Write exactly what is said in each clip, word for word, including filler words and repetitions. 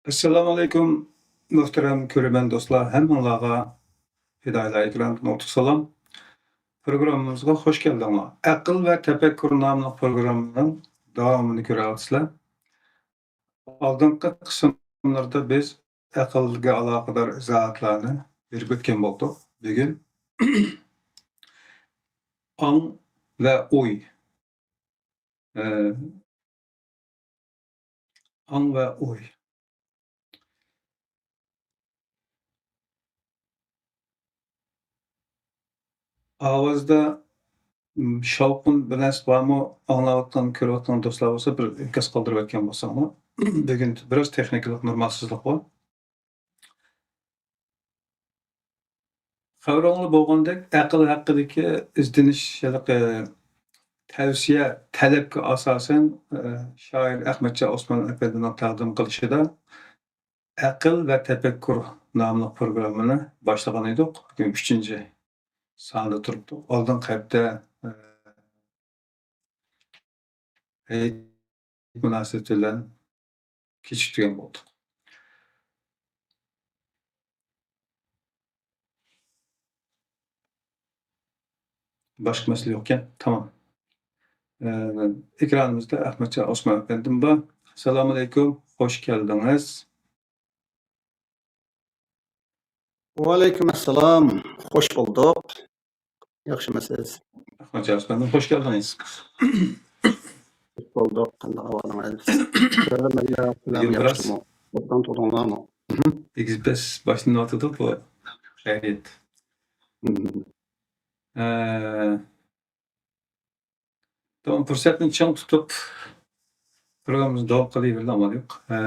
ئەسسالامۇئەلەيكۇم، مۆھتەرەم كۆرۈرمەن دوستلار، ھەممىڭلارغا پىدائىيلار ئېكرانىدىن ئوتلۇق سالام. پروگراممىمىزغا خوش كەلدىڭلار. ئەقىل ۋە تەپەككۇر ناملىق پروگراممىنىڭ داۋامىنى كۆرۈۋاتىسىلەر. ئالدىنقى قىسىملاردا بىز ئەقىلگە ئالاقىدار ئىزاھاتلارنى بېرىپ ئۆتكەن بولدۇق. بۈگۈن ئاڭ ۋە ئوي. ئاڭ ۋە ئوي. ئاۋازدا، م، شاۋقۇن بىلەنسى بارمۇ؟ ئاڭلاۋاتقان، كۆرۈۋاتقان دوستلار بولسا، بىر ئىنكاس قالدۇرۇۋەتكەن بولساڭلار. بۈگۈن بىراز تېخنىكىلىق نورمالسىزلىق بار. خەۋىرىڭلار بولغاندەك، ئەقىل ھەققىدىكى ئىزدىنىش، ھېلىقى تەۋسىيە، تەلەپكە ئاساسەن، ئە، شائىر ئەخمەتجان ئوسمان ئەپەندىنىڭ تەقدىم قىلىشىدا ئەقىل ۋە تەپەككۇر ناملىق پروگراممىنى باشلىغان ئىدۇق. بۈگۈن ئۈچىنچى ساندا تۇرۇپتۇ. ئالدىنقى ھەپتە، ئە، ھېيت مۇناسىۋىتى بىلەن كېچىكتۈرگەن بولدۇق. باشقا مەسىلە يوقكەن؟ تامام. ئە، ئېكرانىمىزدا ئەخمەتجان ئوسمان ئەپەندىم بار. ئەسسالامۇئەلەيكۇم، خوش كەلدىڭىز. ۋەئەلەيكۇم ئەسسالام. خوش بولدۇق. ياخشىمۇسىز؟ ئەخمەتجان ئوسمان ئەپەندىم، خوش كەلدىڭىز. خوش بولدۇق. قانداق ئەھۋالىڭىز؟ بۈگۈن بىراز ياخشىمۇ؟ ئوبدان تۇردۇڭلارمۇ؟ ئېگىز پەس باشلىنىۋاتىدۇ بۇ خەرىت. ئە، داۋام پۇرسەتنى چىڭ تۇتۇپ، پروگراممىمىزنى داۋام قىلىۋېرىدۇ، ئامال يوق. ئە،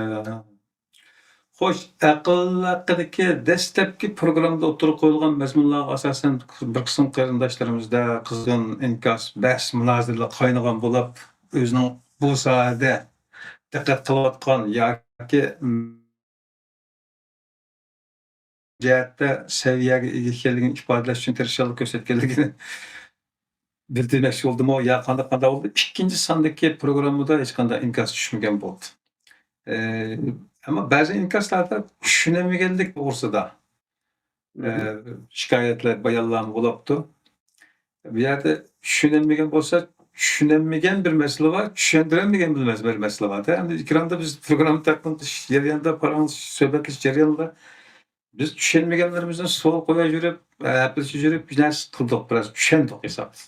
خوش، ئەقىل ھەققىدىكى دەسلەپكى پروگراممىدا ئوتتۇرىغا قويۇلغان مەزمۇنلارغا ئاساسەن، بىر قىسىم قېرىنداشلىرىمىزدا قىزغىن ئىنكاس، بەھس، مۇنازىرىلەر قاينىغان بولۇپ، ئۆزىنىڭ بۇ ساھەدە دىققەت قىلىۋاتقان ياكى جەھەتتە سەۋىيەگە ئىگە ئىكەنلىكىنى ئىپادىلەش ئۈچۈن تىرىشچانلىق كۆرسەتكەنلىكىنى بىلدۈرمەكچى بولدۇمۇ يا قانداق، قانداق بولدى؟ ئىككىنچى ساندىكى پروگراممىدا ھېچقانداق ئىنكاس چۈشمىگەن بولدى. ئە، ئەمما بەزى ئىنكاسلاردا چۈشىنەلمىگەنلىك توغرىسىدا، ئە، شىكايەتلەر، بايانلارمۇ بولاپتۇ. بۇ يەردە چۈشىنەلمىگەن بولسا، چۈشىنەلمىگەن بىر مەسىلە بار، چۈشەندۈرەلمىگەن بىر مەس-، بىر مەسىلە بار. ئەمدى ئېكراندا بىز پروگرامما تەقدىم قىلىش جەريانىدا، پاراڭلىشىش، سۆھبەتلىشىش جەريانىدا بىز چۈشەنمىگەنلىرىمىزنى سوئال قويۇۋېرىپ، ھەپىلىشىۋېرىپ، بىر نەرسە قىلدۇق، بىراز چۈشەندۇق ھېسابتا.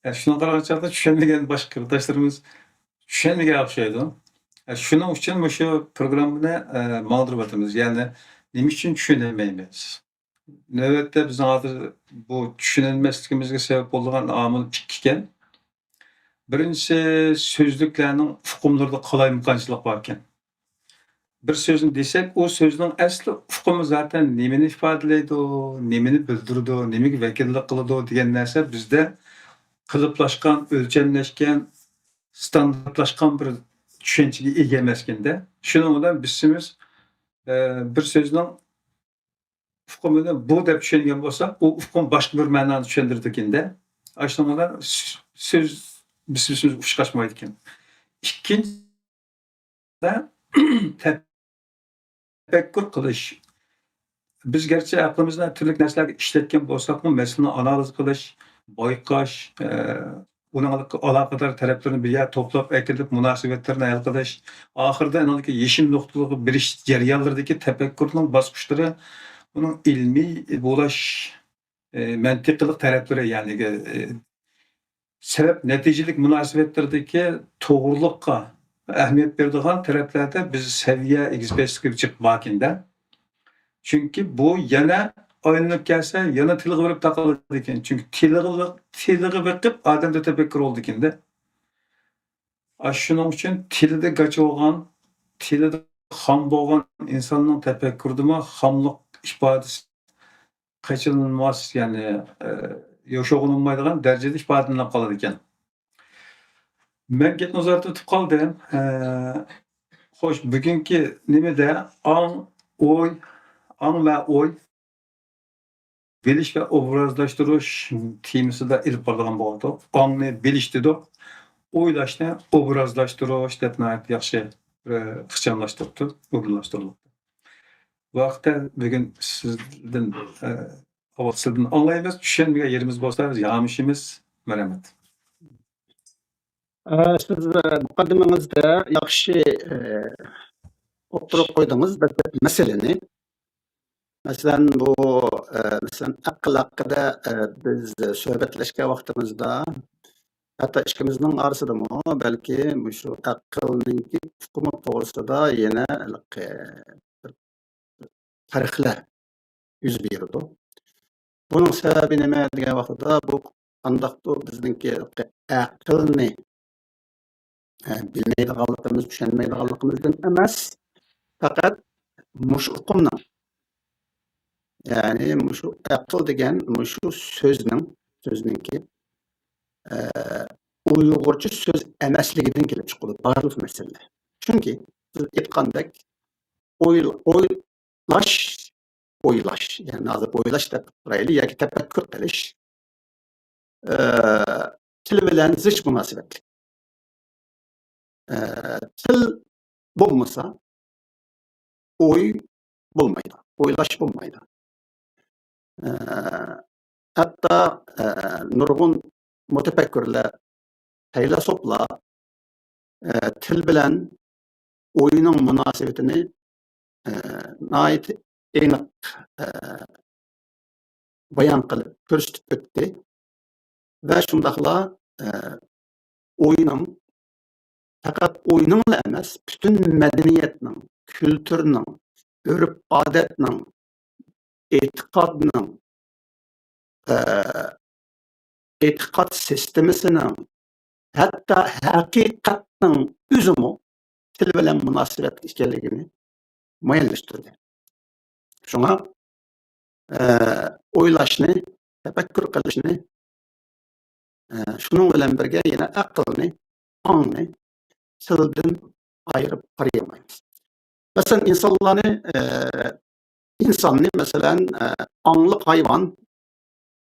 ئە، شۇنىڭغا قارىغان چاغدا چۈشەنمىگەن باشقا قېرىنداشلىرىمىز چۈشەنمىگەن ئوخشايدۇ. ئە، شۇنىڭ ئۈچۈن مۇشۇ پروگراممىنى، ئە، ماڭدۇرۇۋاتىمىز. يەنى نېمە ئۈچۈن چۈشىنەلمەيمىز؟ نۆۋەتتە بىزنىڭ ھازىر بۇ چۈشىنەلمەسلىكىمىزگە سەۋەب بولىدىغان ئامىل ئىككىكەن. بىرىنچىسى، سۆزلۈكلەرنىڭ ئۇقۇملىرىدا قالايمىقانچىلىق باركەن. بىر سۆزنى دېسەك، ئۇ سۆزنىڭ ئەسلى ئۇقۇمى زاتەن نېمىنى ئىپادىلەيدۇ، نېمىنى بىلدۈرىدۇ، نېمىگە ۋەكىللىك قىلىدۇ دېگەن نەرسە بىزدە قېلىپلاشقان، ئۆلچەملەشكەن، ستاندارتلاشقان بىر چۈشەنچىگە ئىگە ئەمەسكەندە. شۇنىڭ بىلەن بىسىمىز، ئە، بىر سۆزنىڭ ئۇقۇمىنى بۇ دەپ چۈشەنگەن بولساق، ئۇ ئۇقۇم باشقا بىر مەنانى چۈشەندۈرىدىكەندە. ئاشۇنىڭ بىلەن سۆ-، سۆز بىسىمىز ئۇچقاچمايدىكەن. ئىككىنچى، تەپەككۇر قىلىش. بىز گەرچە ئەقلىمىزنى تۈرلۈك نەرسىلەرگە ئىشلەتكەن بولساقمۇ، مەسىلىنى ئانالىز قىلىش، بايقاش، ئە، ئۇنىڭ ئالاقىدار تەرەپلىرىنى بىر يەرگە توپلاپ ئەكېلىپ، مۇناسىۋەتلىرىنى ھەل قىلىش، ئاخىرىدا ئۇنىڭدىكى يېشىم نۇقتىلىقىغا بېرىش جەريانلىرىدىكى تەپەككۇرنىڭ باسقۇچلىرى، ئۇنىڭ ئىلمىي بولاش، ئە، مەنتىقىلىق تەرەپلىرى، يەنى، ئە، سەۋەب نەتىجىلىك مۇناسىۋەتلىرىدىكى توغرىلىققا ئەھمىيەت بېرىدىغان تەرەپلەردە بىز سەۋىيە ئېگىز پەسلىكى جىق باركەندە. چۈنكى بۇ يەنە ئايلىنىپ كەلسە، يەنە تىلغا بېرىپ تاقىلىدىكەن. چۈنكى تىلغا، تىلغا بېقىپ ئادەمدە تەپەككۇر بولىدىكەندە. ئاشۇنىڭ ئۈچۈن تىلىدا گاچا بولغان، تىلىدا خام بولغان ئىنساننىڭ تەپەككۇرىدىمۇ خاملىق ئىپادىسى قېچىلماس، يەنى، ئە، يوشۇرغىلى بولمايدىغان دەرىجىدە ئىپادىلىنىپ قالىدىكەن. مەن گەپنى ئۇزارتىۋېتىپ قالدىم. ئە، خوش، بۈگۈنكى نېمىدە ئاڭ، ئوي، ئاڭ ۋە ئوي، بىلىش ۋە ئوبرازلاشتۇرۇش تېمىسىدا ئېلىپ بارىدىغان بولدۇق. ئاڭنى بىلىش دېدۇق، ئويلاشنى ئوبرازلاشتۇرۇش دەپ ناھايىتى ياخشى ئىخچاملاشتۇرۇپتۇ، ئورۇنلاشتۇرۇلۇپتۇ. بۇ ھەقتە بۈگۈن سىزدىن، ئە، ئاۋۋال سىزدىن ئاڭلايمىز. چۈشەنمىگەن يېرىمىز بولسا، يامىشىمىز. مەرھەمەت. ئە، سىز، ئە، مۇقەددىمىڭىزدە ياخشى، ئە، ئوتتۇرىغا قويدىڭىز بىر مەسىلىنى. مەسىلەن، بۇ، ئە، مەسىلەن، ئەقىل ھەققىدە، ئە، بىز سۆھبەتلەشكەن ۋاقتىمىزدا، ھەتتا ئىككىمىزنىڭ ئارىسىدىمۇ بەلكى مۇشۇ ئەقىلنىڭكى ئۇقۇمى توغرىسىدا يەنە ھېلىقى بىر پەرقلەر يۈز بېرىدۇ. بۇنىڭ سەۋەبى نېمە دېگەن ۋاقتىدا، بۇ قانداقتۇر بىزنىڭكى ئەقىلنى، ئە، بىلمەيدىغانلىقىمىز، چۈشەنمەيدىغانلىقىمىزدىن ئەمەس، پەقەت مۇشۇ ئۇقۇمنىڭ، يەنى مۇشۇ ئەقىل دېگەن مۇشۇ سۆزنىڭ، سۆزنىڭكى، ئە، ئۇيغۇرچە سۆز ئەمەسلىكىدىن كېلىپ چىقىدۇ بارلىق مەسىلىلەر. چۈنكى بىز ئېيتقاندەك، ئويل-، ئويلاش، ئويلاش، يەنى ھازىر ئويلاش دەپ تۇرايلى، ياكى تەپەككۇر قىلىش، ئە، تىل بىلەن زىچ مۇناسىۋەتلىك. ئە، تىل بولمىسا، ئوي بولمايدۇ، ئويلاش بولمايدۇ. ئە، ھەتتا، ئە، نۇرغۇن مۇتەپەككۇرلار، پەيلاسوپلار، ئە، تىل بىلەن ئوينىڭ مۇناسىۋىتىنى، ئە، ناھايىتى ئېنىق، ئە، بايان قىلىپ كۆرسىتىپ ئۆتتى. ۋە شۇنداقلا، ئە، ئوينىڭ، پەقەت ئوينىڭلا ئەمەس، پۈتۈن مەدەنىيەتنىڭ، كۈلتۈرنىڭ، ئۆرپ-ئادەتنىڭ، ئېتىقادنىڭ، ئە، ئېتىقاد سىستېمىسىنىڭ، ھەتتا ھەقىقەتنىڭ ئۆزىمۇ تىل بىلەن مۇناسىۋەتلىك ئىكەنلىكىنى مۇئەييەنلەشتۈردى. شۇڭا، ئە، ئويلاشنى، تەپەككۇر قىلىشنى، ئە، شۇنىڭ بىلەن بىرگە يەنە ئەقىلنى، ئاڭنى تىلدىن ئايرىپ قارىيالمايمىز. مەسىلەن، ئىنسانلارنى، ئە، ئىنساننى، مەسىلەن، ئە، ئاڭلىق ھايۋان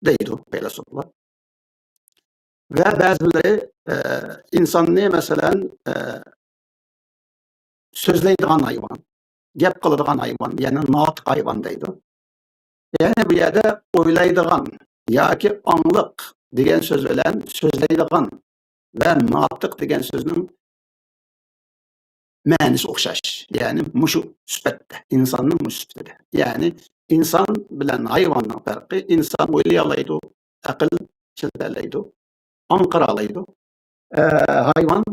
دەيدۇ پەيلاسوپلار. ۋە بەزىلىرى، ئە، ئىنساننى، مەسىلەن، ئە، سۆزلەيدىغان ھايۋان، گەپ قىلىدىغان ھايۋان، يەنى ناتىق ھايۋان دەيدۇ. يەنى بۇ يەردە ئويلايدىغان ياكى ئاڭلىق دېگەن سۆز بىلەن سۆزلەيدىغان ۋە ناتىق دېگەن سۆزنىڭ مەنىسى ئوخشاش. يەنى مۇشۇ سۈپەتتە، ئىنساننىڭ مۇشۇ سۈپىتىدە. يەنى ئىنسان بىلەن ھايۋاننىڭ پەرقى، ئىنسان ئويلىيالايدۇ، ئەقىل ئىشلىتەلەيدۇ، ئاڭقىرالايدۇ. ئە، ھايۋان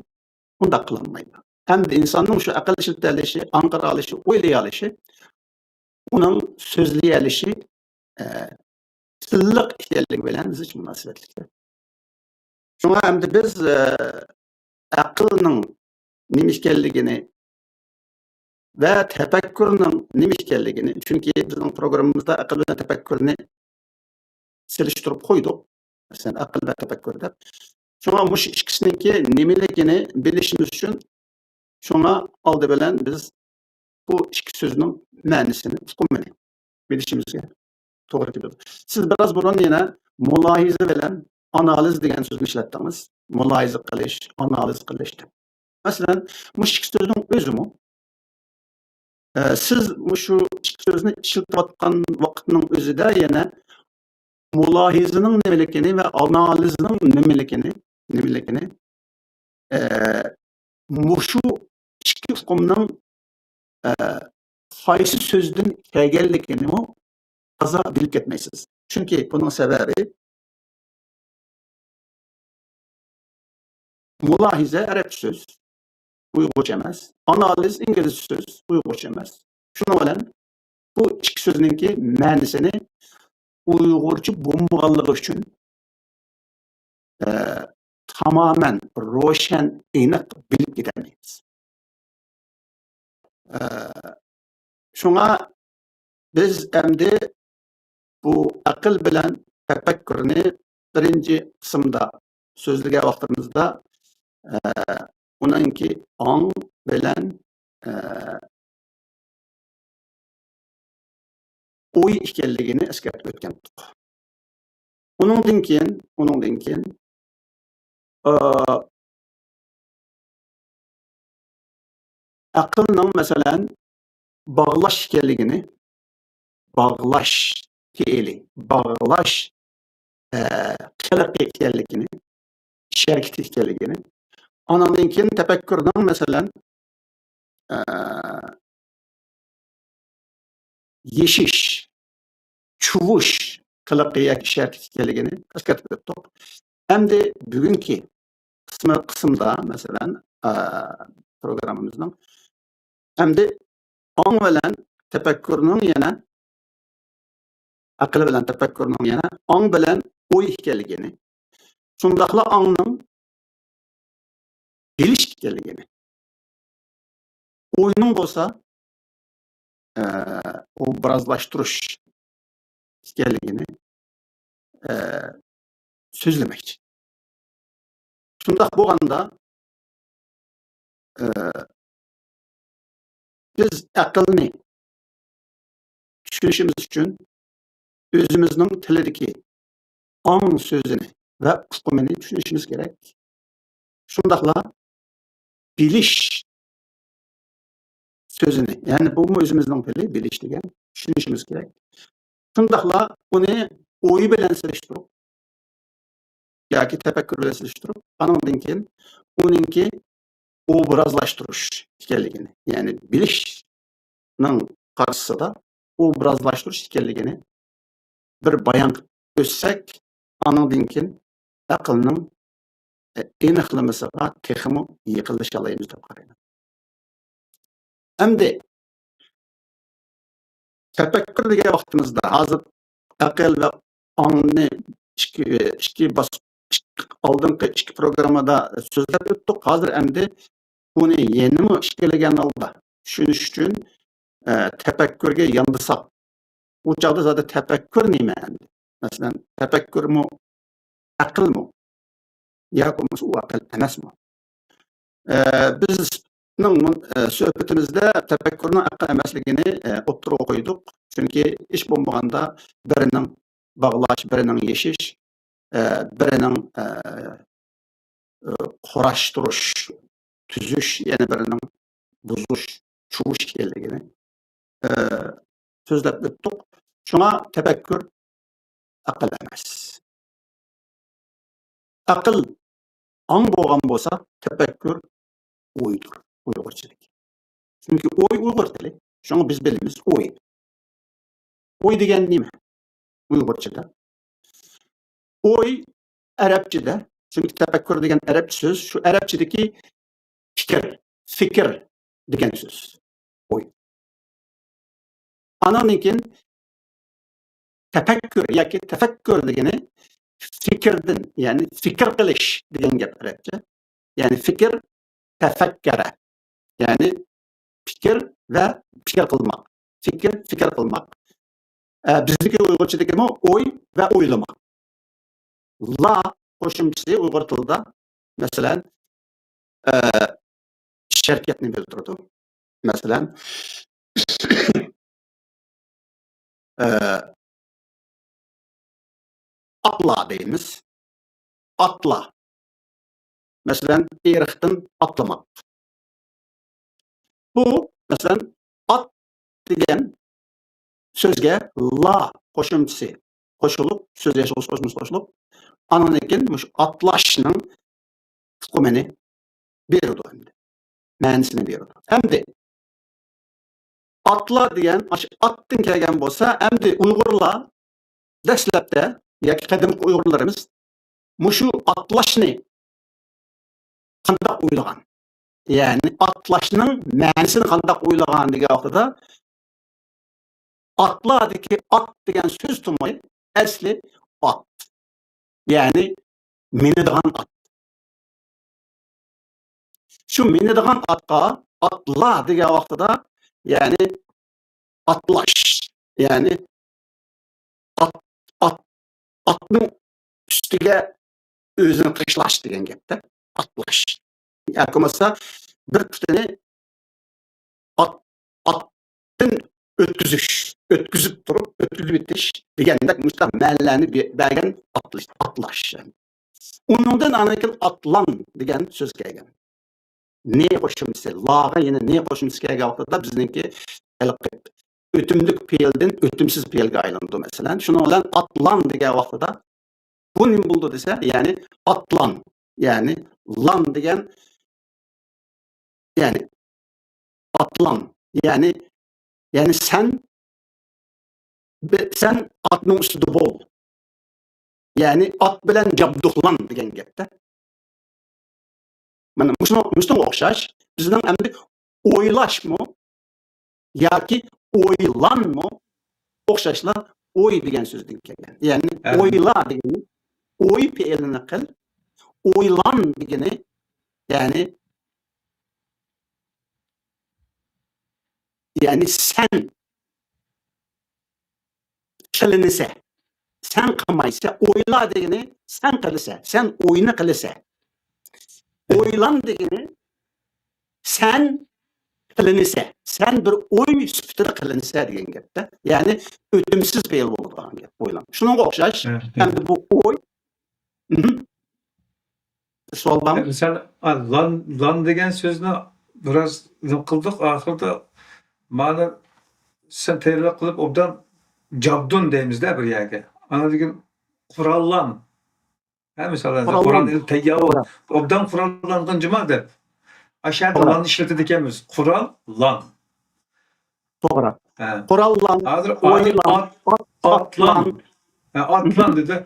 ئۇنداق قىلالمايدۇ. ھەمدە ئىنساننىڭ شۇ ئەقىل ئىشلىتەلىشى، ئاڭقىرالىشى، ئويلىيالىشى، ئۇنىڭ سۆزلىيەلىشى، ئە، تىللىق ئىكەنلىكى بىلەن زىچ مۇناسىۋەتلىك. شۇڭا ئەمدى بىز، ئە، ئەقىلنىڭ نېمە ئىكەنلىكىنى ۋە تەپەككۇرنىڭ نېمە ئىكەنلىكىنى، چۈنكى بىزنىڭ پروگراممىمىزدا ئەقىل بىلەن تەپەككۇرنى سېلىشتۇرۇپ قويدۇق. مەسىلەن، ئەقىل ۋە تەپەككۇر دەپ. شۇڭا مۇشۇ ئىككىسىنىڭكى نېمىلىكىنى بىلىشىمىز ئۈچۈن، شۇڭا ئالدى بىلەن بىز بۇ ئىككى سۆزنىڭ مەنىسىنى، ئۇقۇمىنى بىلىشىمىزگە توغرا كېلىدۇ. سىز بىراز بۇرۇن يەنە مۇلاھىزە بىلەن ئانالىز دېگەن سۆزنى ئىشلەتتىڭىز. مۇلاھىزە قىلىش، ئانالىز قىلىش دەپ. مەسىلەن، مۇشۇ ئىككى سۆزنىڭ ئۆزىمۇ، ئە، سىز مۇشۇ ئىككى سۆزنى ئىشلىتىۋاتقان ۋاقىتنىڭ ئۆزىدە يەنە مۇلاھىزىنىڭ نېمىلىكىنى ۋە ئانالىزنىڭ نېمىلىكىنى، نېمىلىكىنى، ئە، مۇشۇ ئىككى ئۇقۇمنىڭ، ئە، قايسى سۆزدىن كەلگەنلىكىنىمۇ تازا بىلىپ كەتمەيسىز. چۈنكى بۇنىڭ سەۋەبى، مۇلاھىزە ئەرەبچە سۆز، ئۇيغۇرچە ئەمەس. ئانالىز ئىنگلىزچە سۆز، ئۇيغۇرچە ئەمەس. شۇنىڭ بىلەن بۇ ئىككى سۆزنىڭكى مەنىسىنى ئۇيغۇرچە بولمىغانلىقى ئۈچۈن، ئە، تامامەن روشەن، ئېنىق بىلىپ كېتەلمەيمىز. ئە، شۇڭا بىز ئەمدى بۇ ئەقىل بىلەن تەپەككۇرنى بىرىنچى قىسىمدا سۆزلىگەن ۋاقتىمىزدا، ئە، ئۇنىڭكى ئاڭ بىلەن، ئە، ئوي ئىكەنلىكىنى ئەسكەرتىپ ئۆتكەن ئىدۇق. ئۇنىڭدىن كېيىن، ئۇنىڭدىن كېيىن، ئە، ئەقىلنىڭ، مەسىلەن، باغلاش ئىكەنلىكىنى، باغلاش پېئىلى، باغلاش، ئە، قىلىقى ئىكەنلىكىنى، ئىش ھەرىكىتى ئىكەنلىكىنى، ئاناندىن كېيىن تەپەككۇرنىڭ، مەسىلەن، ئە، يېشىش، چۇۋۇش قىلىقى ياكى ئىش ھەرىكىتى ئىكەنلىكىنى ئەسكەرتىپ ئۆتتۇق. ئەمدى بۈگۈنكى قىسمى، قىسىمدا، مەسىلەن، ئە، پروگراممىمىزنىڭ ئەمدى ئاڭ بىلەن تەپەككۇرنىڭ يەنە، ئەقىل بىلەن تەپەككۇرنىڭ يەنە ئاڭ بىلەن ئوي ئىكەنلىكىنى، شۇنداقلا ئاڭنىڭ بىلىش ئىكەنلىكىنى، ئوينىڭ بولسا، ئە، ئوبرازلاشتۇرۇش ئىكەنلىكىنى، ئە، سۆزلىمەكچى. شۇنداق بولغاندا، ئە، بىز ئەقىلنى چۈشىنىشىمىز ئۈچۈن ئۆزىمىزنىڭ تىلىدىكى ئاڭ سۆزىنى ۋە ئۇقۇمىنى چۈشىنىشىمىز كېرەك. شۇنداقلا بىلىش سۆزىنى، يەنى بۇمۇ ئۆزىمىزنىڭ تىلى، بىلىش دېگەن، چۈشىنىشىمىز كېرەك. شۇنداقلا ئۇنى ئوي بىلەن سېلىشتۇرۇپ ياكى تەپەككۇر بىلەن سېلىشتۇرۇپ، ئانىڭدىن كېيىن ئۇنىڭكى ئوبرازلاشتۇرۇش ئىكەنلىكىنى، يەنى بىلىشنىڭ قارشىسىدا ئوبرازلاشتۇرۇش ئىكەنلىكىنى بىر بايان قىلىپ ئۆتسەك، ئانىڭدىن كېيىن ئەقىلنىڭ، ئە، ئېنىقلىمىسىغا تېخىمۇ يېقىنلىشالايمىز دەپ قارايمەن. ئەمدى تەپەككۇر دېگەن ۋاقتىمىزدا، ھازىر ئەقىل ۋە ئاڭنى ئىككى، ئىككى باس-، ئىككى، ئالدىنقى ئىككى پروگراممىدا سۆزلەپ ئۆتتۇق. ھازىر ئەمدى بۇنى يەنىمۇ ئىچكىرىلىگەن ھالدا چۈشىنىش ئۈچۈن، ئە، تەپەككۇرگە ياندىساق، ئۇ چاغدا زادى تەپەككۇر نېمە ئەمدى؟ مەسىلەن، تەپەككۇرمۇ ئەقىلمۇ؟ ياكى بولمىسا ئۇ ئەقىل ئەمەسمۇ؟ ئە، بىزنىڭ مۇن-، ئە، سۆھبىتىمىزدە تەپەككۇرنىڭ ئەقىل ئەمەسلىكىنى، ئە، ئوتتۇرىغا قويدۇق. چۈنكى ھېچ بولمىغاندا بىرىنىڭ باغلاش، بىرىنىڭ يېشىش، ئە، بىرىنىڭ، ئە، ئە، قۇراشتۇرۇش، تۈزۈش، يەنە بىرىنىڭ بۇزۇش، چۇۋۇش ئىكەنلىكىنى، ئە، سۆزلەپ ئۆتتۇق. شۇڭا تەپەككۇر ئەقىل ئەمەس. ئەقىل ئاڭ بولغان بولسا، تەپەككۇر ئويدۇر، ئۇيغۇرچىدىكى. چۈنكى ئوي ئۇيغۇر تىلى. شۇڭا بىز بىلىمىز ئوي. ئوي دېگەن نېمە؟ ئۇيغۇرچىدا. ئوي ئەرەبچىدە. چۈنكى تەپەككۇر دېگەن ئەرەبچە سۆز. شۇ ئەرەبچىدىكى پىكىر، فىكىر دېگەن سۆز. ئوي. ئانىڭدىن كېيىن تەپەككۇر ياكى تەپەككۇر دېگىنى فىكىردىن، يەنى فىكىر قىلىش دېگەن گەپ ئەرەبچە. يەنى فىكىر، تەفەككەرە. يەنى پىكىر ۋە پىكىر قىلماق. فىكىر، پىكىر قىلماق. ئە، بىزدىكى ئۇيغۇرچىدىكىمۇ ئوي ۋە ئويلىماق. لا قوشۇمچىسى ئۇيغۇر تىلىدا، مەسىلەن، ئە، ئىش ھەرىكەتنى بىلدۈرىدۇ. مەسىلەن، ئە، ئاتلا دەيمىز. ئاتلا. مەسىلەن، ئېرىقتىن ئاتلىماق. بۇ، مەسىلەن، ئات دېگەن سۆزگە لا قوشۇمچىسى قوشۇلۇپ، سۆز ياسىغۇچى قوشمىسى قوشۇلۇپ، ئانىڭدىن كېيىن مۇشۇ ئاتلاشنىڭ ئۇقۇمىنى بېرىدۇ ئەمدى. مەنىسىنى بېرىدۇ. ئەمدى ئاتلا دېگەن ئاشۇ ئاتتىن كەلگەن بولسا، ئەمدى ئۇيغۇرلار دەسلەپتە ياكى قەدىمكى ئۇيغۇرلىرىمىز مۇشۇ ئاتلاشنى قانداق ئويلىغان؟ يەنى ئاتلاشنىڭ مەنىسىنى قانداق ئويلىغان دېگەن ۋاقتىدا، ئاتلادىكى ئات دېگەن سۆز تۇمى ئەسلى ئات. يەنى مىنىدىغان ئات. شۇ مىنىدىغان ئاتقا ئاتلا دېگەن ۋاقتىدا، يەنى ئاتلاش، يەنى ئات، ئات، ئاتنىڭ ئۈستىگە ئۆزىنى تاشلاش دېگەن گەپتە، ئاتلاش. ياكى بولمىسا بىر پۇتىنى ئات، ئاتتىن ئۆتكۈزۈش، ئۆتكۈزۈپ تۇرۇپ، ئۆتكۈزۈپ ئېتىش دېگەندەك مۇشۇنداق مەنىلەرنى بە-، بەرگەن ئاتلاش، ئاتلاش. ئۇنىڭدىن ئاندىن كېيىن ئاتلان دېگەن سۆز كەلگەن. نى قوشۇمچىسى، لاغا يەنە نى قوشۇمچىسى كەلگەن ۋاقتىدا بىزنىڭكى ھېلىقى ئۆتۈملۈك پېئىلدىن ئۆتۈمسىز پېئىلگە ئايلىنىدۇ، مەسىلەن. شۇنىڭ بىلەن ئاتلان دېگەن ۋاقتىدا بۇ نېمە بولىدۇ دېسە، يەنى ئاتلان، يەنى لان دېگەن، يەنى ئاتلان، يەنى، يەنى سەن، بى-، سەن ئاتنىڭ ئۈستىدە بول. يەنى ئات بىلەن جابدۇقلان دېگەن گەپتە. مانا مۇشۇنىڭ، مۇشۇنىڭغا ئوخشاش بىزنىڭ ئەمدى ئويلاشمۇ ياكى ئويلانمۇ ئوخشاشلا ئوي دېگەن سۆزدىن كەلگەن. يەنى ھە. ئويلا دېگىنى ئوي پېئىلىنى قىل، ئويلان دېگىنى، يەنى، يەنى سەن قىلىنىسە. سەن قىلمايسە، ئويلا دېگىنى سەن قىلىسە، سەن ئوينى قىلىسە. ئويلان دېگىنى سەن قىلىنىسە، سەن بىر ئوي سۈپىتىدە قىلىنىسە دېگەن گەپتە. يەنى ئۆتۈمسىز پېئىل بولىدىغان گەپ، ئويلان. شۇنىڭغا ئوخشاش، ھە، ھە. ئەمدى بۇ ئوي، مھم. سوئال بارمۇ؟ مىسال، ئا، لان، لان دېگەن سۆزنى بىراز نېمە قىلدۇق، ئاخىرىدا مانا سەن تەييارلىق قىلىپ ئوبدان جابدۇن دەيمىزدە بىر يەرگە. ئاندىن قوراللان. ھە، مىسال، قوراللان. قورال ئېلىپ تەييار بول. توغرا. ئوبدان قوراللانغىن جۇما دەپ. ئاشۇ يەردە توغرا. لاننى ئىشلىتىدىكەنمىز. قورال، لان. توغرا. ھە. قوراللان، ھازىر ئويلان، ئات، ئات، ئاتلان. ئاتلان. ھە، ئاتلان دېدى.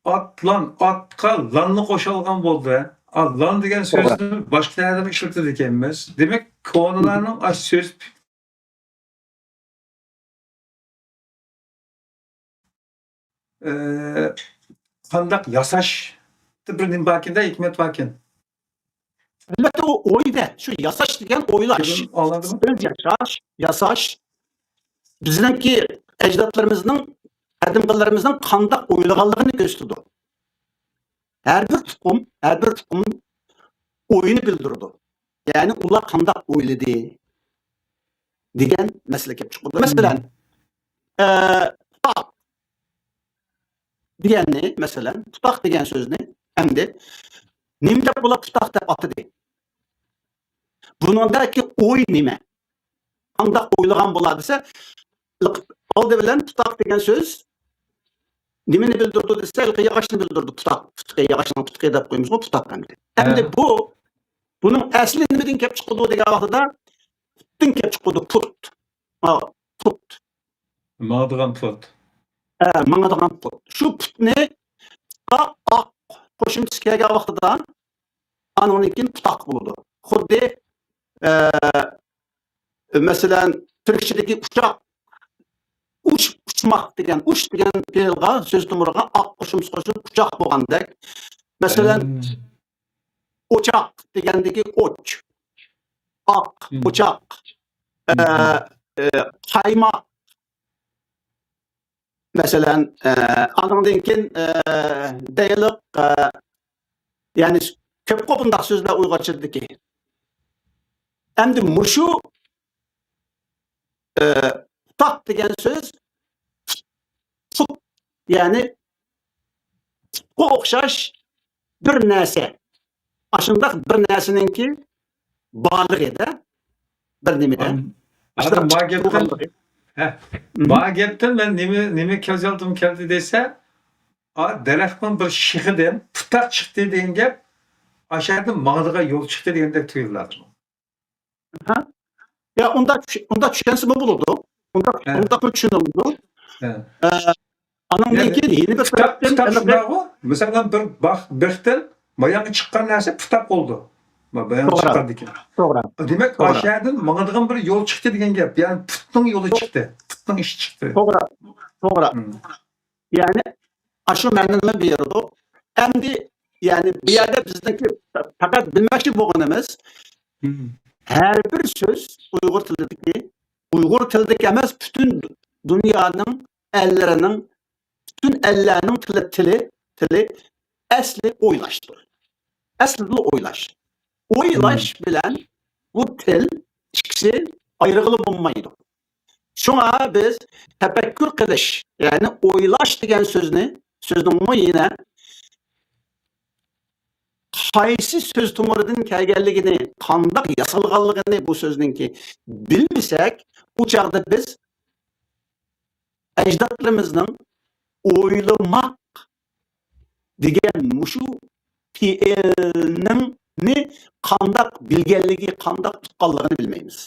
ئاتلان، ئاتقا لاننى قوشالغان بولدى. ئا، لان دېگەن توغرا. سۆزنى باشقا نەرسىدە ئىشلىتىدىكەنمىز. دېمەك، كونىلارنىڭ ئاشۇ سۆز، ئى، قانداق ياساش، بىر نېمە باركەندە، ھېكمەت باركەن. ئەلۋەتتە، ئۇ ئويدە، شۇ ياساش دېگەن ئويلاش. ئاڭلادىڭمۇ؟ ئۆز ياشاش، ياساش. بىزنىڭكى ئەجدادلىرىمىزنىڭ، قەدىمكىلىرىمىزنىڭ قانداق ئويلىغانلىقىنى كۆرسىتىدۇ. ھەر بىر تۇقۇم، ھەر بىر تۇقۇم ئوينى بىلدۈرىدۇ. يەنى ئۇلار قانداق ئويلىدى دېگەن مەسىلە كېلىپ چىقىدۇ. مەسىلەن، ئە، پۇتاق دېگەننى، مەسىلەن، پۇتاق دېگەن سۆزنى ئەمدى نېمە دەپ بۇلار پۇتاق دەپ ئاتىدى؟ بۇنىڭدىكى ئوي نېمە؟ قانداق ئويلىغان بۇلار دېسە، ئالدى بىلەن پۇتاق دېگەن سۆز نېمىنى بىلدۈرىدۇ دېسە، ھېلىقى ياغاچنى بىلدۈرىدۇ، پۇتاق. پۇتىقى، ياغاچنىڭ پۇتىقى دەپ قويىمىزغۇ، پۇتاق ئەمدى. ئەمدى ھە. بۇ، بۇنىڭ ئەسلى نېمىدىن كەپ چىقىدۇ دېگەن ۋاقتىدا، پۇتتىن كەپ چىقىدۇ، پۇت. ھا، پۇت. ماڭىدىغان پۇت. ھە، ماڭىدىغان پۇت. شۇ پۇتنى پۇتقا ئاق قوشۇمچىسى كەلگەن ۋاقتىدا، ئانىڭدىن كېيىن پۇتاق بولىدۇ. خۇددى، ئە، مەسىلەن، تۈركچىدىكى ئۇچاق، ئۇچ، ئۇچماق دېگەن، ئۇچ دېگەن پېئىلغا، سۆز تومۇرىغا ئاق قوشۇمچىسى قوشۇلۇپ ئۇچاق بولغاندەك. مەسىلەن، ئوچاق دېگەندىكى ئوچ، ئاق، ئوچاق، ئە، ئە، قايماق. مەسىلەن، ئە، ئانىڭدىن كېيىن، ئە، دەيلىق، ئە، يەنى كۆپقۇ بۇنداق سۆزلەر ئۇيغۇرچىدىكى. ئەمدى مۇشۇ، ئە، پۇتاق دېگەن سۆز پۇت، يەنى پۇتقا ئوخشاش بىر نەرسە. ئاشۇنداق بىر نەرسىنىڭكى بارلىقىدا، بىر نېمىدە. ئاشۇنداق ما گەپتىن، بولغانلىقى. ھە، ما گەپتىن مەن نېمە، نېمە كەلجەلدىم كەلدى دېسە، ئا، دەرەخنىڭ بىر شېخىدىن پۇتاق چىقتى دېگەن گەپ، ئاشۇ يەردىن ماڭىدىغان يول چىقتى دېگەندەك تۇيۇلىدۇ. ھە؟ يا، ئۇنداق چۈش-، ئۇنداق چۈشەنسىمۇ بولىدۇ. ئۇنداق، ھە. ئۇنداقمۇ چۈشىنىدۇ. ھە. ئە، ئانىڭدىن يەنى كېيىن يەنە بىر پۇتاق، تەرەپتىن پۇتاق ھېلىقى شۇنداقغۇ؟ مىسالەن، بىر باغ، بېقىتتىن ماياڭغا چىققان نەرسە پۇتاق بولدى. ما-، ماياڭغا توغرا. چىققاندىكىن. توغرا. دېمەك، توغرا. ئاشۇ يەردىن ماڭىدىغان بىر يول چىقتى دېگەن گەپ. يەنى پۇتنىڭ يولى چىقتى. پۇتنىڭ ئىشى چىقتى. توغرا. توغرا. مم. يەنى ئاشۇ مەنىنى بېرىدۇ. ئەمدى، يەنى بۇ يەردە بىزنىڭكى پەقەت بىلمەكچى بولغىنىمىز، مم. ھەر بىر سۆز ئۇيغۇر تىلىدىكى، ئۇيغۇر تىلىدىكى ئەمەس، پۈتۈن دۇنيانىڭ ئەللىرىنىڭ، پۈتۈن ئەللەرنىڭ تىلى، تىلى، تىلى ئەسلى ئويلاشتۇر. ئەسلىدىلا ئويلاش. ئويلاش مم. بىلەن بۇ تىل ئىككىسى ئايرىغىلى بولمايدۇ. شۇڭا بىز تەپەككۇر قىلىش، يەنى ئويلاش دېگەن سۆزنى، سۆزنىڭمۇ يەنە قايسى سۆز تومۇرىدىن كەلگەنلىكىنى، قانداق ياسالغانلىقىنى بۇ سۆزنىڭكى بىلمىسەك، ئۇ چاغدا بىز ئەجدادلىرىمىزنىڭ ئويلىماق دېگەن مۇشۇ پېئىلنىڭ، نى قانداق بىلگەنلىكى، قانداق تۇتقانلىقىنى بىلمەيمىز.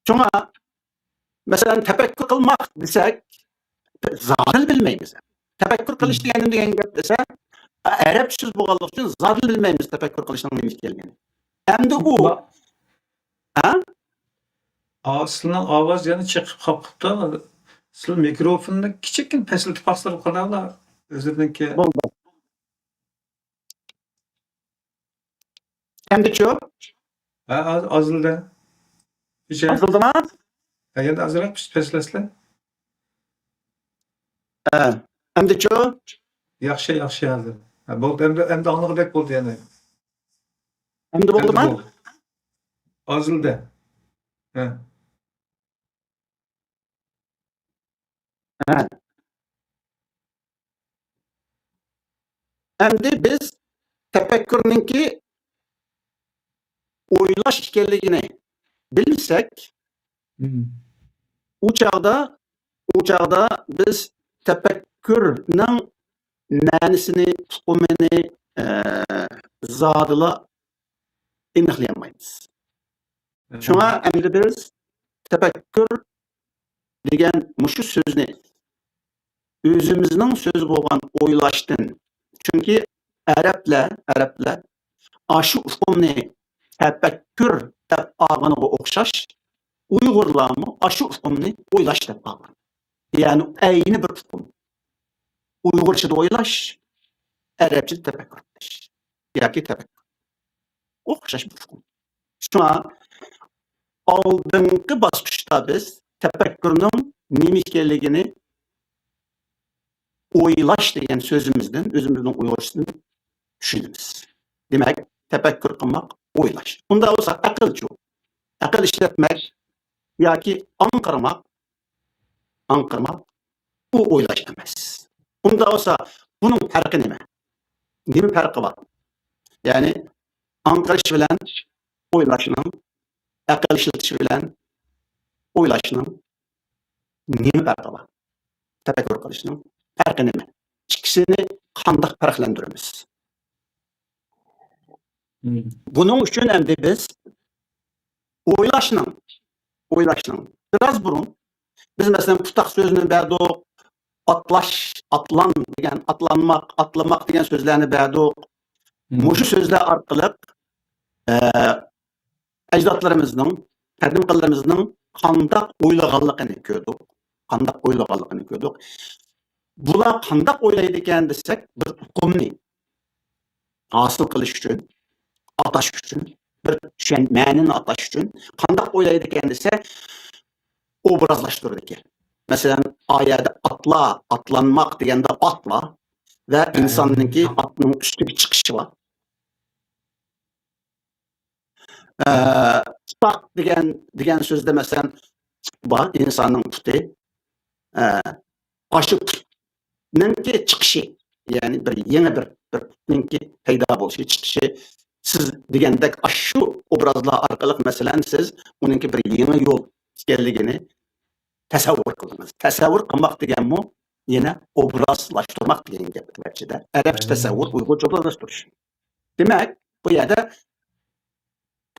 شۇڭا، مەسىلەن، تەپەككۇر قىلماق دېسەك، زادىلا بىلمەيمىز. تەپەككۇر قىلىش دېگەن نېمە دېگەن گەپ دېسە، ئەرەب سۆز بولغانلىقى ئۈچۈن زادىلا بىلمەيمىز تەپەككۇر قىلىشنىڭ نېمە ئىكەنلىكىنى. ئەمدى ئۇ، ھە؟ ئا، سىلىنىڭ ئاۋاز يەنە چېقىپ قاپتۇ. سىل مىكروفوننى كىچىككىنە پەسلىتىپ باقسىلا، قانداقلا ئۆزىنىڭكى. بولدى. ئەمدىچۇ؟ ھە، ئاز-، ئازلىدى. ئازلىدىما؟ ھە، يەنە ئازراق پەسلەتسىلە. ھە، ئەمدىچۇ؟ ياخشى، ياخشى ھازىر. ھە، بولدى، ئەمدى، ئەمدى ئاڭلىغۇدەك بولدى يەنە. ئەمدى بولدىما؟ ئازلىدى. ھە. ھە. ئەمدى بىز تەپەككۇرنىڭكى ئويلاش ئىكەنلىكىنى بىلمىسەك، مم. ئۇ چاغدا، ئۇ چاغدا بىز تەپەككۇرنىڭ مەنىسىنى، ئۇقۇمىنى، ئە، زادىلا ئېنىقلىيالمايمىز. مم. شۇڭا ئەمدى بىز تەپەككۇر دېگەن مۇشۇ سۆزنى ئۆزىمىزنىڭ سۆزى بولغان ئويلاشتىن، چۈنكى ئەرەبلەر، ئەرەبلەر ئاشۇ ئۇقۇمنى تەپەككۇر دەپ ئالغىنىغا ئوخشاش، ئۇيغۇرلارمۇ ئاشۇ ئۇقۇمنى ئويلاش دەپ ئالغان. يەنى ئەينى بىر ئۇقۇم. ئۇيغۇرچىدا ئويلاش، ئەرەبچىدە تەپەككۇر قىلىش ياكى تەپەككۇر. ئوخشاش بىر ئۇقۇم. شۇڭا ئالدىنقى باسقۇچتا بىز تەپەككۇرنىڭ نېمە ئىكەنلىكىنى ئويلاش دېگەن سۆزىمىزدىن، ئۆزىمىزنىڭ ئۇيغۇرچىسىدىن چۈشىنىمىز. دېمەك، تەپەككۇر قىلماق، ئويلاش. ئۇنداق بولسا ئەقىلچۇ؟ ئەقىل ئىشلەتمەك ياكى ئاڭقىرماق، ئاڭقىرماق، ئۇ ئويلاش ئەمەس. ئۇنداق بولسا، بۇنىڭ پەرقى نېمە؟ نېمە پەرقى بار؟ يەنى ئاڭقىرىش بىلەن ئويلاشنىڭ، ئەقىل ئىشلىتىش بىلەن ئويلاشنىڭ نېمە پەرقى بار؟ تەپەككۇر قىلىشنىڭ پەرقى نېمە؟ ئىككىسىنى قانداق پەرقلەندۈرىمىز؟ مم. بۇنىڭ ئۈچۈن ئەمدى بىز ئويلاشنىڭ، ئويلاشنىڭ بىراز بۇرۇن بىز، مەسىلەن، پۇتاق سۆزىنى بەردۇق، ئاتلاش، ئاتلان دېگەن، ئاتلانماق، ئاتلىماق دېگەن سۆزلەرنى بەردۇق. مم. مۇشۇ سۆزلەر ئارقىلىق، ئە، ئەجدادلىرىمىزنىڭ، قەدىمكىلىرىمىزنىڭ قانداق ئويلىغانلىقىنى كۆردۇق. قانداق ئويلىغانلىقىنى كۆردۇق. بۇلار قانداق ئويلايدىكەن دېسەك، بىر ئۇقۇمنى ھاسىل قىلىش ئۈچۈن، ئاتاش ئۈچۈن، بىر چۈشەن-، مەنىنى ئاتاش ئۈچۈن قانداق ئويلايدىكەن دېسە، ئوبرازلاشتۇرىدىكەن. مەسىلەن، ئا يەردە ئاتلا، ئاتلانماق دېگەندە ئاتلا ۋە ئىنساننىڭكى ئاتنىڭ ئۈستىگە چىقىشى بار. ئە، پۇتاق دېگەن، دېگەن سۆزدە، مەسىلەن، پۇت بار، ئىنساننىڭ پۇتى. ئە، ئاشۇ پۇتنىڭكى چىقىشى، يەنى بىر يېڭى بىر، بىر پۇتنىڭكى پەيدا بولۇشى، چىقىشى، سىز دېگەندەك ئاشۇ ئوبرازلار ئارقىلىق، مەسىلەن، سىز ئۇنىڭكى بىر يېڭى يول ئىكەنلىكىنى تەسەۋۋۇر قىلدىڭىز. تەسەۋۋۇر قىلماق دېگەنمۇ يەنە ئوبرازلاشتۇرماق دېگەن گەپ ئەرەبچىدە. ئەرەبچە تەسەۋۋۇر، ئۇيغۇرچە ئوبرازلاشتۇرۇش. دېمەك، بۇ يەردە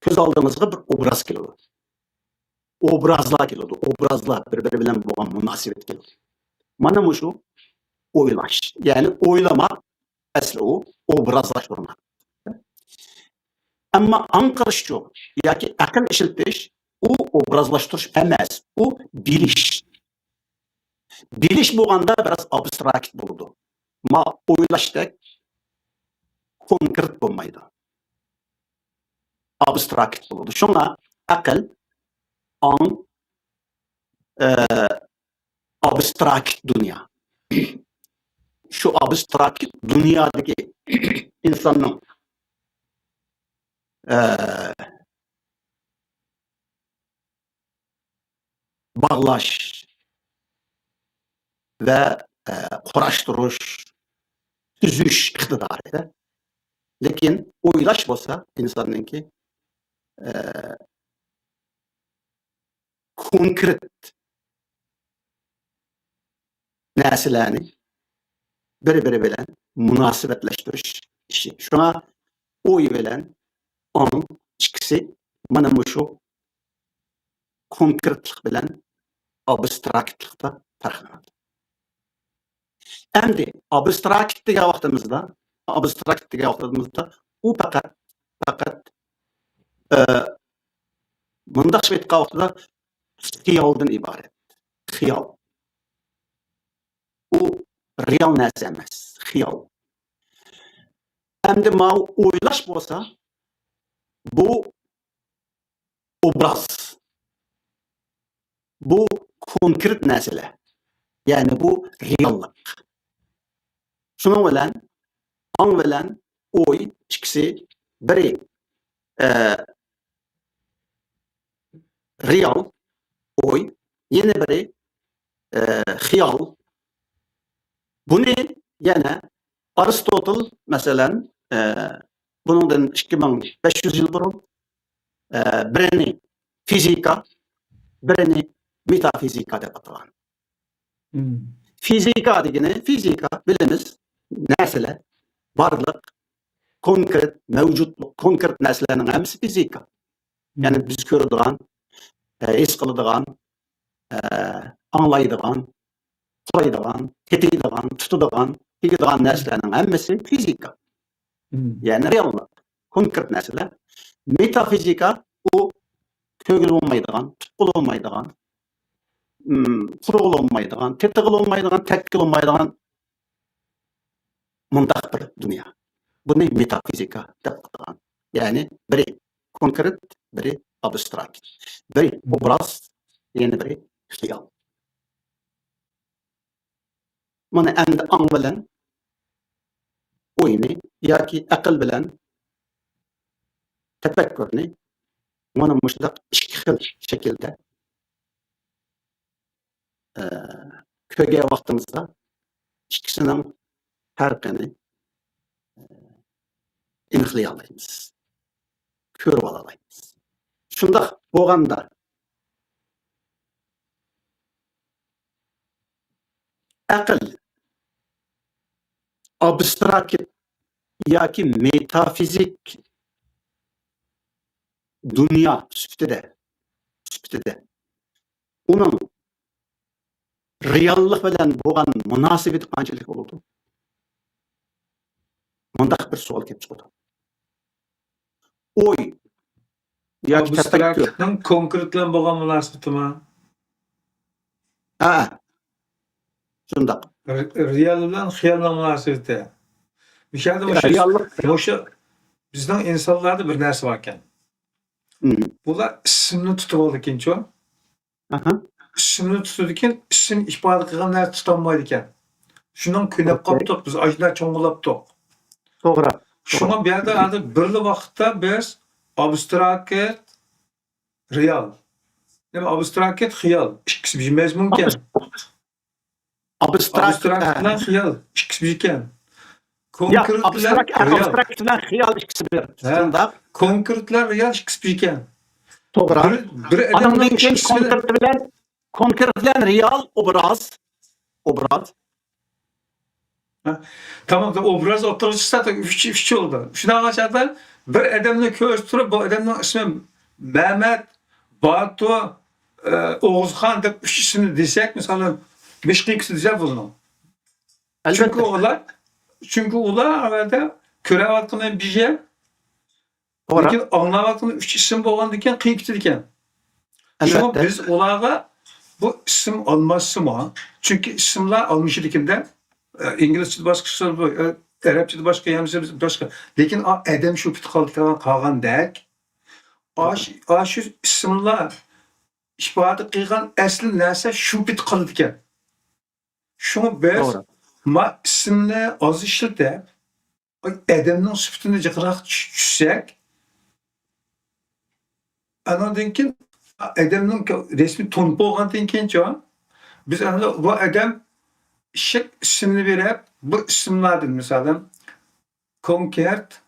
كۆز ئالدىڭىزغا بىر ئوبراز كېلىدۇ. ئوبرازلار كېلىدۇ. ئوبرازلار بىر-بىرى بىلەن بولغان مۇناسىۋەت كېلىدۇ. مانا مۇشۇ ئويلاش. يەنى ئويلىماق، ئەسلى ئۇ ئوبرازلاشتۇرماق. ئەمما ئاڭقىرىشچۇ ياكى ئەقىل ئىشلىتىش، ئۇ ئوبرازلاشتۇرۇش ئەمەس، ئۇ بىلىش. بىلىش بولغاندا بىراز ئابستراكت بولىدۇ. ما ئويلاشتەك كونكرېت بولمايدۇ. ئابستراكت بولىدۇ. شۇڭا ئەقىل، ئاڭ، ئە، ئابستراكت دۇنيا. شۇ ئابستراكت دۇنيادىكى ئىنساننىڭ، ئە، باغلاش ۋە، ئە، قۇراشتۇرۇش، تۈزۈش ئىقتىدارى. لېكىن ئويلاش بولسا ئىنساننىڭكى، ئە، كونكرېت نەرسىلەرنى بىر-بىرى بىلەن مۇناسىۋەتلەشتۈرۈش ئىشى. شۇڭا ئوي بىلەن ئاڭ ئىككىسى مانا مۇشۇ كونكرېتلىق بىلەن ئابستراكتلىقتا پەرقلىنىدۇ. ئەمدى ئابستراكت دېگەن ۋاقتىمىزدا، ئابستراكت دېگەن ۋاقتىمىزدا ئۇ پەقەت، پەقەت، ئە، مۇنداق ئېيتقان ۋاقتىدا خىيالدىن ئىبارەت. خىيال. ئۇ رېئال نەرسە ئەمەس، خىيال. ئەمدى ماۋۇ ئويلاش بولسا، بۇ ئوبراز. بۇ كونكرېت نەرسىلەر. يەنى بۇ رېئاللىق. شۇنىڭ بىلەن ئاڭ بىلەن ئوي ئىككىسى بىرى، ئە، رېئال ئوي، يەنە بىرى، ئە، خىيال. بۇنى يەنە ئارستوتل، مەسىلەن، ئە، بۇنىڭدىن ئىككى مىڭ بەش يۈز يىل بۇرۇن، ئە، بىرىنى فىزىكا، بىرىنى مېتافىزىكا دەپ ئاتىغان. مم. فىزىكا دېگىنى، فىزىكا بىلىمىز، نەرسىلەر، بارلىق، كونكرېت، مەۋجۇتلۇق، كونكرېت نەرسىلەرنىڭ ھەممىسى فىزىكا. يەنى مم. بىز كۆرىدىغان، ئە، ھېس قىلىدىغان، ئە، ئاڭلايدىغان، پۇرايدىغان، تېتىيدىغان، تۇتىدىغان، تېگىدىغان نەرسىلەرنىڭ ھەممىسى فىزىكا. مم. يەنى رېئاللىق، كونكرېت نەرسىلەر. مېتافىزىكا ئۇ كۆرگىلى بولمايدىغان، تۇتقىلى بولمايدىغان، ئىم، قۇرىغىلى بولمايدىغان، تېتىغىلى بولمايدىغان، تەتكىلى بولمايدىغان مۇنداق بىر دۇنيا. بۇنى مېتافىزىكا دەپ ئاتىغان. يەنى بىرى كونكرېت، بىرى ئابستراكت. بىرى مم. ئوبراز، يەنە بىرى خىيال. مانا ئەمدى ئاڭ بىلەن ئوينى ياكى ئەقىل بىلەن تەپەككۇرنى مانا مۇشۇنداق ئىككى خىل شەكىلدە، ئە، كۆرگەن ۋاقتىمىزدا ئىككىسىنىڭ پەرقىنى، ئە، ئېنىقلىيالايمىز، كۆرۈۋالالايمىز. شۇنداق بولغاندا، ئەقىل ئابستراكت ياكى مېتافىزىك دۇنيا سۈپىتىدە، سۈپىتىدە ئۇنىڭ رېئاللىق بىلەن بولغان مۇناسىۋىتى قانچىلىك بولىدۇ؟ مۇنداق بىر سوئال كېلىپ چىقىدۇ. ئوي ياكى تەپەككۇر. ئابستراكتنىڭ كونكرېت بىلەن بولغان مۇناسىۋىتىمۇ؟ ھە. شۇنداق. رېئال بىلەن خىيالنىڭ مۇناسىۋىتى. مۇشۇ يەردە مۇشۇ، رېئاللىق، مۇشۇ بىزنىڭ ئىنسانلاردا بىر نەرسە باركەن. مم. بۇلار ئىسىمنى تۇتۇپ ئالىدىكەنچۇ؟ ئاھا. ئىسىمنى تۇتىدىكەن، ئىسىم ئىپادە قىلغان نەرسە تۇتالمايدىكەن. شۇنىڭ كۆنۈپ قاپتۇق، بىز ئاشۇنداق چوڭ بولاپتۇق. توغرا. شۇڭا بۇ يەردە ھازىر بىرلا ۋاقىتتا بىز ئابستراكت، رېئال. نېمە، ئابستراكت، خىيال. ئىككىسى بىر مەزمۇنكەن. ئابستراكت، ئابستراكت بىلەن خىيال ئىككىسى بىر ئىكەن. ياق، كونكرېت بىلەن ئابستراكت، رېئال. ئابستراكت بىلەن خىيال ئىككىسى بىر. ھە. شۇنداق. كونكرېت بىلەن رېئال ئىككىسى بىر ئىكەن. توغرا. بىر، بىر ئادەمنىڭ ئاندىن كېيىن كۆرۈشى بىلەن كونكرېت بىلەن، كونكرېت بىلەن رېئال ئوبراز. ئوبراز. ھە؟ تامام، ئوبراز ئوتتۇرىغا چىقسا، ئۈچ، ئۈچ بولدى. شۇنداق چاغدا بىر ئادەمنى كۆرسىتىپ تۇرۇپ، بۇ ئادەمنىڭ ئىسمى مەمەت، باتۇر، ئە، ئوغۇزخان دەپ ئۈچ ئىسىمنى دېسەك، مىسالەن، بېشى قىيىپ كېتىدۇ بۇنىڭ. ئەلۋەتتە. چۈنكى ئۇلار، چۈنكى ئۇلار ئۇ يەردە كۆرۈۋاتقىنى بىر يەر، توغرا. لېكىن ئاڭلاۋاتقىنى ئۈچ ئىسىم بولغاندىكىن قىيىپ كېتىدىكەن. شۇڭا ئەلۋەتتە. بىز ئۇلارغا بۇ ئىسىم ئالماشسىمۇ، چۈنكى ئىسىملار ئالمىشىدىكىندە، ئە، ئىنگلىزچىدا باشقىچە، ئە، ئەرەبچىدە باشقا، يەنە باشقا. لېكىن ئا-، ئادەم شۇ پېتى قالىدىغان، قالغاندەك، ئاش-، ئاشۇ ئىسىملار ئىپادە قىلغان ئەسلى نەرسە شۇ پېتى قالىدىكەن. شۇڭا بىز توغرا. ما ئىسىمنى ئاز ئىشلىتىپ، ئادەمنىڭ سۈپىتىنى جىقراق چۈش-، چۈشسەك، ئانىڭدىن كېيىن ئادەمنىڭ رەسمى تونۇپ بولغاندىن كېيىنچۇ، بىز ئەمدى بۇ ئادەم ئىششەك ئىسمىنى بېرىپ، بۇ ئىسىملاردىن مىسالەن، كونكرېت،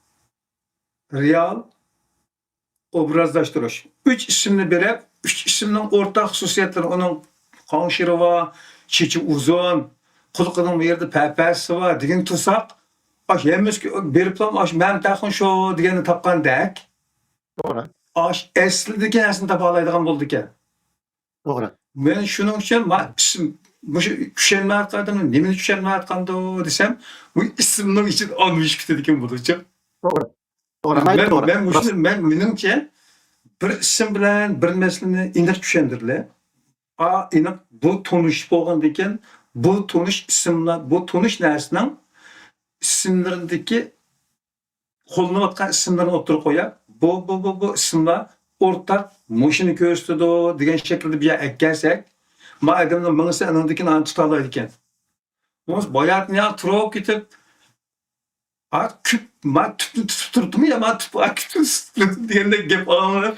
رېئال، ئوبرازلاشتۇرۇش. ئۈچ ئىسىمنى بېرىپ، ئۈچ ئىسىمنىڭ ئورتاق خۇسۇسىيەتلىرى، ئۇنىڭ قاڭشىرى بار، چېچى ئۇزۇن، قۇلىقىنىڭ بۇ يېرىدا پەپەسى بار دېگەن تۇرساق، ئاش ھەممىسىگە بېرىپلا ئاش مەن تاقىن شۇ دېگەننى تاپقاندەك. توغرا. ئاش ئەسلىدىكى نەرسىنى تاپالايدىغان بولىدىكەن. توغرا. مەن شۇنىڭ ئۈچۈن ما-، ئىسىم، مۇشۇ چۈشەنمەيۋاتقان ئادەم نېمىنى چۈشەنمەيۋاتقاندۇ دېسەم، بۇ ئىسىمنىڭ ئىچىدە ئالمىشىپ كېتىدىكەن بولىدۇچۇ. توغرا. توغرا، ناھايىتى مەن، توغرا. مەن مۇشۇ، مەن مېنىڭچە بىر ئىسىم بىلەن بىر مەسىلىنى ئېنىق چۈشەندۈرىلە. ئا، ئېنىق بۇ تونۇش بولغاندىن كېيىن، بۇ تونۇش ئىسىملار، بۇ تونۇش نەرسىنىڭ ئىسىملىرىدىكى قوللىنىۋاتقان ئىسىملىرىنى ئوتتۇرىغا قويۇپ، بۇ، بۇ، بۇ، بۇ ئىسىملار ئورتاق مۇشۇنى كۆرسىتىدۇ دېگەن شەكىلدە بۇ يەرگە ئەكەلسەك، ما ئادەمنىڭ مېڭىسى ئانىڭدىن كېيىن ئانى تۇتالايدىكەن. بولمىسا باياتىن يا تۇرۇپ كېتىپ، ئا، كۈپ، ما تۈپنى تۇتۇپ تۇردۇم يا ما تۈپ، ئا، كۈپنى تۇتۇپ تۇردۇم دېگەندەك گەپ ئاڭلىنىپ.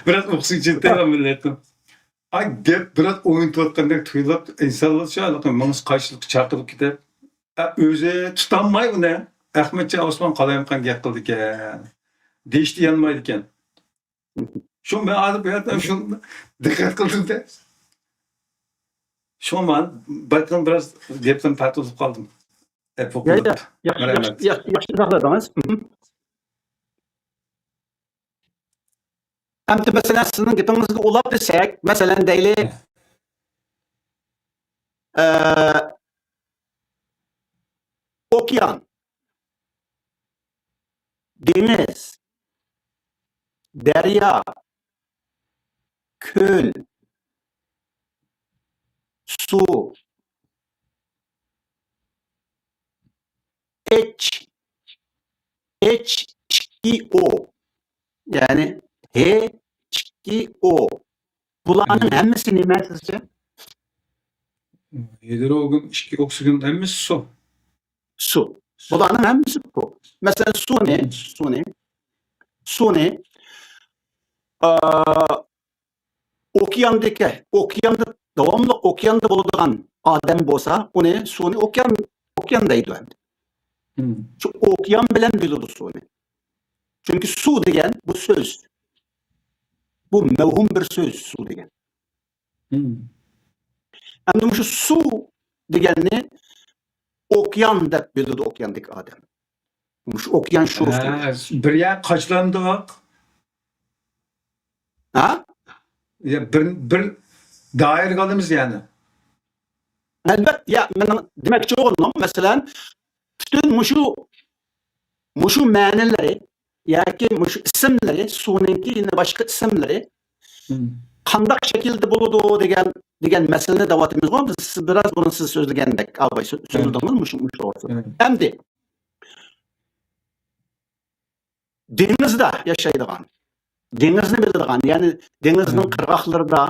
بىراز ئوخشىشىپ كېتىۋاتىمەن مىللەتنىڭ. ئا، گەپ بىراز ئوينىتىۋاتقاندەك تۇيۇلۇپ، ئىنسانلارچە ھېلىقى مېڭىسى قايچىلىق چاقىرىپ كېتىپ، ئا، ئۆزى تۇتالماي ئۇنى. ئەخمەتجان ئوسمان قالايمىقان گەپ قىلىدىكەن. دېيىشتە يانمايدىكەن. شۇ مەن ھازىر بۇ يەردە شۇ دىققەت قىلدىم-دە. شۇڭا مەن بايقىدىم بىراز گەپتىن پەتۇزۇپ قالدىم. ئەپۇ يا، يا، قىلىپ. ياخشى، ياخشى، مەرھەمەت. ياخشى، ياخشى ساقلىدىڭىز. مھم. ئەمدى مەسىلەن سىزنىڭ گېپىڭىزگە ئۇلاپ دېسەك، مەسىلەن دەيلى، ئە، ئوكيان، دېڭىز، دەريا، كۆل، سۇ، ئېچ، ئېچ ئىككى ئو، يەنى ھې ئىككى ئو. بۇلارنىڭ ھەممىسى نېمە سىزچە؟ ھىدروگېن، ئىككى ئوكسىگېن ھەممىسى سۇ. سۇ. بۇلارنىڭ ھەممىسى سۇ. مەسىلەن، سۇنى، سۇنى، سۇنى، ئا، ئوكياندىكى، ئوكياندا، داۋاملىق ئوكياندا بولىدىغان ئادەم بولسا، ئۇنى، سۇنى ئوكيان، ئوكيان دەيدۇ ئەمدى. مم. شۇ ئوكيان بىلەن بىلىدۇ سۇنى. چۈنكى سۇ دېگەن بۇ سۆز. بۇ مەۋھۇم بىر سۆز، سۇ دېگەن. مم. ئەمدى مۇشۇ سۇ دېگەننى ئوكيان دەپ بىلىدۇ ئوكياندىكى ئادەم. مۇشۇ ئوكيان شۇ. ھە، بىر يەر قاچىلاندۇق. ھە؟ يا، بىر، بىر دائىرىگە ئالىمىز يەنى. ئەلۋەتتە، يا، مېنىڭ دېمەكچى بولغىنىم، مەسىلەن، پۈتۈن مۇشۇ، مۇشۇ مەنىلىرى ياكى مۇشۇ ئىسىملىرى، سۇنىڭكى يەنە باشقا ئىسىملىرى مم. قانداق شەكىلدە بولىدۇ دېگەن، دېگەن مەسىلىنى دەۋاتىمىزغۇ. بىز، سىز بىراز بۇرۇن سىز سۆزلىگەندەك، ئاباي سۆ-، مم. سۆزلىدىڭىز مۇشۇ، مۇشۇ توغرىسىدا. مم. ئەمدى دېڭىزدا ياشايدىغان، دېڭىزنى بىلىدىغان، يەنى دېڭىزنىڭ مم. قىرغاقلىرىدا،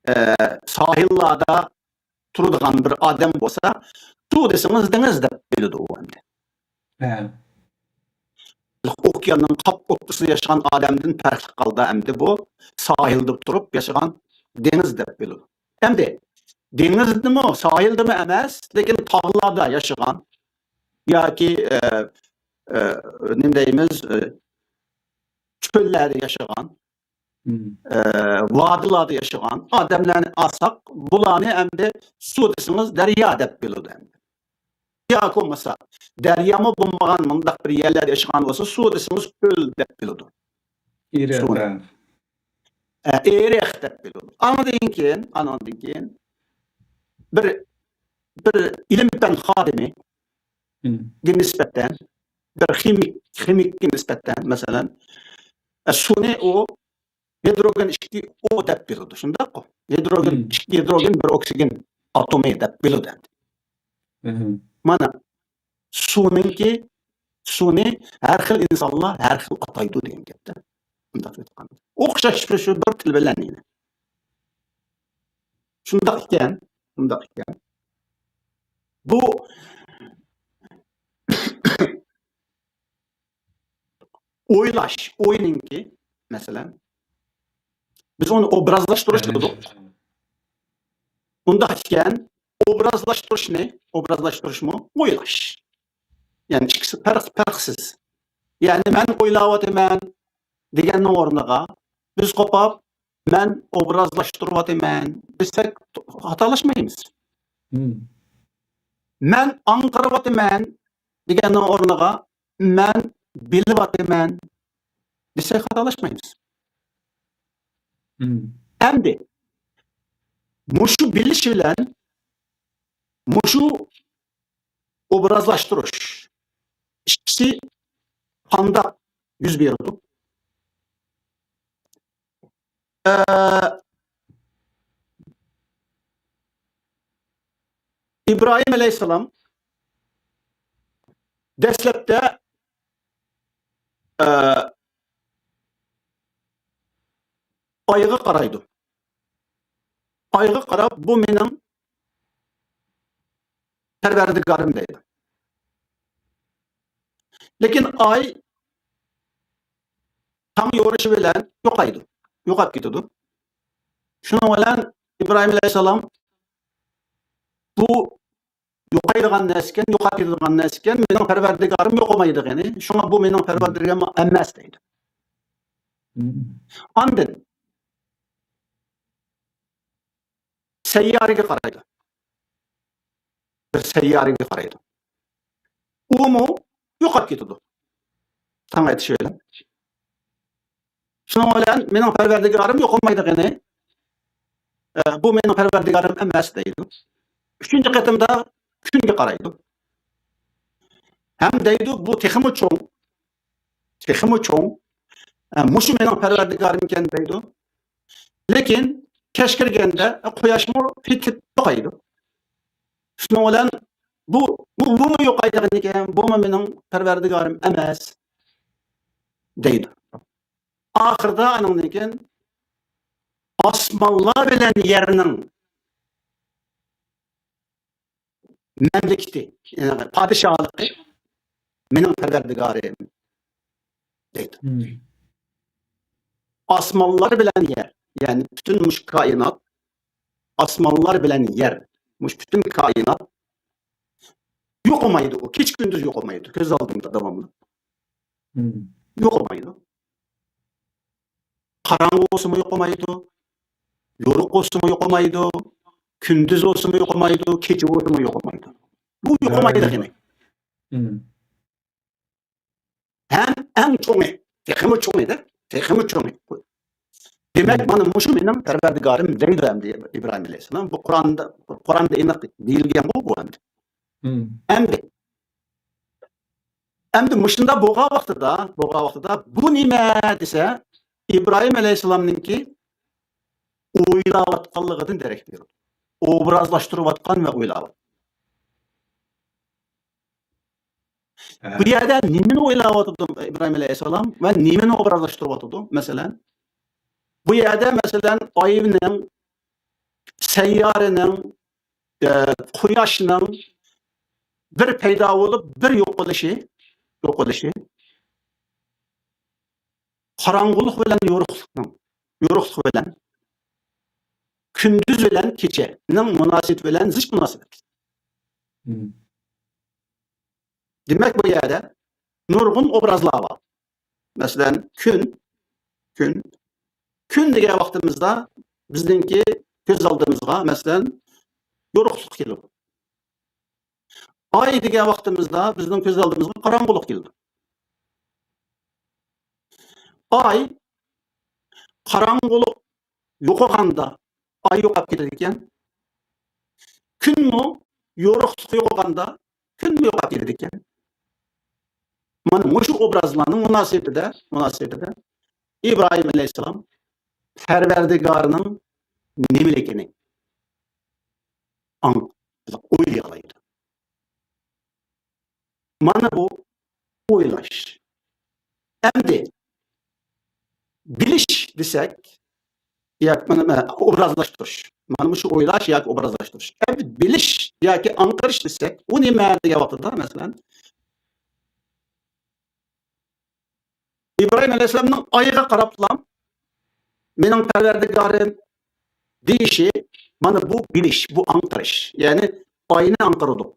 ئە، ساھىللاردا تۇرىدىغان بىر ئادەم بولسا، سۇ دېسىڭىز دېڭىز دەپ بىلىدۇ ئۇ ئەمدى. ھە. ئوكياننىڭ قاپ ئوتتۇرىسىدا ياشىغان ئادەمدىن پەرقلىق ھالدا ئەمدى بۇ ساھىلدا تۇرۇپ ياشىغان دېڭىز دەپ بىلىدۇ. ئەمدى دېڭىزدىمۇ، ساھىلدىمۇ ئەمەس، لېكىن تاغلاردا ياشىغان ياكى، ئە، ئە، نېمە دەيمىز، ئە، چۆللەردە ياشىغان مم. ئە، ۋادىلاردا ياشىغان ئادەملەرنى ئالساق، بۇلارنى ئەمدى سۇ دېسىڭىز، دەريا دەپ بىلىدۇ ئەمدى. ياكى بولمىسا، دەريامۇ بولمىغان مۇنداق بىر يەرلەردە ياشىغان بولسا، سۇ دېسىڭىز، كۆل دەپ بىلىدۇ. ئېرىق، سۇنى. ھە. ئە، ئېرىق دەپ بىلىدۇ. ئاندىن كېيىن، ئانىڭدىن كېيىن بىر، بىر ئىلىم-پەن خادىمى مم. نىسبەتەن، بىر خىمىك، خىمىككە نىسبەتەن، مەسىلەن، ئە، سۇنى ئۇ ھىدروگېن ئىككى ئو دەپ بىلىدۇ، شۇنداققۇ؟ ھىدروگېن، مم. ئىككى ھىدروگېن، بىر ئوكسىگېن ئاتومى دەپ بىلىدۇ ئەمدى. مم. مانا، سۇنىڭكى، سۇنى ھەر خىل ئىنسانلار ھەر خىل ئاتايدۇ دېگەن گەپتە. مۇنداق ئېيتقاندا. ئوخشاش بىر شۇ بىر تىل بىلەن يەنە. شۇنداق ئىكەن، شۇنداق ئىكەن. بۇ ئويلاش، ئوينىڭكى، مەسىلەن، بىز ئۇنى ئوبرازلاشتۇرۇش دېدۇق. ئۇنداق ئىكەن، ئوبرازلاشتۇرۇشنى، ئوبرازلاشتۇرۇشمۇ ئويلاش. يەنى ئىككىسى پەرق، پەرقسىز. يەنى مەن ئويلاۋاتىمەن دېگەننىڭ ئورنىغا بىز قوپاپ مەن ئوبرازلاشتۇرۇۋاتىمەن دېسەك خاتالاشمايمىز. مم. مەن ئاڭقىرىۋاتىمەن دېگەننىڭ ئورنىغا مەن بىلىۋاتىمەن دېسەك خاتالاشمايمىز. مم. ئەمدى مۇشۇ بىلىش بىلەن مۇشۇ ئوبرازلاشتۇرۇش ئىككىسى قانداق يۈز بېرىدۇ؟ ئە، ئىبراھىم ئەلەيھىسسالام دەسلەپتە، ئە، ئايغا قارايدۇ. ئايغا قاراپ، بۇ مېنىڭ پەرۋەردىگارىم دەيدۇ. لېكىن ئاي تاڭ يورۇشى بىلەن يوقايدۇ، يوقاپ كېتىدۇ. شۇنىڭ بىلەن ئىبراھىم ئەلەيھىسسالام بۇ يوقايدىغان نەرسىكەن، يوقاپ كېتىدىغان نەرسىكەن، مېنىڭ پەرۋەردىگارىم يوقىمايدىغىنى، شۇڭا بۇ مېنىڭ پەرۋەردىگارىم ئەمەس دەيدۇ. مم. ئاندىن سەييارىگە قارايدۇ. بىر سەييارىگە قارايدۇ. ئۇمۇ يوقاپ كېتىدۇ. تاڭ ئېتىشى بىلەن. شۇنىڭ بىلەن مېنىڭ پەرۋەردىگارىم يوقالمايدىغىنى، ئە، بۇ مېنىڭ پەرۋەردىگارىم ئەمەس دەيدۇ. ئۈچىنچى قېتىمدا كۈنگە قارايدۇ. ھەم دەيدۇ، بۇ تېخىمۇ چوڭ، تېخىمۇ چوڭ. ئە، مۇشۇ مېنىڭ پەرۋەردىگارىمكەن دەيدۇ. لېكىن كەچ كىرگەندە قۇياشمۇ پېتىپ يوقايدۇ. شۇنىڭ بىلەن بۇ، بۇ، بۇمۇ يوقايدىغان ئىكەن، بۇمۇ مېنىڭ پەرۋەردىگارىم ئەمەس دەيدۇ. ئاخىرىدا ئانىڭدىن كېيىن ئاسمانلار بىلەن يەرنىڭ مەملىكىتى، يەنى پادىشاھلىقى مېنىڭ پەرۋەردىگارىم دەيدۇ. مم. ئاسمانلار بىلەن يەر، يەنى پۈتۈن مۇشۇ كائىنات، ئاسمانلار بىلەن يەر، مۇشۇ پۈتۈن كائىنات يوقىمايدۇ، ئۇ كېچە كۈندۈز يوقىمايدۇ، كۆز ئالدىمدا داۋاملىق. مم. يوقىمايدۇ. قاراڭغۇ بولسىمۇ يوقىمايدۇ، يورۇق بولسىمۇ يوقىمايدۇ، كۈندۈز بولسىمۇ يوقىمايدۇ، كېچە بولسىمۇ يوقىمايدۇ. بۇ يوقىمايدىغىنى. مم. ھەم ئەڭ چوڭى، تېخىمۇ چوڭى-دە، تېخىمۇ چوڭى. دېمەك، مم. مانا مۇشۇ مېنىڭ پەرۋەردىگارىم دەيدۇ ئەمدى ئىبراھىم ئەلەيھىسسالام. بۇ قۇرئاندا، قۇرئاندا ئېنىق دېيىلگەنغۇ بۇ ئەمدى. مم. ئەمدى ئەمدى مۇشۇنداق بولغان ۋاقتىدا، بولغان ۋاقتىدا بۇ نېمە دېسە، ئىبراھىم ئەلەيھىسسالامنىڭكى ئويلاۋاتقانلىقىدىن دېرەك بېرىدۇ. ئوبرازلاشتۇرۇۋاتقان ۋە ئويلاۋاتقان. ھە. بۇ يەردە نېمىنى ئويلاۋاتىدۇ ئىبراھىم ئەلەيھىسسالام ۋە نېمىنى ئوبرازلاشتۇرۇۋاتىدۇ؟ مەسىلەن، بۇ يەردە، مەسىلەن، ئاينىڭ، سەييارىنىڭ، ئە، قۇياشنىڭ بىر پەيدا بولۇپ، بىر يوقىلىشى، يوقىلىشى، قاراڭغۇلۇق بىلەن يورۇقلۇقنىڭ، يورۇقلۇق بىلەن كۈندۈز بىلەن كېچىنىڭ مۇناسىۋىتى بىلەن زىچ مۇناسىۋەتلىك. مم. دېمەك، بۇ يەردە نۇرغۇن ئوبرازلار بار. مەسىلەن، كۈن، كۈن، كۈن دېگەن ۋاقتىمىزدا بىزنىڭكى كۆز ئالدىمىزغا، مەسىلەن، يورۇقلۇق كېلىدۇ. ئاي دېگەن ۋاقتىمىزدا بىزنىڭ كۆز ئالدىمىزغا قاراڭغۇلۇق كېلىدۇ. ئاي، قاراڭغۇلۇق يوقىغاندا ئاي يوقاپ كېتىدىكەن. كۈنمۇ يورۇقلۇق يوقىغاندا كۈنمۇ يوقاپ كېتىدىكەن. مانا مۇشۇ ئوبرازلارنىڭ مۇناسىۋىتىدە، مۇناسىۋىتىدە ئىبراھىم ئەلەيھىسسالام پەرۋەردىگارىنىڭ نېمىلىكىنى ئاڭ-، ئويلىيالايدۇ. مانا بۇ ئويلاش. ئەمدى بىلىش دېسەك، ياكى مانا، مانا ئوبرازلاشتۇرۇش. مانا مۇشۇ ئويلاش ياكى ئوبرازلاشتۇرۇش. ئەمدى بىلىش ياكى ئاڭقىرىش دېسەك، ئۇ نېمە دېگەن ۋاقتىدا، مەسىلەن، ئىبراھىم ئەلەيھىسسالامنىڭ ئايغا قاراپلا، مېنىڭ پەرۋەردىگارىم دېيىشى، مانا بۇ بىلىش، بۇ ئاڭقىرىش. يەنى ئاينى ئاڭقىردۇق،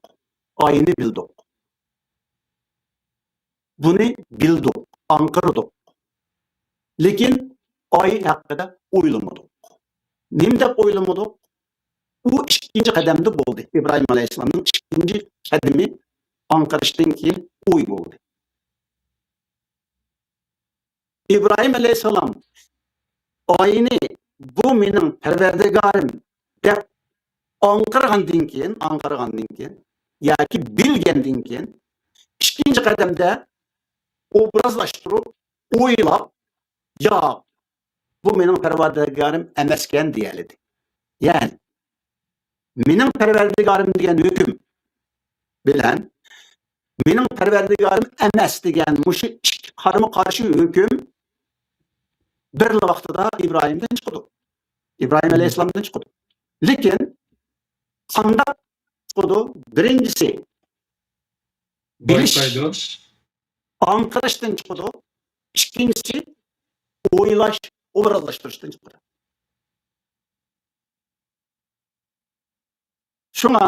ئاينى بىلدۇق. بۇنى بىلدۇق، ئاڭقىردۇق. لېكىن ئاي ھەققىدە ئويلىمىدۇق. نېمە دەپ ئويلىمىدۇق؟ ئۇ ئىككىنچى قەدەمدە بولدى. ئىبراھىم ئەلەيھىسسالامنىڭ ئىككىنچى قەدىمى ئاڭقىرىشتىن كېيىن ئوي بولدى. ئىبراھىم ئەلەيھىسسالام ئاينى، «بۇ مېنىڭ پەرۋەردىگارىم» دەپ ئاڭقىرغاندىن كېيىن، ئاڭقىرغاندىن كېيىن ياكى بىلگەندىن كېيىن، ئىككىنچى قەدەمدە ئوبرازلاشتۇرۇپ، ئويلاپ، «ياق، بۇ مېنىڭ پەرۋەردىگارىم ئەمەسكەن» دېيەلىدى. يەنى، «مېنىڭ پەرۋەردىگارىم» دېگەن ھۆكۈم بىلەن «مېنىڭ پەرۋەردىگارىم ئەمەس» دېگەن مۇشۇ ئىككى قارىمۇ قارشى ھۆكۈم بىرلا ۋاقتىدا ئىبراھىمدىن چىقىدۇ. ئىبراھىم ئەلەيھىسسالامدىن چىقىدۇ. لېكىن قانداق چىقىدۇ؟ بىرىنچىسى، بىلىش، بايقايدۇ. ئاڭقىرىشتىن چىقىدۇ. ئىككىنچىسى، ئويلاش، ئوبرازلاشتۇرۇشتىن چىقىدۇ. شۇڭا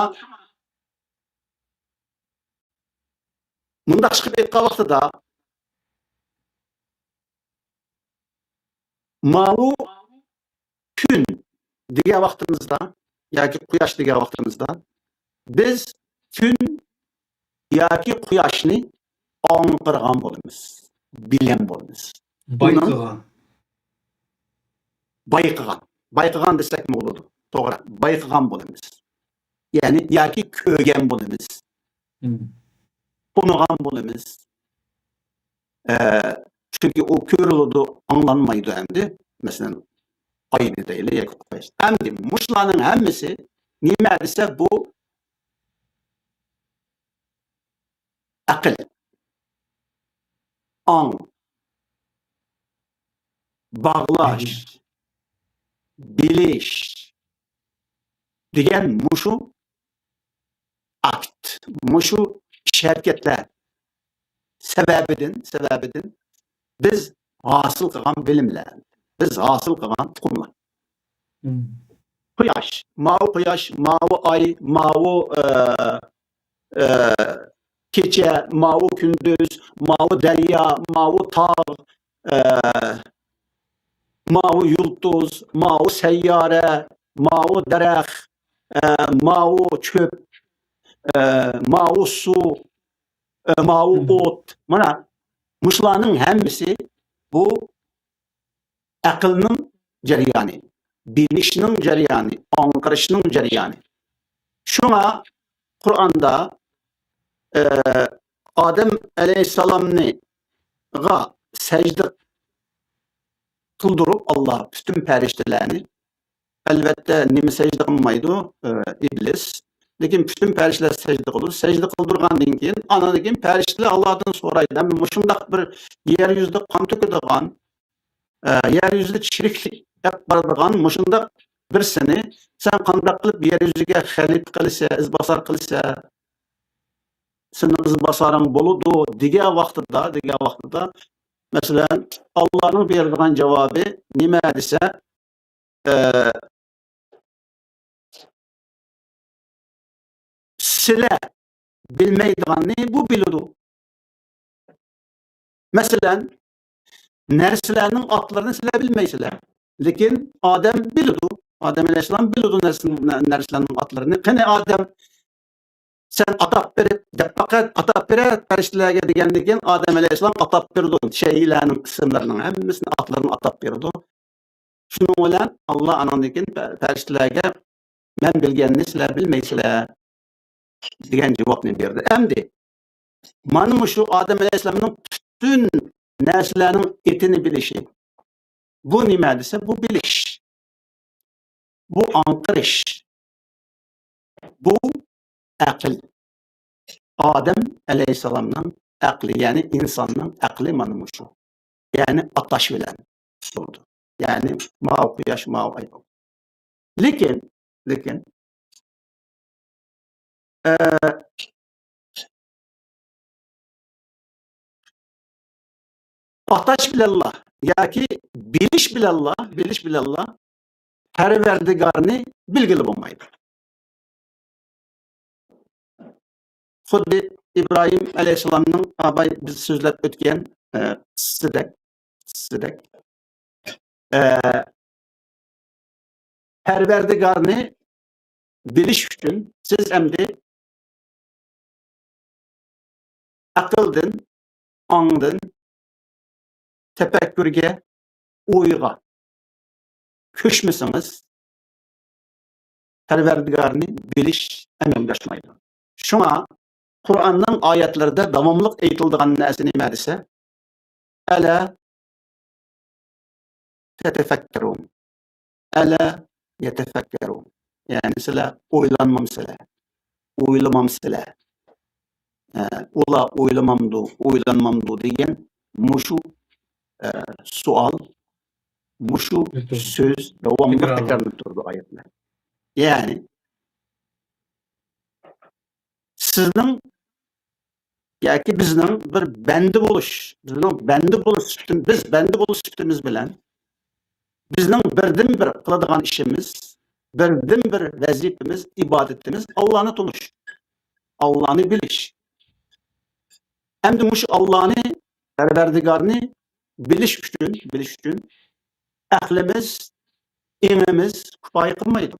مۇنداق چىقىپ ئېيتقان ۋاقتىدا، ماۋۇ كۈن دېگەن ۋاقتىمىزدا ياكى قۇياش دېگەن ۋاقتىمىزدا، بىز كۈن ياكى قۇياشنى ئاڭقىرغان بولىمىز، بىلگەن بولىمىز. بايقىغان. بايقىغان. بايقىغان دېسەكمۇ بولىدۇ. توغرا. بايقىغان بولىمىز. يەنى ياكى كۆرگەن بولىمىز. تونۇغان بولىمىز. ئە، چۈنكى ئۇ كۆرۈلىدۇ، ئاڭلانمايدۇ ئەمدى. مەسىلەن، ئاينى دەيلى ياكى قۇياش. ئەمدى مۇشۇلارنىڭ ھەممىسى نېمە دېسە، بۇ ئەقىل، ئاڭ، باغلاش، بىلىش دېگەن مۇشۇ ئاكت، مۇشۇ ئىش ھەرىكەتلەر سەۋەبىدىن، سەۋەبىدىن بىز ھاسىل قىلغان بىلىملەر، بىز ھاسىل قىلغان ئۇقۇملار. قۇياش، ماۋۇ قۇياش، ماۋۇ ئاي، ماۋۇ، ئە، ئە، كېچە، ماۋۇ كۈندۈز، ماۋۇ دەريا، ماۋۇ تاغ، ئە، ماۋۇ يۇلتۇز، ماۋۇ سەييارە، ماۋۇ دەرەخ، ئە، ماۋۇ چۆپ، ئە، ماۋۇ سۇ، ئە، ماۋۇ ئوت. مانا مۇشۇلارنىڭ ھەممىسى بۇ ئەقىلنىڭ جەريانى، بىلىشنىڭ جەريانى، ئاڭقىرىشنىڭ جەريانى. شۇڭا قۇرئاندا، ئە، ئادەم ئەلەيھىسسالامنىغا سەجدە قىلدۇرۇپ، ئاللا پۈتۈن پەرىشتىلەرنى، ئەلۋەتتە، نېمە سەجدە قىلمايدۇ؟ ئە، ئىبلىس. لېكىن پۈتۈن پەرىشتىلەر سەجدە قىلىدۇ. سەجدە قىلدۇرغاندىن كېيىن، ئانىڭدىن كېيىن پەرىشتىلەر ئاللادىن سورايدۇ، مۇشۇنداق بىر يەر يۈزىدە قان تۆكىدىغان، ئە، يەر يۈزىدە چىرىكلىك ئەپ بارىدىغان مۇشۇنداق بىرسىنى سەن قانداق قىلىپ يەر يۈزىگە خەلىپە قىلىسەن، ئىزباسار قىلىسەن؟ سېنىڭ ئىزباسارىڭ بولىدۇ دېگەن ۋاقتىدا، دېگەن ۋاقتىدا، مەسىلەن، ئاللانىڭ بېرىدىغان جاۋابى نېمە دېسە، ئە، سىلەر بىلمەيدىغاننى بۇ بىلىدۇ. مەسىلەن، نەرسىلەرنىڭ ئاتلىرىنى سىلەر بىلمەيسىلەر. لېكىن ئادەم بىلىدۇ. ئادەم ئەلەيھىسسالام بىلىدۇ نەرسە-، نە-، نەرسىلەرنىڭ ئاتلىرىنى. قېنى ئادەم، سەن ئاتاپ بېرىپ، دەپ پەقەت ئاتاپ بېرە پەرىشتىلەرگە دېگەندىن كېيىن، ئادەم ئەلەيھىسسالام ئاتاپ بېرىدۇ. شەيئىلەرنىڭ ئىسىملىرىنىڭ ھەممىسىنى ئاتلىرىنى ئاتاپ بېرىدۇ. شۇنىڭ بىلەن ئاللا ئانىڭدىن كېيىن پە-، پەرىشتىلەرگە، «مەن بىلگەننى سىلەر بىلمەيسىلەر» دېگەن جاۋابنى بەردى. ئەمدى مانا مۇشۇ ئادەم ئەلەيھىسسالامنىڭ پۈتۈن نەرسىلەرنىڭ ئېتىنى بىلىشى. بۇ نېمە دېسە، بۇ بىلىش. بۇ ئاڭقىرىش. بۇ ئەقىل. ئادەم ئەلەيھىسسالامنىڭ ئەقلى، يەنى ئىنساننىڭ ئەقلى مانا مۇشۇ. يەنى ئاتاش بىلەن تۇتۇلىدۇ. يەنى ماۋۇ قۇياش، ماۋۇ ئاي. لېكىن، لېكىن، ئە، ئاتاش بىلەنلا ياكى بىلىش بىلەنلا، بىلىش بىلەنلا پەرۋەردىگارنى بىلگىلى بولمايدۇ. خۇددى ئىبراھىم ئەلەيھىسسالامنىڭ ئاباي بىز سۆزلەپ ئۆتكەن، ئە، قىسسىدەك، قىسسىدەك. ئە، پەرۋەردىگارنى بىلىش ئۈچۈن سىز ئەمدى ئەقىلدىن، ئاڭدىن، تەپەككۇرگە، ئويغا كۆچمىسىڭىز، پەرۋەردىگارنى بىلىش ئەمەلگە ئاشمايدۇ. شۇڭا قۇرئاننىڭ ئايەتلىرىدە داۋاملىق ئېيتىلىدىغان نەرسە نېمە دېسە، «ئەلا تەتەفەككەرۇن»، «ئەلا يەتەفەككەرۇن»، يەنى سىلەر ئويلانمامسىلەر، ئويلىمامسىلەر؟ ئە، ئۇلار ئويلىمامدۇ، ئويلانمامدۇ دېگەن مۇشۇ، ئە، سوئال، مۇشۇ سۆز داۋاملىق تەكرارلىنىپ تۇرىدۇ ئايەتلەر. يەنى سىزنىڭ ياكى بىزنىڭ بىر بەندە بولۇش، بىزنىڭ بەندە بولۇش سۈپىتىم-، بىز بەندە بولۇش سۈپىتىمىز بىلەن بىزنىڭ بىردىنبىر قىلىدىغان ئىشىمىز، بىردىنبىر ۋەزىپىمىز، ئىبادىتىمىز ئاللانى تونۇش، ئاللانى بىلىش. ئەمدى مۇشۇ ئاللانى، پەرۋەردىگارنى بىلىش ئۈچۈن، بىلىش ئۈچۈن ئەقلىمىز، ئېڭىمىز كۇپايە قىلمايدۇ.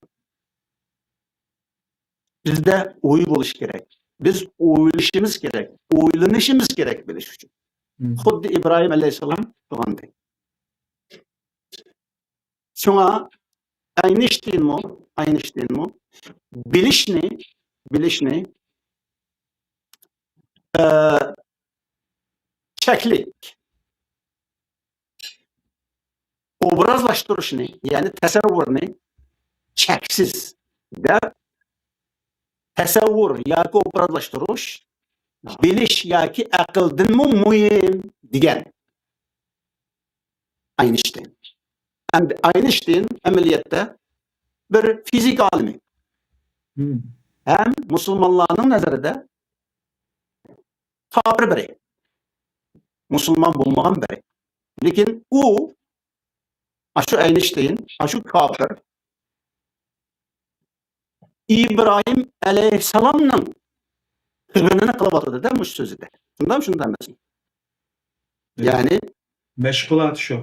بىزدە ئوي بولۇشى كېرەك. بىز ئويلىشىمىز كېرەك. ئويلىنىشىمىز كېرەك بىلىش ئۈچۈن. مم. خۇددى ئىبراھىم ئەلەيھىسسالام قىلغاندەك. شۇڭا ئاينىشتىينمۇ، ئاينىشتىينمۇ بىلىشنى، بىلىشنى، ئە، چەكلىك ئوبرازلاشتۇرۇشنى، يەنى تەسەۋۋۇرنى چەكسىز دەپ، تەسەۋۋۇر ياكى ئوبرازلاشتۇرۇش بىلىش ياكى ئەقىلدىنمۇ مۇھىم دېگەن ئاينىشتىن. ئەمدى ئاينىشتىن ئەمەلىيەتتە بىر فىزىكا ئالىمى. مم. ھەم مۇسۇلمانلارنىڭ نەزىرىدە كاپىر بىرى. مۇسۇلمان بولمىغان بىرى. لېكىن ئۇ، ئاشۇ ئەينىشتىين، ئاشۇ كاپىر ئىبراھىم ئەلەيھىسسالامنىڭ قىلغىنىنى قىلىۋاتىدۇ-دە مۇشۇ سۆزىدە. شۇنداقمۇ، شۇنداق ئەمەسمۇ؟ يەنى مەشغۇلاتى شۇ.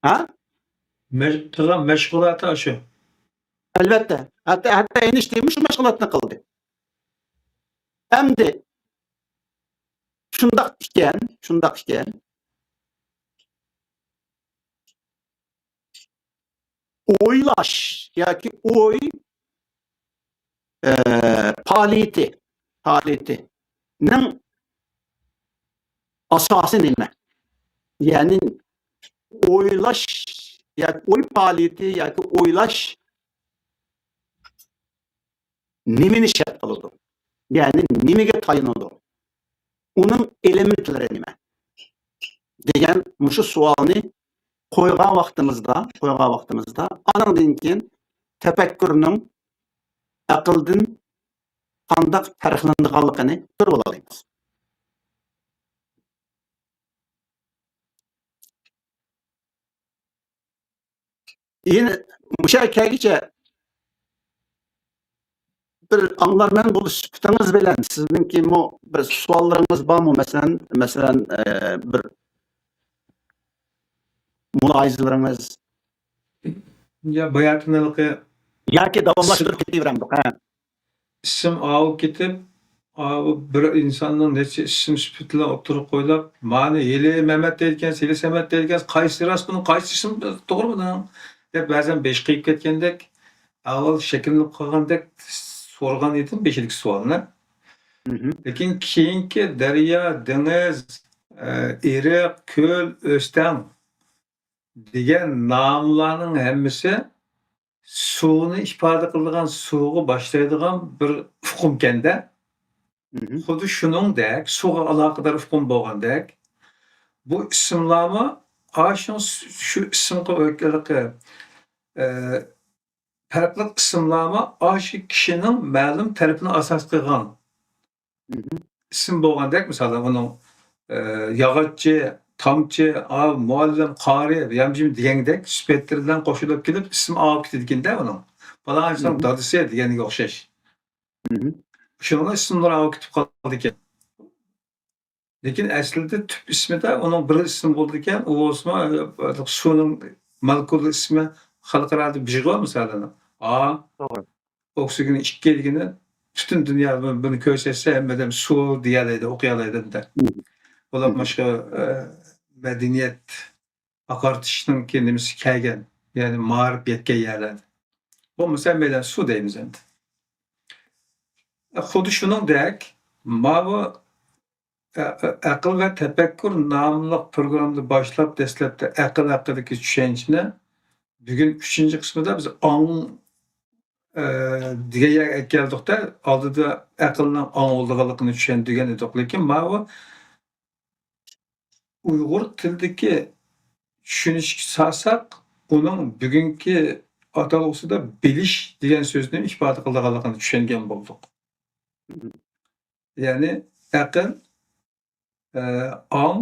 ھە؟ مەش-، قىلغان مەشغۇلاتى شۇ. ئەلۋەتتە. ھەتتا، ھەتتا ئەينىشتىينمۇ شۇ مەشغۇلاتنى قىلدى. ئەمدى شۇنداق ئىكەن، شۇنداق ئىكەن، ئويلاش ياكى ئوي، ئە، پائالىيىتى، پائالىيىتىنىڭ ئاساسى نېمە؟ يەنى ئويلاش ياكى ئوي پائالىيىتى ياكى ئويلاش نېمىنى شەرت قىلىدۇ؟ يەنى نېمىگە تايىنىدۇ؟ ئۇنىڭ ئېلېمېنتلىرى نېمە؟ دېگەن مۇشۇ سوئالنى قويغان ۋاقتىمىزدا، قويغان ۋاقتىمىزدا، ئانىڭدىن كېيىن تەپەككۇرنىڭ ئەقىلدىن قانداق پەرقلىنىدىغانلىقىنى كۆرۈپ ئالالايمىز. يەنە مۇشۇ يەرگە كەلگۈچە بىر ئاڭلارمەن بولۇش سۈپىتىڭىز بىلەن سىزنىڭكىمۇ بىر سوئاللىرىڭىز بارمۇ؟ مەسىلەن، مەسىلەن، ئە، بىر مۇلاھىزىلىرىڭىز. يا، باياتىن ھېلىقى ياكى داۋاملاشتۇرۇپ كېتىۋېرەمدۇق، ھە؟ ئىسىم ئاۋۇ كېتىپ، ئاۋۇ بىر ئىنساننىڭ نەچچە ئىسىم سۈپىتىنى ئوتتۇرىغا قويلاپ، مانا ھېلى مەمەت دەيدىكەنسىز، ھېلى سەمەت دەيدىكەنسىز، قايسى راست بۇنىڭ، قايسى ئىسىم توغرا بۇنىڭ دەپ بەزەن بېشى قېيىپ كەتكەندەك، ئاۋۋال شەكىللىنىپ قالغاندەك سورىغان ئىدىم بېشىدىكى سوئالنى. مھم. لېكىن كېيىنكى دەريا، دېڭىز، ئە، ئېرىق، كۆل، ئۆستەڭ دېگەن ناملارنىڭ ھەممىسى سۇنى ئىپادە قىلىدىغان، سۇغا باشلايدىغان بىر ئۇقۇمكەندە. مھم. خۇددى شۇنىڭدەك، سۇغا ئالاقىدار ئۇقۇم بولغاندەك، بۇ ئىسىملارمۇ ئاشۇ، شۇ ئىسىمغا ئۆتكەنلىكى، ئە، پەرقلىق ئىسىملارمۇ ئاشۇ كىشىنىڭ مەلۇم تەرىپىنى ئاساس قىلغان. مھم. ئىسىم بولغاندەك، مىسالەن، ئۇنىڭ، ئە، ياغاچچى، تامچى، ئا، مۇئەللىم، قارى، يامجىم دېگەندەك سۈپەتلىرى بىلەن قوشۇلۇپ كېلىپ، ئىسمى ئاۋۇپ كېتىدىكەن-دە ئۇنىڭ. پالانچىنىڭ دادىسى دېگەنگە ئوخشاش. شۇنىڭ ئىسىملىرى ئاۋۇپ كېتىپ قالىدىكەن. لېكىن ئەسلىدە تۈپ ئىسمىدا ئۇنىڭ بىر ئىسمى بولىدىكەن، ئۇ بولسىمۇ، ئە، سۇنىڭ مولېكۇلا ئىسمى خەلقئارادا بىژغو مىسالىدا. ئا، توغرا. ئوكسىگېن ئىككى دېگىنى پۈتۈن دۇنيا بۇ-، بۇنى كۆرسەتسە، ھەممە ئادەم سۇ دېيەلەيدۇ، ئوقۇيالايدۇ بۇنداق. بۇلار باشقا، ئە، مەدەنىيەت ئاقارتىشنىڭكى نېمىسى كەلگەن، يەنى مائارىپ يەتكەن يەرلەردە. بولمىسا ھەممەيلەن سۇ دەيمىز ئەمدى. خۇددى شۇنىڭدەك، ماۋۇ ئە-، ئە-، ئەقىل ۋە تەپەككۇر ناملىق پروگراممىدا باشلاپ دەسلەپتە ئەقىل ھەققىدىكى چۈشەنچىنى بۈگۈن ئۈچىنچى قىسمىدا بىز ئاڭ، ئە، دېگەن يەرگە كەلدۇق-دە، ئالدىدا ئەقىلنىڭ ئاڭ بولىدىغانلىقىنى چۈشەندۈرگەن ئىدۇق. لېكىن ماۋۇ ئۇيغۇر تىلىدىكى چۈشىنىشكە سالساق، ئۇنىڭ بۈگۈنكى ئاتالغۇسىدا بىلىش دېگەن سۆزنى ئىپادە قىلىدىغانلىقىنى چۈشەنگەن بولدۇق. يەنى ئەقىل، ئە، ئاڭ،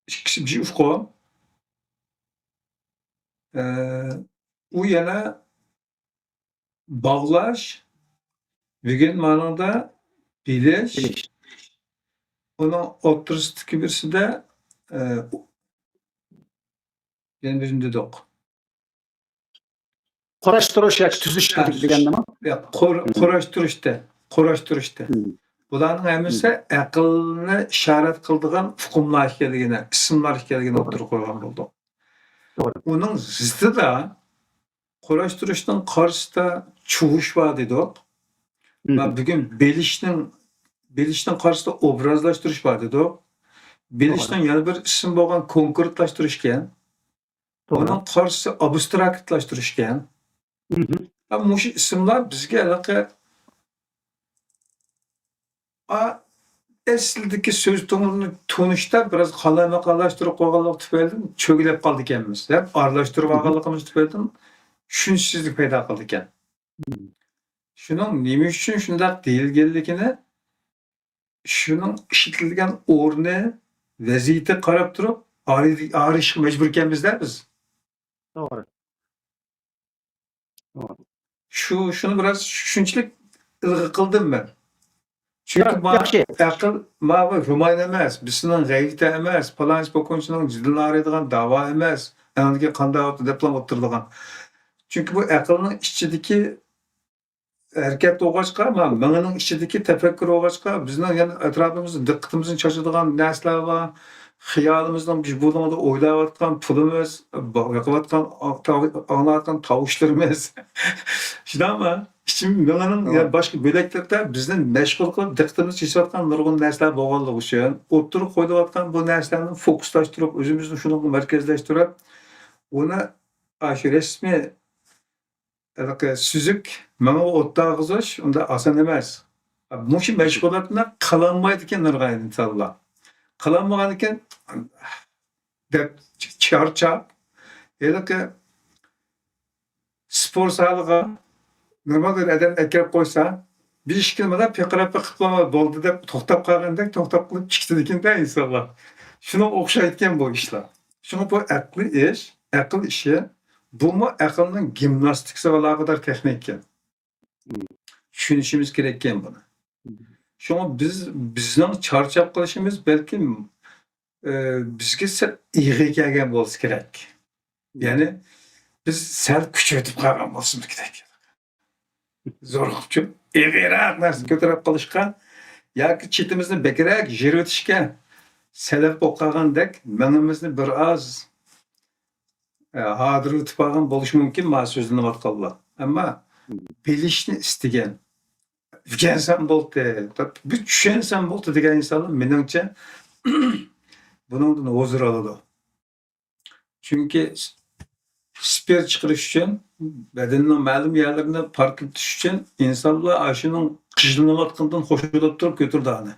ئىككىسى بىر ئۇقۇم. ئە، ئۇ يەنە باغلاش، بۈگۈن مانىڭدا بىلىش، بىلىش. ئۇنىڭ ئوتتۇرىسىدىكى بىرسىدە، ئە، يەنە بىرنى دېدۇق. قۇراشتۇرۇش ياكى تۈزۈش ھە، دېگەننىمۇ؟ يا، قۇر-، قۇراشتۇرۇشتا، قۇراشتۇرۇشتا. بۇلارنىڭ ھەممىسى ئەقىلنى ئىشارەت قىلىدىغان ئۇقۇملار ئىكەنلىكىنى، ئىسىملار ئىكەنلىكىنى ئوتتۇرىغا قويغان بولدۇق. توغرا. ئۇنىڭ زىتىدا قۇراشتۇرۇشنىڭ قارشىسىدا چۇۋۇش بار دېدۇق. ۋە بۈگۈن بىلىشنىڭ، بىلىشنىڭ قارشىسىدا ئوبرازلاشتۇرۇش بار دېدۇق. بىلىشنىڭ يەنە بىر ئىسمى بولغان كونكرېتلاشتۇرۇشكەن. توغرا. ئۇنىڭ قارشىسى ئابستراكتلاشتۇرۇشكەن. ھە، مۇشۇ ئىسىملار بىزگە ھېلىقى، ئا، ئەسلىدىكى سۆز تونۇشتا بىراز قالايمىقانلاشتۇرۇپ قويغانلىق تۈپەيلىدىن چۆگىلەپ قالىدىكەنمىز دەپ ئارىلاشتۇرۇپ ئالغانلىقىمىز تۈپەيلىدىن چۈشىنىشسىزلىك پەيدا قىلىدىكەن. شۇنىڭ نېمە ئۈچۈن شۇنداق دېيىلگەنلىكىنى، شۇنىڭ ئىشلىتىلگەن ئورنى، ۋەزىيىتىگە قاراپ تۇرۇپ ئارىي-، ئايرىشقا مەجبۇر ئىكەنمىز-دە بىز. توغرا. شۇ، شۇنى بىراز شۇنچىلىك ئىلغا قىلدىم مەن. چۈنكى ياق، ما-، ياخشى. ئەقىل، ماۋۇ رومان ئەمەس، بىسىنىڭ غەيۋىتى ئەمەس، پالانچى پوكۇنچىنىڭ جېنىنى ئاغرىيدىغان داۋا ئەمەس، ئەنىڭدىكى قانداق دەپلا ئوتتۇرىلىغان. چۈنكى بۇ ئەقىلنىڭ ئىچىدىكى ھەرىكەت بولغاچقا، ما-، مېڭىنىڭ ئىچىدىكى تەپەككۇر بولغاچقا، بىزنىڭ يەنە ئەتراپىمىزدا دىققىتىمىزنى چاچىدىغان نەرسىلەر بار. خىيالىمىزنىڭ بۇ-، بۇلۇڭدا ئويلاۋاتقان پۇلىمىز، با-، ياقىۋاتقان ئا-، تاۋ-، ئاڭلاۋاتقان تاۋۇشلىرىمىز. شۇنداقمۇ؟ ئىچىم، مېڭىنىڭ يا باشقا بۆلەكلىرىدە بىزنى مەشغۇل قىلىپ، دىققىتىمىزنى چېچىۋاتقان نۇرغۇن نەرسىلەر بولغانلىقى ئۈچۈن، ئوتتۇرىغا قويۇلۇۋاتقان بۇ نەرسىلەرنى فوكۇسلاشتۇرۇپ، ئۆزىمىزنى شۇنىڭغا مەركەزلەشتۈرۈپ، ئۇنى ئاشۇ رەسمىي ھېلىقى سۈزۈك مېڭىغا ئوت تارقىزىش ئۇنداق ئاسان ئەمەس. مۇشۇ مەشغۇلاتنى قىلالمايدىكەن نۇرغۇن ئىنسانلار. قىلالمىغاندىكىن دەپ چارچاپ، ھېلىقى سپورت زالىغا نورمال بىر ئادەم ئەكىرىپ قويسا، بىر ئىككى كۈن بىلەن پىقىراپ بېقىپلا بولدى دەپ توختاپ قالغاندەك توختاپ قېلىپ چىقىدىكەن-دە ئىنسانلار. شۇنىڭغا ئوخشايدىكەن بۇ ئىشلار. شۇڭا بۇ ئەقلىي ئىش، ئەقىل ئىشى، بۇمۇ ئەقىلنىڭ گىمناستىكىسىغا ئالاقىدار تېخنىكا. چۈشىنىشىمىز كېرەككەن بۇنى. شۇڭا بىز، بىزنىڭ چارچاپ قېلىشىمىز بەلكىم، ئە، بىزگە سەل ئېغىر كەلگەن بولسا كېرەك. يەنى بىز سەل كۈچەيتىپ قالغان بولسىمىز كېرەك. زور كۈچەپ، ئېغىرراق نەرسىنى كۆتۈرۈپ قېلىشقا ياكى چېتىمىزنى بەكرەك يىرىۋېتىشكە سەۋەب بولۇپ قالغاندەك مېڭىمىزنى بىر ئاز ئە، ھادىرىۋېتىپ قالغان بولۇشى مۇمكىن، مانا سۆزلىنىۋاتقانلار. ئەمما بىلىشنى ئىستىگەن، ئۆگەنسەم بولدى، بىر چۈشەنسەم بولدى دېگەن ئىنسانلار، مېنىڭچە، بۇنىڭدىن ھۇزۇر ئالىدۇ. چۈنكى س-، سپىرت چىقىرىش ئۈچۈن، بەدەننىڭ مەلۇم يەرلىرىنى پارتلىتىش ئۈچۈن ئىنسانلار ئاشۇنىڭ قىجىلىنىۋاتقىنىدىن خوش بولۇپ تۇرۇپ كۆتۈرىدۇ ئۇنى.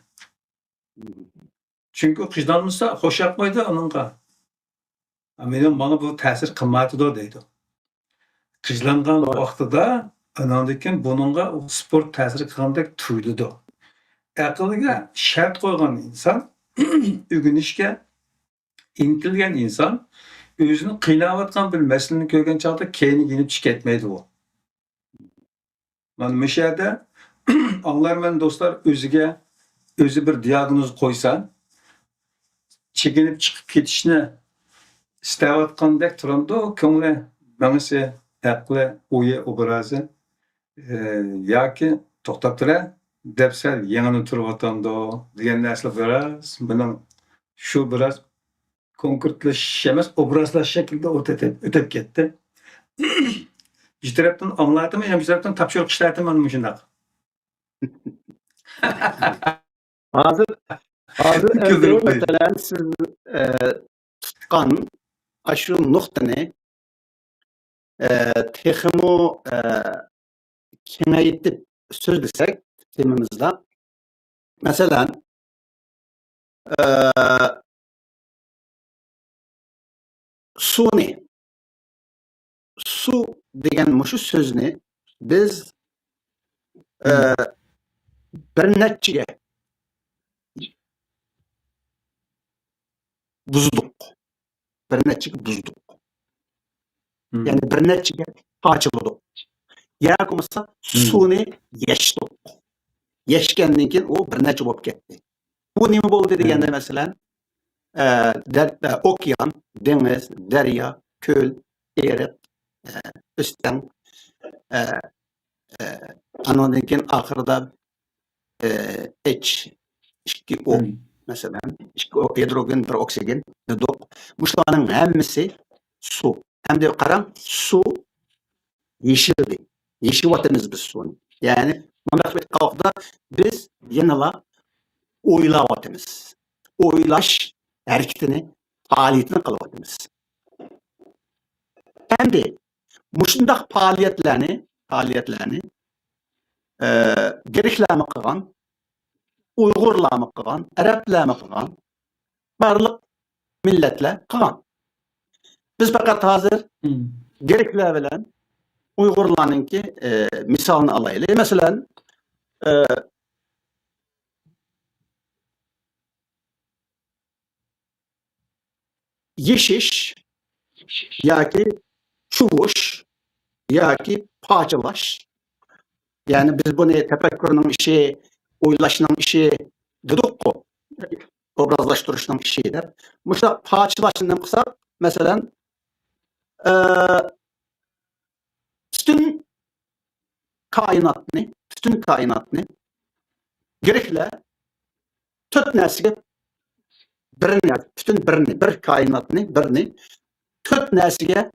چۈنكى قىجىلانمىسا، خوش ياقمايدۇ ئۇنىڭغا. مېنىڭ، ماڭا بۇ تەسىر قىلمايۋاتىدۇ دەيدۇ. قىجىلانغان ۋاقتىدا ئاناندىن كېيىن بۇنىڭغا ئۇ سپورت تەسىر قىلغاندەك تۇيۇلىدۇ. ئەقىلگە شەرت قويغان ئىنسان ئۆگىنىشكە ئىنتىلگەن ئىنسان ئۆزىنى قىيناۋاتقان بىر مەسىلىنى كۆرگەن چاغدا كەينىگە يېنىپ چىقىپ كەتمەيدۇ ئۇ. مانا مۇشۇ يەردە ئاڭلارمەن دوستلار، ئۆزىگە ئۆزى بىر دىياگنوز قويسا، چېكىنىپ چىقىپ كېتىشنى ئىستەۋاتقاندەك تۇرامدۇ كۆڭلى، مېڭىسى، ئەقلى، ئويى، ئوبرازى، ئى، ياكى توختاپ تۇرە دەپ سەل يېڭىنى تۇرۇۋاتامدۇ دېگەن نەرسىلەر بىراز مېنىڭ شۇ بىراز كونكرېتلىشىش ئەمەس، ئوبرازلاش شەكلىدە ئۆتۈپ، ئۆتۈپ كەتتى. بىر تەرەپتىن ئاڭلاتىمەن، يەنە بىر تەرەپتىن تاپشۇرۇق ئىشلەتىمەن مۇشۇنداق. ھازىر، ھازىر ئەمدى مەسىلەن سىز، ئە، تۇتقان ئاشۇ نۇقتىنى، ئە، تېخىمۇ، ئە، كېڭەيتىپ سۆزلىسەك تېمىمىزدا، مەسىلەن، ئە، سۇنى، سۇ دېگەن مۇشۇ سۆزنى بىز، ئە، بىر نەچچىگە بۇزدۇق. بىر نەچچىگە بۇزدۇق. يەنى بىر نەچچىگە پارچىلىدۇق. ياكى بولمىسا سۇنى يەشتۇق. يەشكەندىن كېيىن ئۇ بىر نەچچە بولۇپ كەتتى. بۇ نېمە بولدى دېگەندە، مەسىلەن، ئە، دەر-، ئە، ئوكيان، دېڭىز، دەريا، كۆل، ئېرىق، ئە، ئۆستەڭ، ئە، ئە، ئانىڭدىن كېيىن ئاخىرىدا، ئە، ئېچ ئىككى ئو، مەسىلەن، ئىككى ئو، گىدروگېن، بىر ئوكسىگېن دېدۇق. مۇشۇلارنىڭ ھەممىسى سۇ. ئەمدى قاراڭ، سۇ يېشىلدى. يېشىۋاتىمىز بىز سۇنى. يەنى مۇنداق قىلىپ ئېيتقان ۋاقىتتا بىز يەنىلا ئويلاۋاتىمىز. ئويلاش ھەرىكىتىنى، پائالىيىتىنى قىلىۋاتىمىز. ئەمدى مۇشۇنداق پائالىيەتلەرنى، پائالىيەتلەرنى، ئە، گرېكلەرمۇ قىلغان، ئۇيغۇرلارمۇ قىلغان، ئەرەبلەرمۇ قىلغان، بارلىق مىللەتلەر قىلغان. بىز پەقەت ھازىر گرېكلەر بىلەن ئۇيغۇرلارنىڭكى، ئە، مىسالىنى ئالايلى. مەسىلەن، ئە، يېشىش ياكى چۇۋۇش ياكى پارچىلاش. يەنى بىز بۇنى تەپەككۇرنىڭ ئىشى، ئويلاشنىڭ ئىشى دېدۇققۇ، ئوبرازلاشتۇرۇشنىڭ ئىشى دەپ. مۇشۇنداق پارچىلاشنى نېمە قىلساق، مەسىلەن، ئە، پۈتۈن كائىناتنى، پۈتۈن كائىناتنى گرېكلەر تۆت نەرسىگە بىرنى، پۈتۈن بىرنى، بىر كائىناتنى، بىرنى تۆت نەرسىگە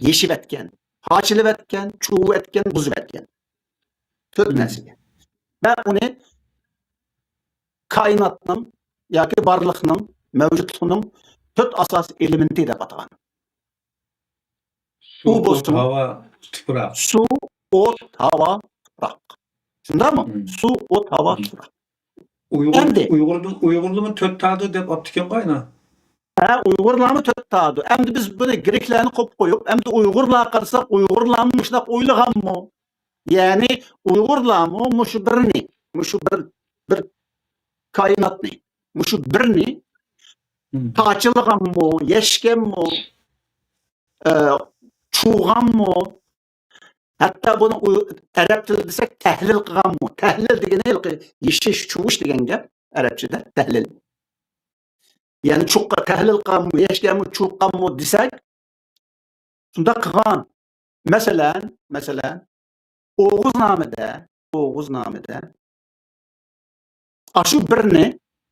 يېشىۋەتكەن، پارچىلىۋەتكەن، چۇۋۇۋەتكەن، بۇزۇۋەتكەن. تۆت نەرسىگە. ۋە ئۇنى كائىناتنىڭ ياكى بارلىقنىڭ، مەۋجۇتلۇقنىڭ تۆت ئاساسىي ئېلېمېنتى دەپ ئاتىغان. ئۇ سۇ، ئوت، بولسىمۇ ھاۋا، تۇپراق. سۇ، ئوت، ھاۋا، تۇپراق. شۇنداقمۇ؟ سۇ، ئوت، ھاۋا، تۇپراق. ئۇيغۇر، ئەمدى ئۇيغۇردا، ئۇيغۇرلىمۇ تۆت تادۇ دەپ ئاپتىكەنغۇ ئاينا. ھە، ئۇيغۇرلارمۇ تۆت تادۇ. ئەمدى بىز بۇنى گرېكلەرنى قويۇپ قويۇپ، ئەمدى ئۇيغۇرلارغا قارىساق، ئۇيغۇرلارمۇ مۇشۇنداق ئويلىغانمۇ؟ يەنى ئۇيغۇرلارمۇ مۇشۇ بىرنى، مۇشۇ بىر، بىر كائىناتنى، مۇشۇ بىرنى پارچىلىغانمۇ، يەشكەنمۇ، ئە، چۇۋغانمۇ؟ ھەتتا بۇنى ئۇ-، ئەرەب تىلىدا دېسەك، تەھلىل قىلغانمۇ؟ تەھلىل دېگىنى ھېلىقى يېشىش، چۇۋۇش دېگەن گەپ ئەرەبچىدە، تەھلىل. يەنى چۇققا-، تەھلىل قىلغانمۇ، يەشكەنمۇ، چۇۋغانمۇ دېسەك، شۇنداق قىلغان. مەسىلەن، مەسىلەن، ئوغۇزنامىدە، ئوغۇزنامىدە ئاشۇ بىرنى،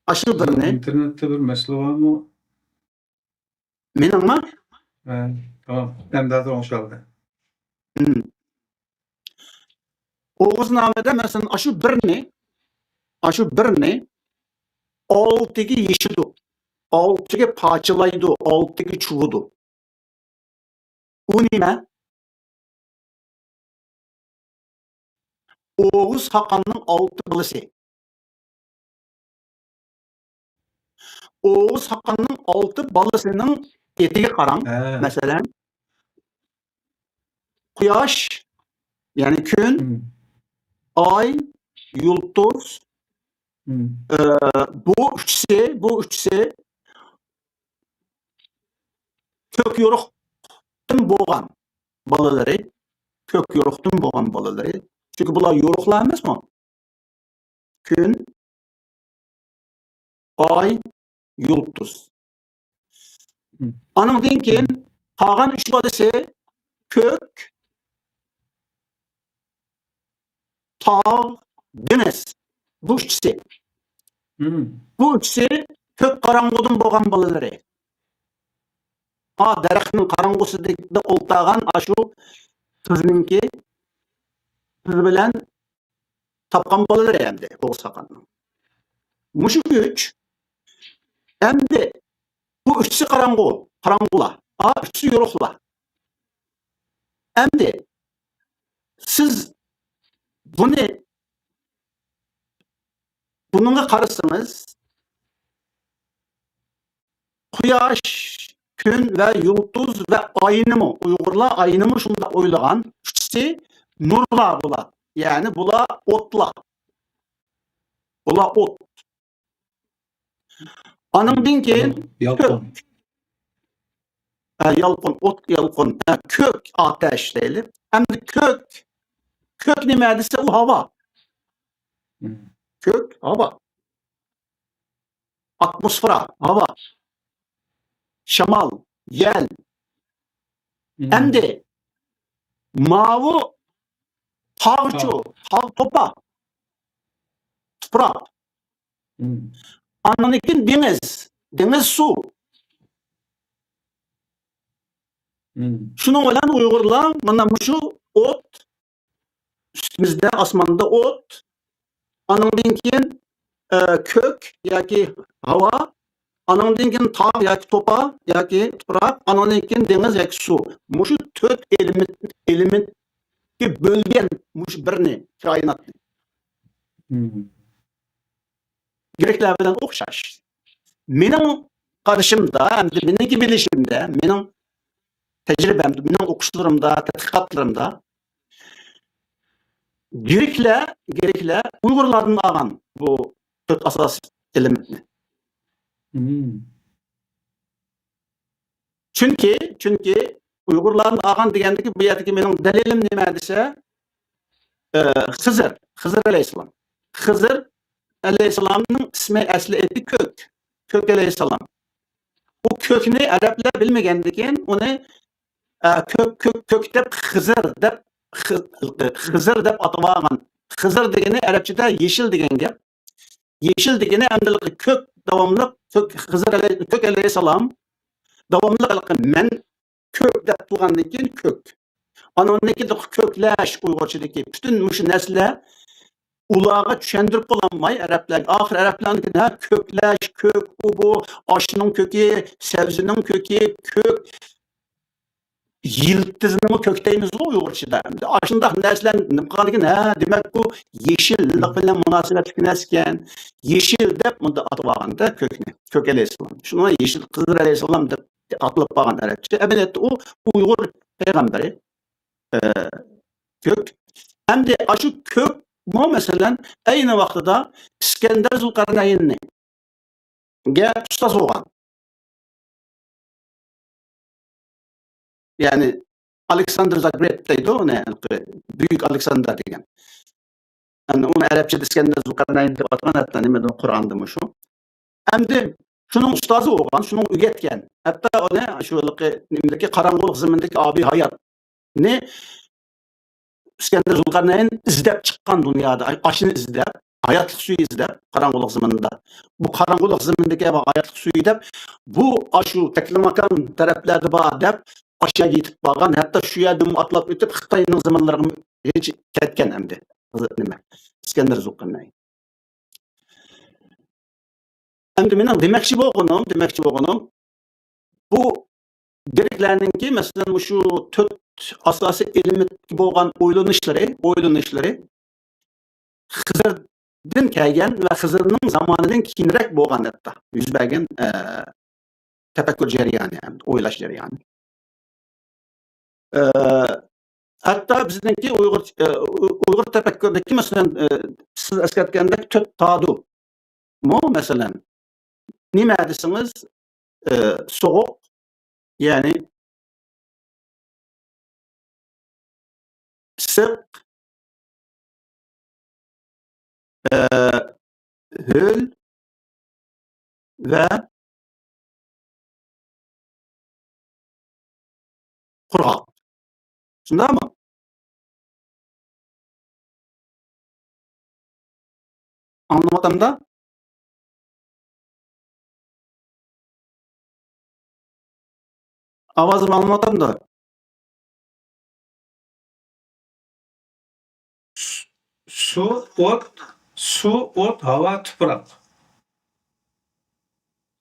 ئاشۇ بىرنى. ئىنتېرنېتتە بىر مەسىلە بارمۇ؟ مېنىڭمۇ؟ ھە، تامام. ئەمدى ھازىر ئوڭشالدى. ئوغۇزنامىدە، مەسىلەن، ئاشۇ بىرنى، ئاشۇ بىرنى ئالتىگە يېشىدۇ، ئالتىگە پارچىلايدۇ، ئالتىگە چۇۋىدۇ. ئۇ نېمە؟ ئوغۇز خاقاننىڭ ئالتە بالىسى. ئوغۇز خاقاننىڭ ئالتە بالىسىنىڭ ئېتىگە قاراڭ. ھە. مەسىلەن، قۇياش، يەنى كۈن، ئاي، يۇلتۇز، مم. ئە، بۇ ئۈچىسى، بۇ ئۈچىسى كۆك يورۇقتىن بولغان بالىلىرى، كۆك يورۇقتىن بولغان بالىلىرى. چۈنكى بۇلار يورۇقلار ئەمەسمۇ؟ كۈن، ئاي، يۇلتۇز. مم. ئانىڭدىن كېيىن مم. قالغان ئۈچ بالىسى كۆك، تاغ، دېڭىز. بۇ ئۈچىسى. مم. بۇ ئۈچىسى كۆك قاراڭغۇدىن بولغان بالىلىرى. ئا، دەرەخنىڭ قاراڭغۇسىدا ئولتۇرغان ئاشۇ قىزنىڭكى، قىز بىلەن تاپقان بالىلىرى ئەمدى ئوغۇز خاقاننىڭ. مۇشۇ ئۈچ، ئەمدى بۇ ئۈچىسى قاراڭغۇ، قاراڭغۇلار. ئا، ئۈچىسى يورۇقلار. ئەمدى سىز بۇنى، بۇنىڭغا قارىسىڭىز، قۇياش، كۈن ۋە يۇلتۇز ۋە ئاينىمۇ، ئۇيغۇرلار ئاينىمۇ شۇنداق ئويلىغان، ئۈچىسى نۇرلار بۇلار. يەنى بۇلار ئوتلار. بۇلار ئوت. ئانىڭدىن كېيىن يالقۇن. كۆك. ھە، يالقۇن، ئوت، يالقۇن. ھە، كۆك، ئاتەش دەيلى. ئەمدى كۆك. كۆك نېمە دېسە، ئۇ ھاۋا. مم. كۆك، ھاۋا. ئاتموسفېرا، ھاۋا، شامال، يەل. مم. ئەمدى ماۋۇ تاغچۇ، تاغ. تاغ توپا، تۇپراق. مم. ئاندىن كېيىن دېڭىز، دېڭىز سۇ. مم. شۇنىڭ بىلەن ئۇيغۇرلار مانا مۇشۇ ئوت، ئۈستىمىزدە، ئاسماندا ئوت، ئانىڭدىن كېيىن، ئە، كۆك ياكى ھاۋا، ئانىڭدىن كېيىن تاغ ياكى توپا ياكى تۇپراق، ئانىڭدىن كېيىن دېڭىز ياكى سۇ. مۇشۇ تۆت ئېلېمېنت، ئېلېمېنتكە بۆلگەن مۇشۇ بىرنى، كائىناتنى. مم. گرېكلەر بىلەن ئوخشاش. مېنىڭ قارىشىمدا، ئەمدى مېنىڭكى بىلىشىمدە، مېنىڭ تەجرىبەمدە، مېنىڭ ئوقۇشلىرىمدا، تەتقىقاتلىرىمدا گرېكلەر، گرېكلەر ئۇيغۇرلاردىن ئالغان بۇ تۆت ئاساسىي ئېلېمېنتنى. مم. چۈنكى، چۈنكى ئۇيغۇرلاردىن ئالغان دېگەندىكى بۇ يەردىكى مېنىڭ دەلىلىم نېمە دېسە، ئە، خىزىر، خىزىر ئەلەيھىسسالام. خىزىر ئەلەيھىسسالامنىڭ ئىسمى ئەسلى ئېتى كۆك، كۆك ئەلەيھىسسالام. بۇ كۆكنى ئەرەبلەر بىلمىگەندىكىن ئۇنى، ئە، كۆك، كۆك، كۆك دەپ خىزىر دەپ، خىز-، خىزىر دەپ ئاتىۋالغان. خىزىر دېگىنى ئەرەبچىدە يېشىل دېگەن گەپ. يېشىل دېگىنى ئەمدى كۆك داۋاملىق، كۆك خىزىر ئەلەي-، كۆك ئەلەيھىسسالام داۋاملىق مەن كۆك دەپ تۇرغاندىن كېيىن كۆك. ئانىڭدىن كېيىن كۆكلەش ئۇيغۇرچىدىكى پۈتۈن مۇشۇ نەرسىلەر ئۇلارغا چۈشەندۈرۈپ بولالماي ئەرەبلەرگە. ئاخىر ئەرەبلەرنىڭكى ھە كۆكلەش، كۆك ئۇ بۇ، ئاشنىڭ كۆكى، سەۋزىنىڭ كۆكى، كۆك يىلتىزنىمۇ كۆك دەيمىزغۇ ئۇيغۇرچىدا. ئەمدى ئاشۇنداق نەرسىلەرنى نېمە قىلغاندىكىن، ھە، دېمەك، بۇ يېشىللىق بىلەن مۇناسىۋەتلىك نەرسىكەن. يېشىل دەپ مۇنداق ئاتىۋالغاندا كۆكنى، كۆك ئەلەيھىسسالام. شۇنىڭ يېشىل قىزىل ئەلەيھىسسالام دەپ ئاتىلىپ قالغان ئەرەبچە. ئەمەلىيەتتە ئۇ ئۇيغۇر پەيغەمبىرى، ئە، كۆك. ئەمدى ئاشۇ كۆكمۇ، مەسىلەن، ئەينى ۋاقتىدا ئىسكەندەر زۇلقەرنەيننى گە ئۇستاز بولغان. يەنى ئالېكساندر زاگرېب دەيدۇ ئۇنى، ھېلىقى بۈيۈك ئالېكساندر دېگەن. يەنى ئۇنى ئەرەبچىدە ئىسكەندەر زۇلقەرنەين دەپ ئاتىغان، ھەتتا نېمىدە، قۇرئاندا مۇشۇ. ئەمدى شۇنىڭ ئۇستازى بولغان، شۇنىڭ ئۆگەتكەن. ھەتتا ئۇنى شۇ ھېلىقى نېمىدىكى قاراڭغۇلۇق زېمىندىكى ئابىي ھاياتنى ئىسكەندەر زۇلقەرنەين ئىزدەپ چىققان دۇنيادا، ئاشۇنى ئىزدەپ، ھاياتلىق سۈيى ئىزدەپ، قاراڭغۇلۇق زېمىنىدا. بۇ قاراڭغۇلۇق زېمىندىكى ھاياتلىق سۈيى دەپ، بۇ ئاشۇ تەكلىماكان تەرەپلەردە بار دەپ، ئاشۇ يەرگە يېتىپ بارغان، ھەتتا شۇ يەردىن ئاتلاپ ئۆتۈپ، خىتاينىڭ زېمىنلىرىغا ھېچ كەتكەن ئەمدى. نېمە؟ ئىسكەندەر زۇلقەرنەين. ئەمدى مېنىڭ دېمەكچى بولغىنىم، دېمەكچى بولغىنىم، بۇ گرېكلەرنىڭكى، مەسىلەن، مۇشۇ تۆت ئاساسىي ئېلېمېنتكە بولغان ئويلىنىشلىرى، ئويلىنىشلىرى خىزىردىن كەلگەن ۋە خىزىرنىڭ زامانىدىن كېيىنرەك بولغان، ھەتتا يۈز بەرگەن، ئە، تەپەككۇر جەريانى، ئويلاش جەريانى. ئە، ھەتتا بىزنىڭكى ئۇيغۇر، ئە، ئۇيغۇر تەپەككۇرىدىكى، مەسىلەن، ئە، سىز ئەسكەرتكەندەك تۆت تادۇ، سوغۇقمۇ، مەسىلەن، نېمە دېسىڭىز، ئى، سوغۇق، يەنى ئىسسىق، ئى، ھۆل ۋە قۇرغاق. شۇنداقمۇ؟ ئاڭلىۋاتامدا؟ ئاۋازىم ئاڭلىنىۋاتامدۇ؟ سۇ، ئوت، سۇ، ئوت، ھاۋا، تۇپراق.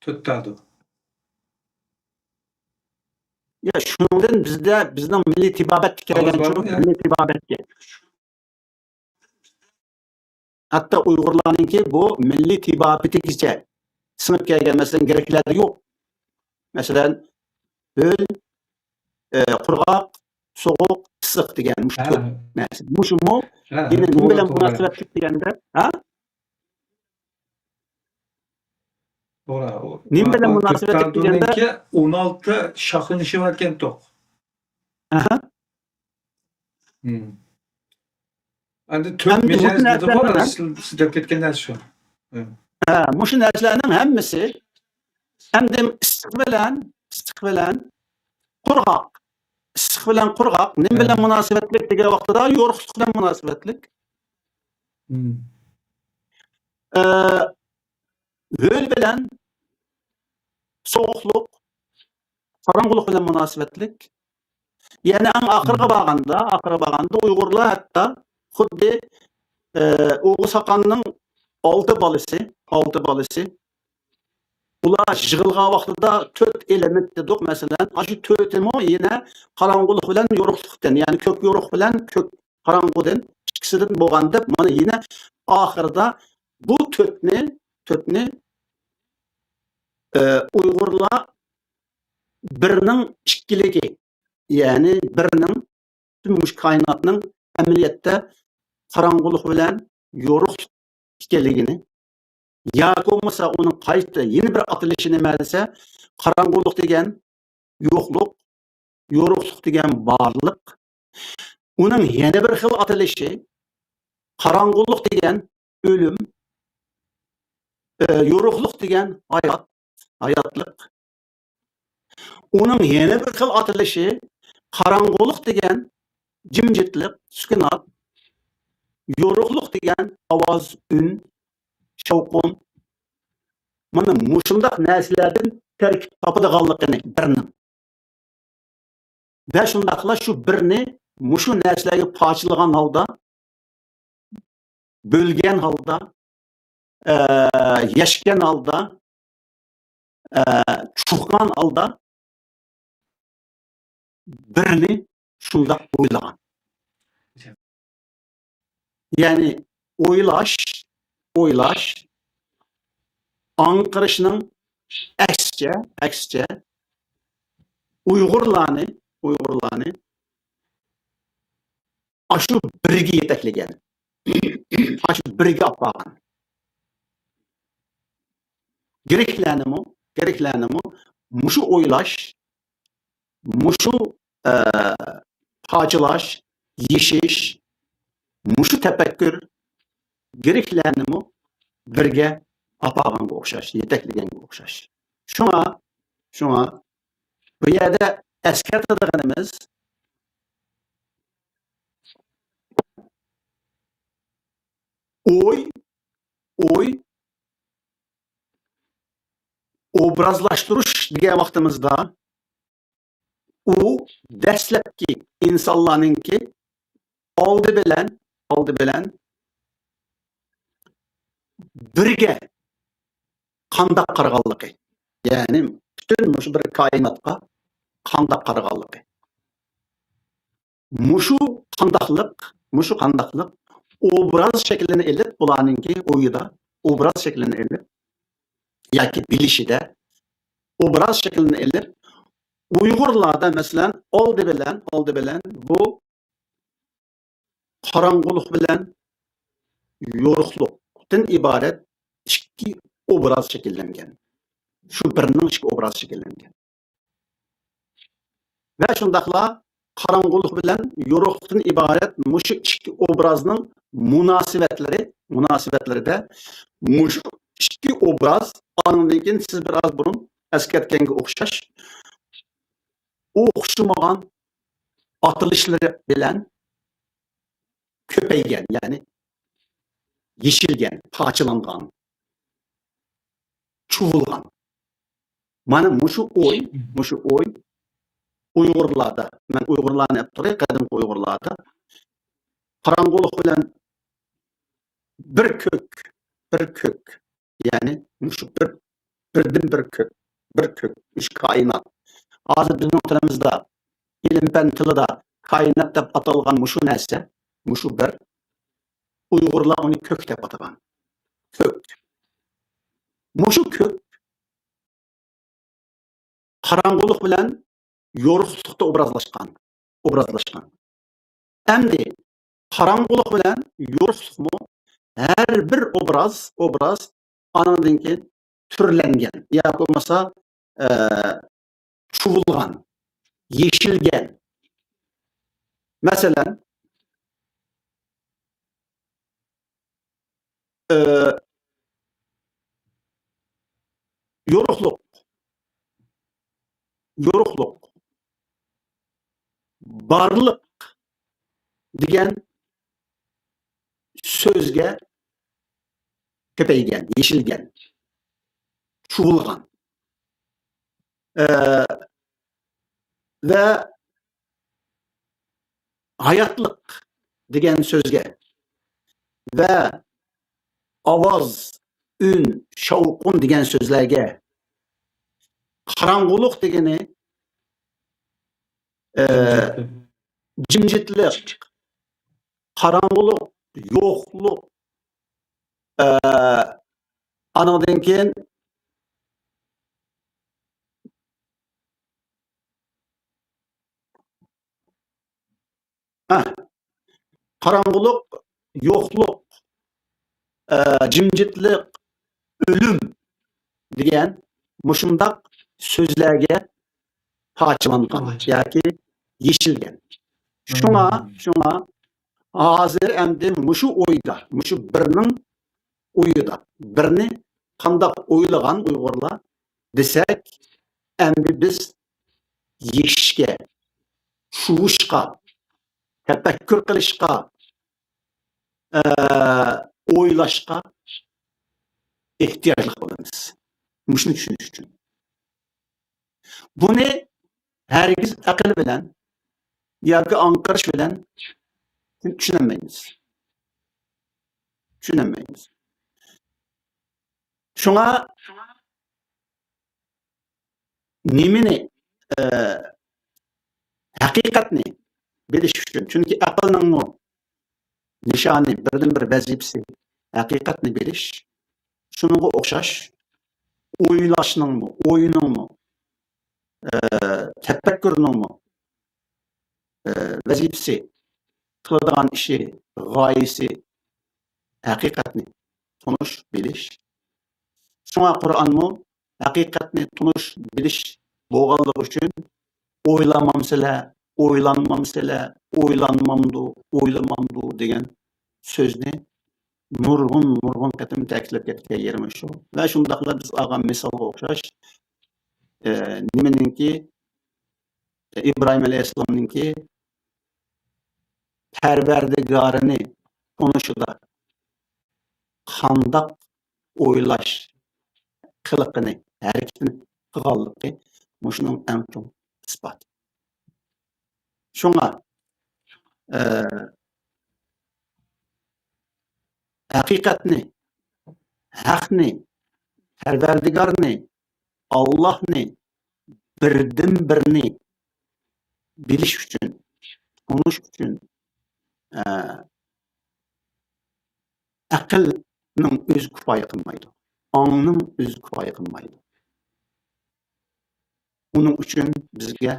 تۆت تادۇ. يا، شۇنىڭدىن بىزدە، بىزنىڭ مىللىي تېبابەتكە كەلگەن، مىللىي تېبابەتكە. ھەتتا ئۇيغۇرلارنىڭكى بۇ مىللىي تېبابىتىگىچە سىڭىپ كەلگەن، مەسىلەن، گرېكلەردە يوق. مەسىلەن، ھۆل، ئى، قۇرغاق، سوغۇق، ئىسسىق دېگەن مۇشۇ تۆت نەرسە. مۇشۇمۇ يەنە نېمە بىلەن مۇناسىۋەتلىك دېگەندە، ھە؟ توغرا. نېمە بىلەن مۇناسىۋەتلىك دېگەندە، ئون ئالتە شاخلىنىشى بار ئىكەن توق. ئەھە. ئەمدى تۆت مىجەز دېدىغۇ، سىز دەپ كەتكەن نەرسە شۇ. ھە، مۇشۇ نەرسىلەرنىڭ ھەممىسى ئەمدى ئىسسىق بىلەن، ئىسسىق بىلەن قۇرغاق، ئىسسىق بىلەن قۇرغاق نېمە بىلەن مۇناسىۋەتلىك دېگەن ۋاقتىدا، يورۇقلۇق بىلەن مۇناسىۋەتلىك. ئە، ھۆل بىلەن سوغۇقلۇق، قاراڭغۇلۇق بىلەن مۇناسىۋەتلىك. يەنى ئەڭ ئاخىرىغا بارغاندا، ئاخىرىغا بارغاندا ئۇيغۇرلار ھەتتا خۇددى، ئە، ئوغۇز خاقاننىڭ ئالتە بالىسى، ئالتە بالىسى. ئۇلار يىغىلغان ۋاقتىدا تۆت ئېلېمېنت دېدۇق، مەسىلەن، ئاشۇ تۆتىمۇ يەنە قاراڭغۇلۇق بىلەن يورۇقلۇقتىن، يەنى كۆك يورۇق بىلەن كۆك قاراڭغۇدىن، ئىككىسىدىن بولغان دەپ، مانا يەنە ئاخىرىدا بۇ تۆتنى، تۆتنى، ئە، ئۇيغۇرلار بىرنىڭ ئىككىلىكى، يەنى بىرنىڭ، پۈتۈن مۇشۇ كائىناتنىڭ ئەمەلىيەتتە قاراڭغۇلۇق بىلەن يورۇقلۇق ئىكەنلىكىنى، ياكى بولمىسا ئۇنىڭ قايتا يەنە بىر ئاتىلىشى نېمە دېسە، قاراڭغۇلۇق دېگەن يوقلۇق، يورۇقلۇق دېگەن بارلىق. ئۇنىڭ يەنە بىر خىل ئاتىلىشى، قاراڭغۇلۇق دېگەن ئۆلۈم، ئە، يورۇقلۇق دېگەن ھايات، ھاياتلىق. ئۇنىڭ يەنە بىر خىل ئاتىلىشى، قاراڭغۇلۇق دېگەن جىمجىتلىق، سۈكۈنات، يورۇقلۇق دېگەن ئاۋاز، ئۈن، شاۋقۇن. مانا مۇشۇنداق نەرسىلەردىن تەركىب تاپىدىغانلىقىنى بىرنىڭ. ۋە شۇنداقلا شۇ بىرنى مۇشۇ نەرسىلەرگە پارچىلىغان ھالدا، بۆلگەن ھالدا، ئە، يەشكەن ھالدا، ئە، چۇققان ھالدا بىرنى شۇنداق ئويلىغان. يەنى ئويلاش، ئويلاش، ئاڭقىرىشنىڭ ئەكسىچە، ئەكسىچە ئۇيغۇرلارنى، ئۇيغۇرلارنى ئاشۇ بىرگە يېتەكلىگەن، ئاشۇ بىرگە ئاپارغان. گرېكلەرنىمۇ، گرېكلەرنىمۇ مۇشۇ ئويلاش، مۇشۇ، ئە، پارچىلاش، يېشىش، مۇشۇ تەپەككۇر گرېكلەرنىمۇ بىرگە ئاپارغانغا ئوخشاش، يېتەكلىگەنگە ئوخشاش. شۇڭا، شۇڭا بۇ يەردە ئەسكەرتىدىغىنىمىز، ئوي، ئوي، ئوبرازلاشتۇرۇش دېگەن ۋاقتىمىزدا، ئۇ دەسلەپكى ئىنسانلارنىڭكى ئالدى بىلەن، ئالدى بىلەن بىرگە قانداق قارىغانلىقى، يەنى پۈتۈن مۇشۇ بىر كائىناتقا قانداق قارىغانلىقى. مۇشۇ قانداقلىق، مۇشۇ قانداقلىق ئوبراز شەكلىنى ئېلىپ، بۇلارنىڭكى ئويىدا ئوبراز شەكلىنى ئېلىپ ياكى بىلىشىدە ئوبراز شەكلىنى ئېلىپ، ئۇيغۇرلاردا، مەسىلەن، ئالدى بىلەن، ئالدى بىلەن بۇ قاراڭغۇلۇق بىلەن يورۇقلۇقتىن ئىبارەت ئىك-، ئىككى ئوبراز شەكىللەنگەن. شۇ بىرنىڭ ئىككى ئوبرازى شەكىللەنگەن. ۋە شۇنداقلا قاراڭغۇلۇق بىلەن يورۇقلۇقتىن ئىبارەت مۇشۇ ئىككى ئوبرازنىڭ مۇناسىۋەتلىرى، مۇناسىۋەتلىرىدە مۇشۇ ئىككى ئوبراز ئاندىن كېيىن سىز بىر ئاز بۇرۇن ئەسكەرتكەنگە ئوخشاش ئوخشىمىغان ئاتىلىشلىرى بىلەن كۆپەيگەن، يەنى يېشىلگەن، پارچىلانغان، چۇۋۇلغان. مانا مۇشۇ ئوي، مۇشۇ ئوي ئۇيغۇرلاردا، مەن ئۇيغۇرلارنى ئەپ تۇراي، قەدىمكى ئۇيغۇرلاردا قاراڭغۇلۇق بىلەن بىر كۆك، بىر كۆك، يەنى مۇشۇ بىر، بىردىن بىر كۆك، بىر كۆك، مۇشۇ كائىنات. ھازىر بىزنىڭ تىلىمىزدا، ئىلىم-پەن تىلىدا كائىنات دەپ ئاتالغان مۇشۇ نەرسە، مۇشۇ بىر، ئۇيغۇرلار ئۇنى كۆك دەپ ئاتىغان. كۆك. مۇشۇ كۆك قاراڭغۇلۇق بىلەن يورۇقلۇقتا ئوبرازلاشقان، ئوبرازلاشقان. ئەمدى قاراڭغۇلۇق بىلەن يورۇقلۇقمۇ ھەر بىر ئوبراز، ئوبراز ئانىڭدىن كېيىن تۈرلەنگەن ياكى بولمىسا، ئە، چۇۋۇلغان، يېشىلگەن. مەسىلەن، ئە، يورۇقلۇق، يورۇقلۇق، بارلىق دېگەن سۆزگە كۆپەيگەن، يېشىلگەن، چۇۋۇلغان. ئە، ۋە ھاياتلىق دېگەن سۆزگە ۋە ئاۋاز، ئۈن، شاۋقۇن دېگەن سۆزلەرگە قاراڭغۇلۇق دېگىنى، ئە، جىمجىتلىق، قاراڭغۇلۇق، يوقلۇق، ئە، ئانىڭدىن كېيىن، ھە، قاراڭغۇلۇق، يوقلۇق، ئە، جىمجىتلىق، ئۆلۈم دېگەن مۇشۇنداق سۆزلەرگە پارچىلانغان ياكى يېشىلگەن. شۇڭا، شۇڭا ھازىر ئەمدى مۇشۇ ئويدا، مۇشۇ بىرنىڭ ئويىدا، بىرنى قانداق ئويلىغان ئۇيغۇرلار دېسەك، ئەمدى بىز يېشىشكە، چۇۋۇشقا، تەپەككۇر قىلىشقا، ئە، ئويلاشقا ئېھتىياجلىق بولىمىز. مۇشۇنى چۈشىنىش ئۈچۈن. بۇنى ھەرگىز ئەقىل بىلەن ياكى ئاڭقىرىش بىلەن چۈشىنەلمەيمىز. چۈشىنەلمەيمىز. شۇڭا نېمىنى، ئە، ھەقىقەتنى بىلىش ئۈچۈن، چۈنكى ئەقىلنىڭمۇ نىشانى، بىردىنبىر ۋەزىپىسى ھەقىقەتنى بىلىش. شۇنىڭغا ئوخشاش ئويلاشنىڭمۇ، ئوينىڭمۇ، ئە، تەپەككۇرنىڭمۇ، ئە، ۋەزىپىسى، قىلىدىغان ئىشى، غايىسى ھەقىقەتنى تونۇش، بىلىش. شۇڭا قۇرئانمۇ ھەقىقەتنى تونۇش، بىلىش بولغانلىقى ئۈچۈن، «ئويلانمامسىلەر، ئويلانمامسىلەر، ئويلانمامدۇ، ئويلىمامدۇ» دېگەن سۆزنى نۇرغۇن، نۇرغۇن قېتىم تەكىتلەپ كەتكەن يېرىمۇ شۇ. ۋە شۇنداقلا بىز ئالغان مىسالغا ئوخشاش، ئە، نېمىنىڭكى، ئىبراھىم ئەلەيھىسسالامنىڭكى پەرۋەردىگارىنى تونۇشىدا قانداق ئويلاش قىلىقىنى، ھەرىكىتىنى قىلغانلىقى مۇشۇنىڭ ئەڭ چوڭ ئىسپاتى. شۇڭا، ئە، ھەقىقەتنى، ھەقنى، پەرۋەردىگارنى، ئاللاھنى، بىردىنبىرنى بىلىش ئۈچۈن، تونۇش ئۈچۈن، ئە، ئەقىلنىڭ ئۆزى كۇپايە قىلمايدۇ. ئاڭنىڭ ئۆزى كۇپايە قىلمايدۇ. ئۇنىڭ ئۈچۈن بىزگە،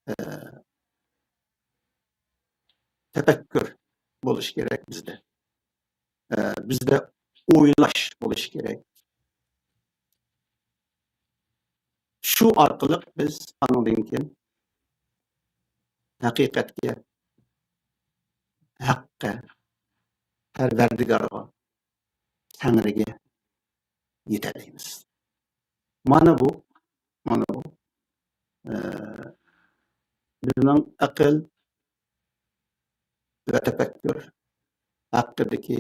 ئە، تەپەككۇر بولۇش كېرەك بىزدە. ئە، بىزدە ئويلاش بولۇشى كېرەك. شۇ ئارقىلىق بىز ئانىڭدىن كېيىن ھەقىقەتكە، ھەققە، پەرۋەردىگارغا، تەڭرىگە يېتەلەيمىز. مانا بۇ، مانا بۇ، ئە، بىزنىڭ ئەقىل ۋە تەپەككۇر ھەققىدىكى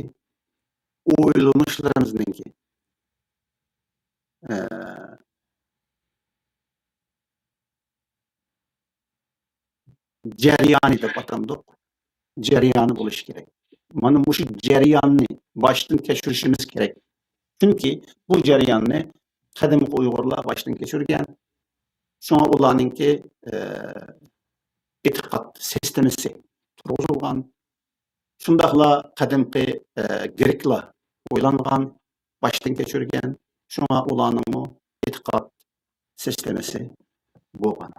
ئويلىنىشلىرىمىزنىڭكى، ئە، جەريانى دەپ ئاتامدۇق، جەريانى بولۇشى كېرەك. مانا مۇشۇ جەرياننى باشتىن كەچۈرۈشىمىز كېرەك. چۈنكى بۇ جەرياننى قەدىمكى ئۇيغۇرلار باشتىن كەچۈرگەن. شۇڭا ئۇلارنىڭكى، ئە، ئېتىقاد سىستېمىسى تۇرغۇزۇلغان. شۇنداقلا قەدىمكى، ئە، گرېكلار ئويلانغان، باشتىن كەچۈرگەن. شۇڭا ئۇلارنىڭمۇ ئېتىقاد سىستېمىسى بولغان.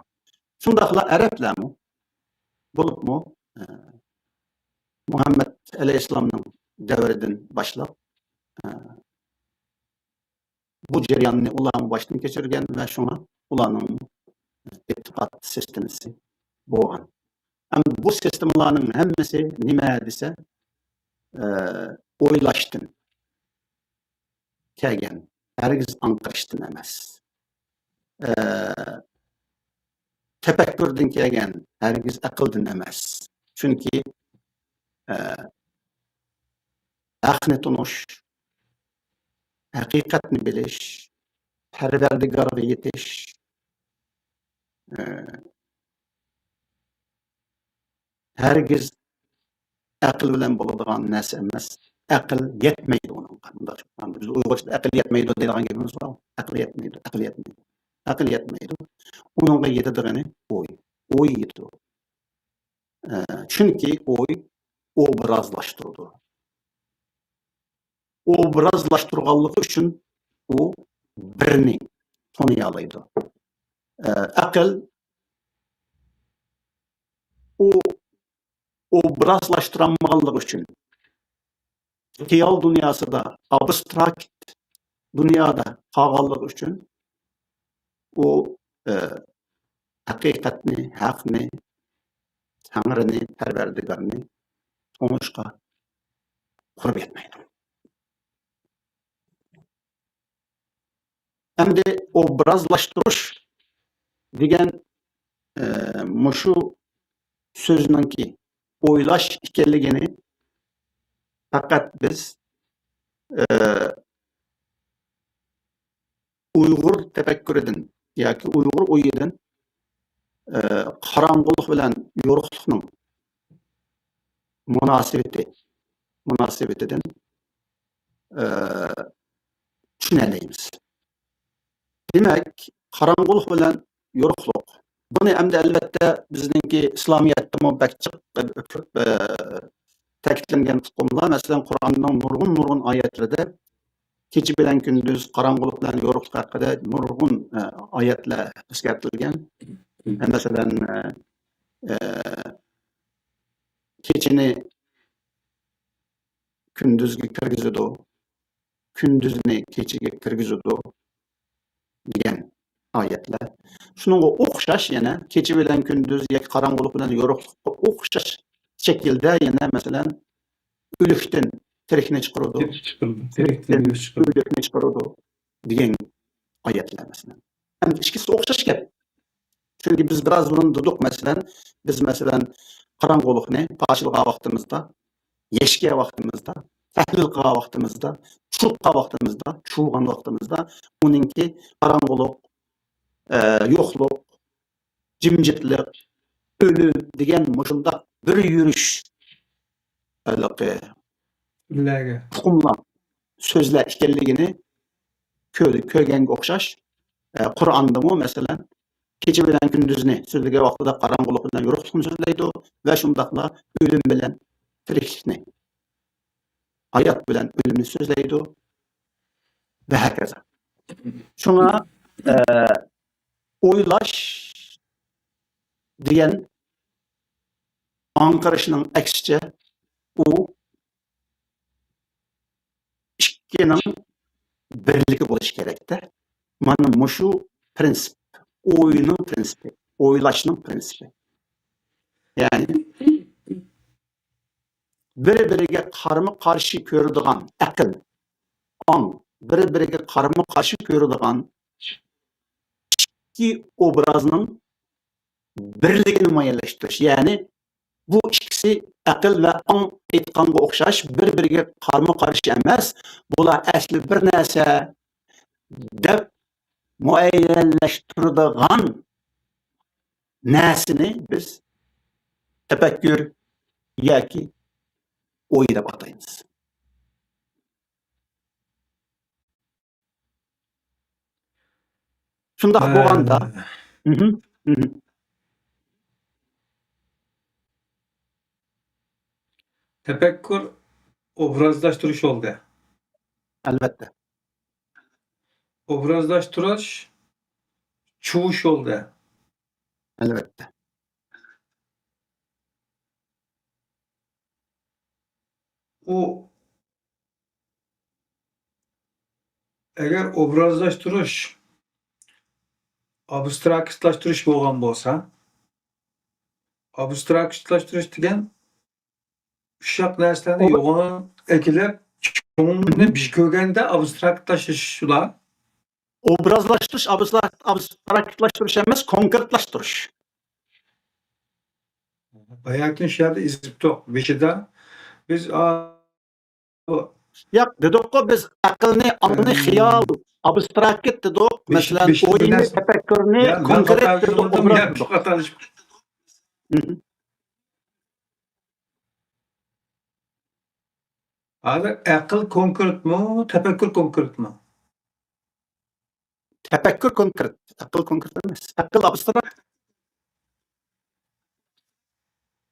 شۇنداقلا ئەرەبلەرمۇ، بولۇپمۇ، ئە، مۇھەممەد ئەلەيھىسسالامنىڭ دەۋرىدىن باشلاپ، ئە، بۇ جەرياننى ئۇلارمۇ باشتىن كەچۈرگەن ۋە شۇڭا ئۇلارنىڭ ئېتىقاد سىستېمىسى بولغان. ئەمدى بۇ سىستېمىلارنىڭ ھەممىسى نېمە دېسە، ئە، ئويلاشتىن كەلگەن، ھەرگىز ئاڭقىرىشتىن ئەمەس. ئە، تەپەككۇردىن كەلگەن، ھەرگىز ئەقىلدىن ئەمەس. چۈنكى، ئە، ھەقنى تونۇش، ھەقىقەتنى بىلىش، پەرۋەردىگارغا يېتىش، ئە، ھەرگىز ئەقىل بىلەن بولىدىغان نەرسە ئەمەس. ئەقىل يەتمەيدۇ ئۇنىڭغا. مۇنداق، بىز ئۇيغۇرچىدا ئەقىل يەتمەيدۇ دەيدىغان گېپىمىز بار. ئەقىل يەتمەيدۇ، ئەقىل يەتمەيدۇ. ئەقىل يەتمەيدۇ. ئۇنىڭغا يېتىدىغىنى ئوي. ئوي يېتىدۇ. ئە، چۈنكى ئوي ئوبرازلاشتۇرىدۇ. ئوبرازلاشتۇرغانلىقى ئۈچۈن ئۇ بىرنى تونۇيالايدۇ. ئە، ئەقىل ئۇ ئوبرازلاشتۇرالمىغانلىقى ئۈچۈن، خىيال دۇنياسىدا، ئابستراكت دۇنيادا قالغانلىقى ئۈچۈن ئۇ، ئە، ھەقىقەتنى، ھەقنى، تەڭرىنى، پەرۋەردىگارنى تونۇشقا قۇربى يەتمەيدۇ. ئەمدى ئوبرازلاشتۇرۇش دېگەن، ئە، مۇشۇ سۆزنىڭكى ئويلاش ئىكەنلىكىنى پەقەت بىز، ئە، ئۇيغۇر تەپەككۇرىدىن ياكى ئۇيغۇر ئويىدىن، ئە، قاراڭغۇلۇق بىلەن يورۇقلۇقنىڭ مۇناسىۋىتى، مۇناسىۋىتىدىن، ئە، چۈشىنەلەيمىز. دېمەك، قاراڭغۇلۇق بىلەن يورۇقلۇق. بۇنى ئەمدى ئەلۋەتتە بىزنىڭكى ئىسلامىيەتتىمۇ بەك جىق، ئە، تەكىتلەنگەن ئۇقۇملار. مەسىلەن، قۇرئاننىڭ نۇرغۇن، نۇرغۇن ئايەتلىرىدە كېچە بىلەن كۈندۈز، قاراڭغۇلۇق بىلەن يورۇقلۇق ھەققىدە نۇرغۇن، ئە، ئايەتلەر ئەسكەرتىلگەن. ئە، مەسىلەن، ئە، ئە، كېچىنى كۈندۈزگە كىرگۈزىدۇ، كۈندۈزنى كېچىگە كىرگۈزىدۇ دېگەن ئايەتلەر. شۇنىڭغا ئوخشاش يەنە كېچە بىلەن كۈندۈز ياكى قاراڭغۇلۇق بىلەن يورۇقلۇققا ئوخشاش شەكىلدە يەنە، مەسىلەن، ئۆلۈكتىن تىرىكنى چىقىرىدۇ، تىرىك چىقىرىدۇ، تىرىكتىن تىرىكنى ئۆلۈكنى چىقىرىدۇ دېگەن ئايەتلەر، مەسىلەن. ئەمدى ئىككىسى ئوخشاش گەپ. چۈنكى بىز بىراز بۇرۇن دېدۇق، مەسىلەن، بىز، مەسىلەن، قاراڭغۇلۇقنى پارچىلىغان ۋاقتىمىزدا، يەشكەن ۋاقتىمىزدا، تەھلىل قىلغان ۋاقتىمىزدا، چۇلۇققان ۋاقتىمىزدا، چۇلغان ۋاقتىمىزدا ئۇنىڭكى قاراڭغۇلۇق، ئە، يوقلۇق، جىمجىتلىق، ئۆلۈم دېگەن مۇشۇنداق بىر يۈرۈش ھېلىقى تۈرلەرگە، ئۇقۇملار، سۆزلەر ئىكەنلىكىنى كۆ-، كۆرگەنگە ئوخشاش، ئە، قۇرئاندىمۇ، مەسىلەن، كېچە بىلەن كۈندۈزنى سۆزلىگەن ۋاقتىدا قاراڭغۇلۇق بىلەن يورۇقلۇقنى سۆزلەيدۇ ۋە شۇنداقلا ئۆلۈم بىلەن تىرىكلىكنى، ھايات بىلەن ئۆلۈمنى سۆزلەيدۇ ۋە ھەكازا. شۇڭا، ئە، ئويلاش دېگەن ئاڭقىرىشنىڭ ئەكسىچە، ئۇ ئىككىنىڭ بىرلىكى بولۇشى كېرەكتە. مانا مۇشۇ پرىنسىپ، ئوينىڭ پرىنسىپى، ئويلاشنىڭ پرىنسىپى. يەنى بىر-بىرىگە قارىمۇ قارشى كۆرىدىغان ئەقىل، ئاڭ، بىر-بىرىگە قارىمۇ قارشى كۆرىدىغان ئىككى ئوبرازنىڭ بىرلىكىنى مۇئەييەنلەشتۈرۈش. يەنى بۇ ئىككىسى ئەقىل ۋە ئاڭ ئېيتقانغا ئوخشاش بىر-بىرىگە قارىمۇ قارشى ئەمەس، بۇلار ئەسلى بىر نەرسە دەپ مۇئەييەنلەشتۈرىدىغان نەرسىنى بىز تەپەككۇر ياكى ئوي دەپ ئاتايمىز. شۇنداق ھە. بولغاندا، مھم، مھم. تەپەككۇر ئوبرازلاشتۇرۇش يولى. ئەلۋەتتە. ئوبرازلاشتۇرۇش چۇۋۇش يولى. ئەلۋەتتە. ئۇ ئەگەر ئوبرازلاشتۇرۇش، ئابستراكتلاشتۇرۇش بولغان بولسا، ئابستراكتلاشتۇرۇش دېگەن ئۇششاق نەرسىلەرنى ئوب- يوغىنى ئەكېلىپ، چوڭىنى بىر كۆرگەندە ئابستراكتلاشتۇرۇش شۇلار. ئوبرازلاشتۇرۇش، ئابستراكت-، ئابستراكتلاشتۇرۇش ئەمەس، كونكرېتلاشتۇرۇش. باياتىن شۇ يەردە ئېزىپتۇق. بېشىدا بىز، ئا، ياق، دېدۇققۇ بىز ئەقىلنى، ئاڭنى، ئىم. خىيال، ئابستراكت دېدۇق. بېشى-، مەسىلەن، بېشىدا بىر ئوينى، نەرسە، تەپەككۇرنى يا، مەن كونكرېت خاتا دېدۇق، يۈزلىدىم، ئوبراز يا، دېدۇق. خاتالىشىپ. مھم. ھازىر ئەقىل كونكرېتمۇ، تەپەككۇر كونكرېتمۇ؟ تەپەككۇر كونكرېت، ئەقىل كونكرېت ئەمەس. ئەقىل ئابستراكت.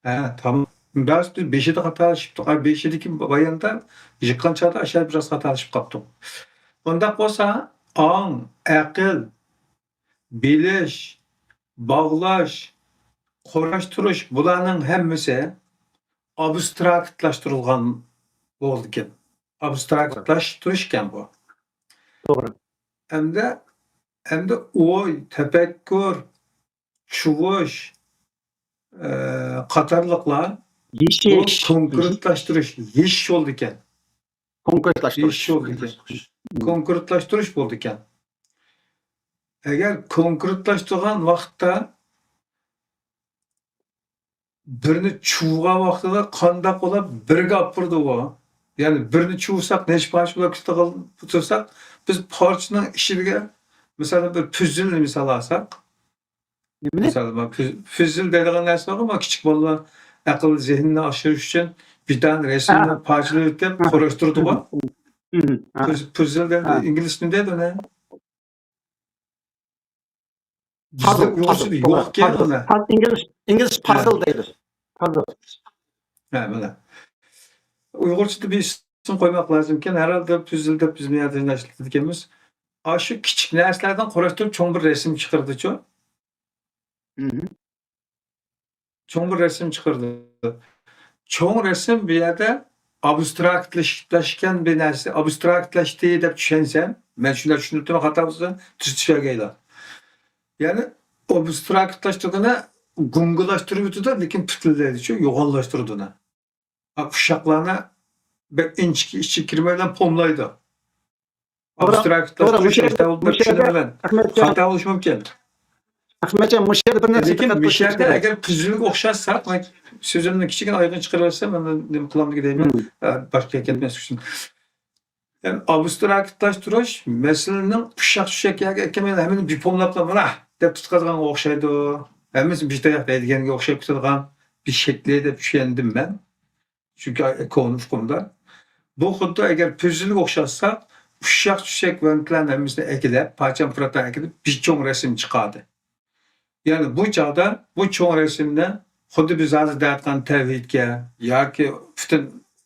ھە، تامام. بىراز بىز بېشىدا خاتالىشىپتۇق. ئا، بېشىدىكى باياندا يىغقان چاغدا ئاشۇ بىراز خاتالىشىپ قاپتۇق. ئۇنداق بولسا، ئاڭ، ئەقىل، بىلىش، باغلاش، قۇراشتۇرۇش، بۇلارنىڭ ھەممىسى ئابستراكتلاشتۇرۇلغان بولىدىكەن. ئابستراكتلاشتۇرۇش ئىكەن بۇ. توغرا. ئەمدى، ئەمدى ئوي، تەپەككۇر، چۇۋۇش، ئە، قاتارلىقلار بۇ يېشىش. كونكرېتلاشتۇرۇش، يېشىش بولىدىكەن. كونكرېتلاشتۇرۇش. يېشىش بولىدىكەن. كونكرېتلاشتۇرۇش بولىدىكەن. ئەگەر كونكرېتلاشتۇرغان ۋاقىتتا بىرنى چۇۋۇغان ۋاقتىدا قانداق بولۇپ بىرگە ئاپىرىدۇ ئۇ؟ يەنى بىرنى چۇۋۇساق نەچچە پارچە بولۇپ كېتىدىغان تۇرساق، بىز پارچىنىڭ ئىچىگە، مىسالەن، بىر پۈززىلنى مىسال ئالساق، نېمىنى؟ مىسال، ما پۈز-، پۈززىل دەيدىغان نەرسە بارغۇ، ما كىچىك بالىلار ئەقىل زېھنىنى ئاشۇرۇش ئۈچۈن بىر دانە رەسىمنى ھە. پارچىلىۋېتىپ ھە. قۇراشتۇرىدىغۇ. ھە. ھە. پۈز-، پۈززىل دەيدۇ، ھە. ئىنگلىز نېمە دەيدۇ ئۇنى؟ پازل، بىزدە ئۇيغۇرچىدا پازل، يوقكەن توغرا، پازل. ئۇنى. پاز-، ئىنگلىز، ئىنگلىز ھە. پازل دەيدۇ. پازل. ھە، مانا. ئۇيغۇرچىدا بىر ئىسىم قويماق لازىمكەن. ھەرھالدا پۈززىل دەپ بىز بۇ يەردە ئىشلىتىدىكەنمىز. ئاشۇ كىچىك نەرسىلەردىن قۇراشتۇرۇپ چوڭ بىر رەسىم چىقىرىدىچۇ. مھم. چوڭ بىر رەسىم چىقىرىدۇ. چوڭ رەسىم بۇ يەردە ئابستراكتلىشىپ بىر نەرسە، ئابستراكتلاشتى دەپ چۈشەنسەم، مەن شۇنداق چۈشىنىپتىمەن، خاتا بولسا تۈزىتىپ بەرگەيلا. يەنى ئابستراكتلاشتۇرغىنى گۇڭگىلاشتۇرۇۋېتىدۇ، لېكىن پۈتۈنلەيدىچۇ، يوغانلاشتۇرىدۇ ئۇنى. ئا، ئۇششاقلارنى بەك ئىنچىكە ئىچىگە كىرمەيلا پوملايدۇ. توغرا، ئابستراكتلاشتۇرۇش توغرا، مۇشۇ يەردە، ئىشتە بولۇپ مۇشۇ يەردە، چۈشىنىمەن. ئەخمەتجان، خاتا بولۇشى مۇمكىن. ئەخمەتجان، مۇشۇ يەردە بىر نەرسە لېكىن دىققەت مۇشۇ قىلىش يەردە كېرەك. ئەگەر پۈززىلگە ئوخشاتساق، مەن سۆزۈمنى كىچىككىنە ئايدىڭ چىقىرىۋەتسەم، ئاندىن نېمە قىلامدىكىن دەيمەن. مم. ئە، باشقا كەتمەس ئۈچۈن. يەنى ئابستراكتلاشتۇرۇش مەسىلىنىڭ ئۇششاق چۈشەك يەرگە ئەكەلمەيلا ھەممىنى بىر پوملاپلا، مانا دەپ تۇتقازغانغا ئوخشايدۇ. ھەممىسى بىر تاياق دەيدىگەنگە ئوخشاپ كېتىدىغان بىر شەكلى دەپ چۈشەندىم مەن. چۈنكى كونا ئۇقۇمدا. بۇ خۇددى ئەگەر پۈززىلگە ئوخشاتساق، ئۇششاق چۈشەك ۋەنتلەرنى ھەممىسىنى ئەكېلىپ، پارچە-پۇراتلارنى ئەكېلىپ، بىر چوڭ رەسىم چىقاردى. يەنى بۇ چاغدا بۇ چوڭ رەسىمنى خۇددى بىز ھازىر دەۋاتقان تەۋھىدكە ياكى پۈتۈن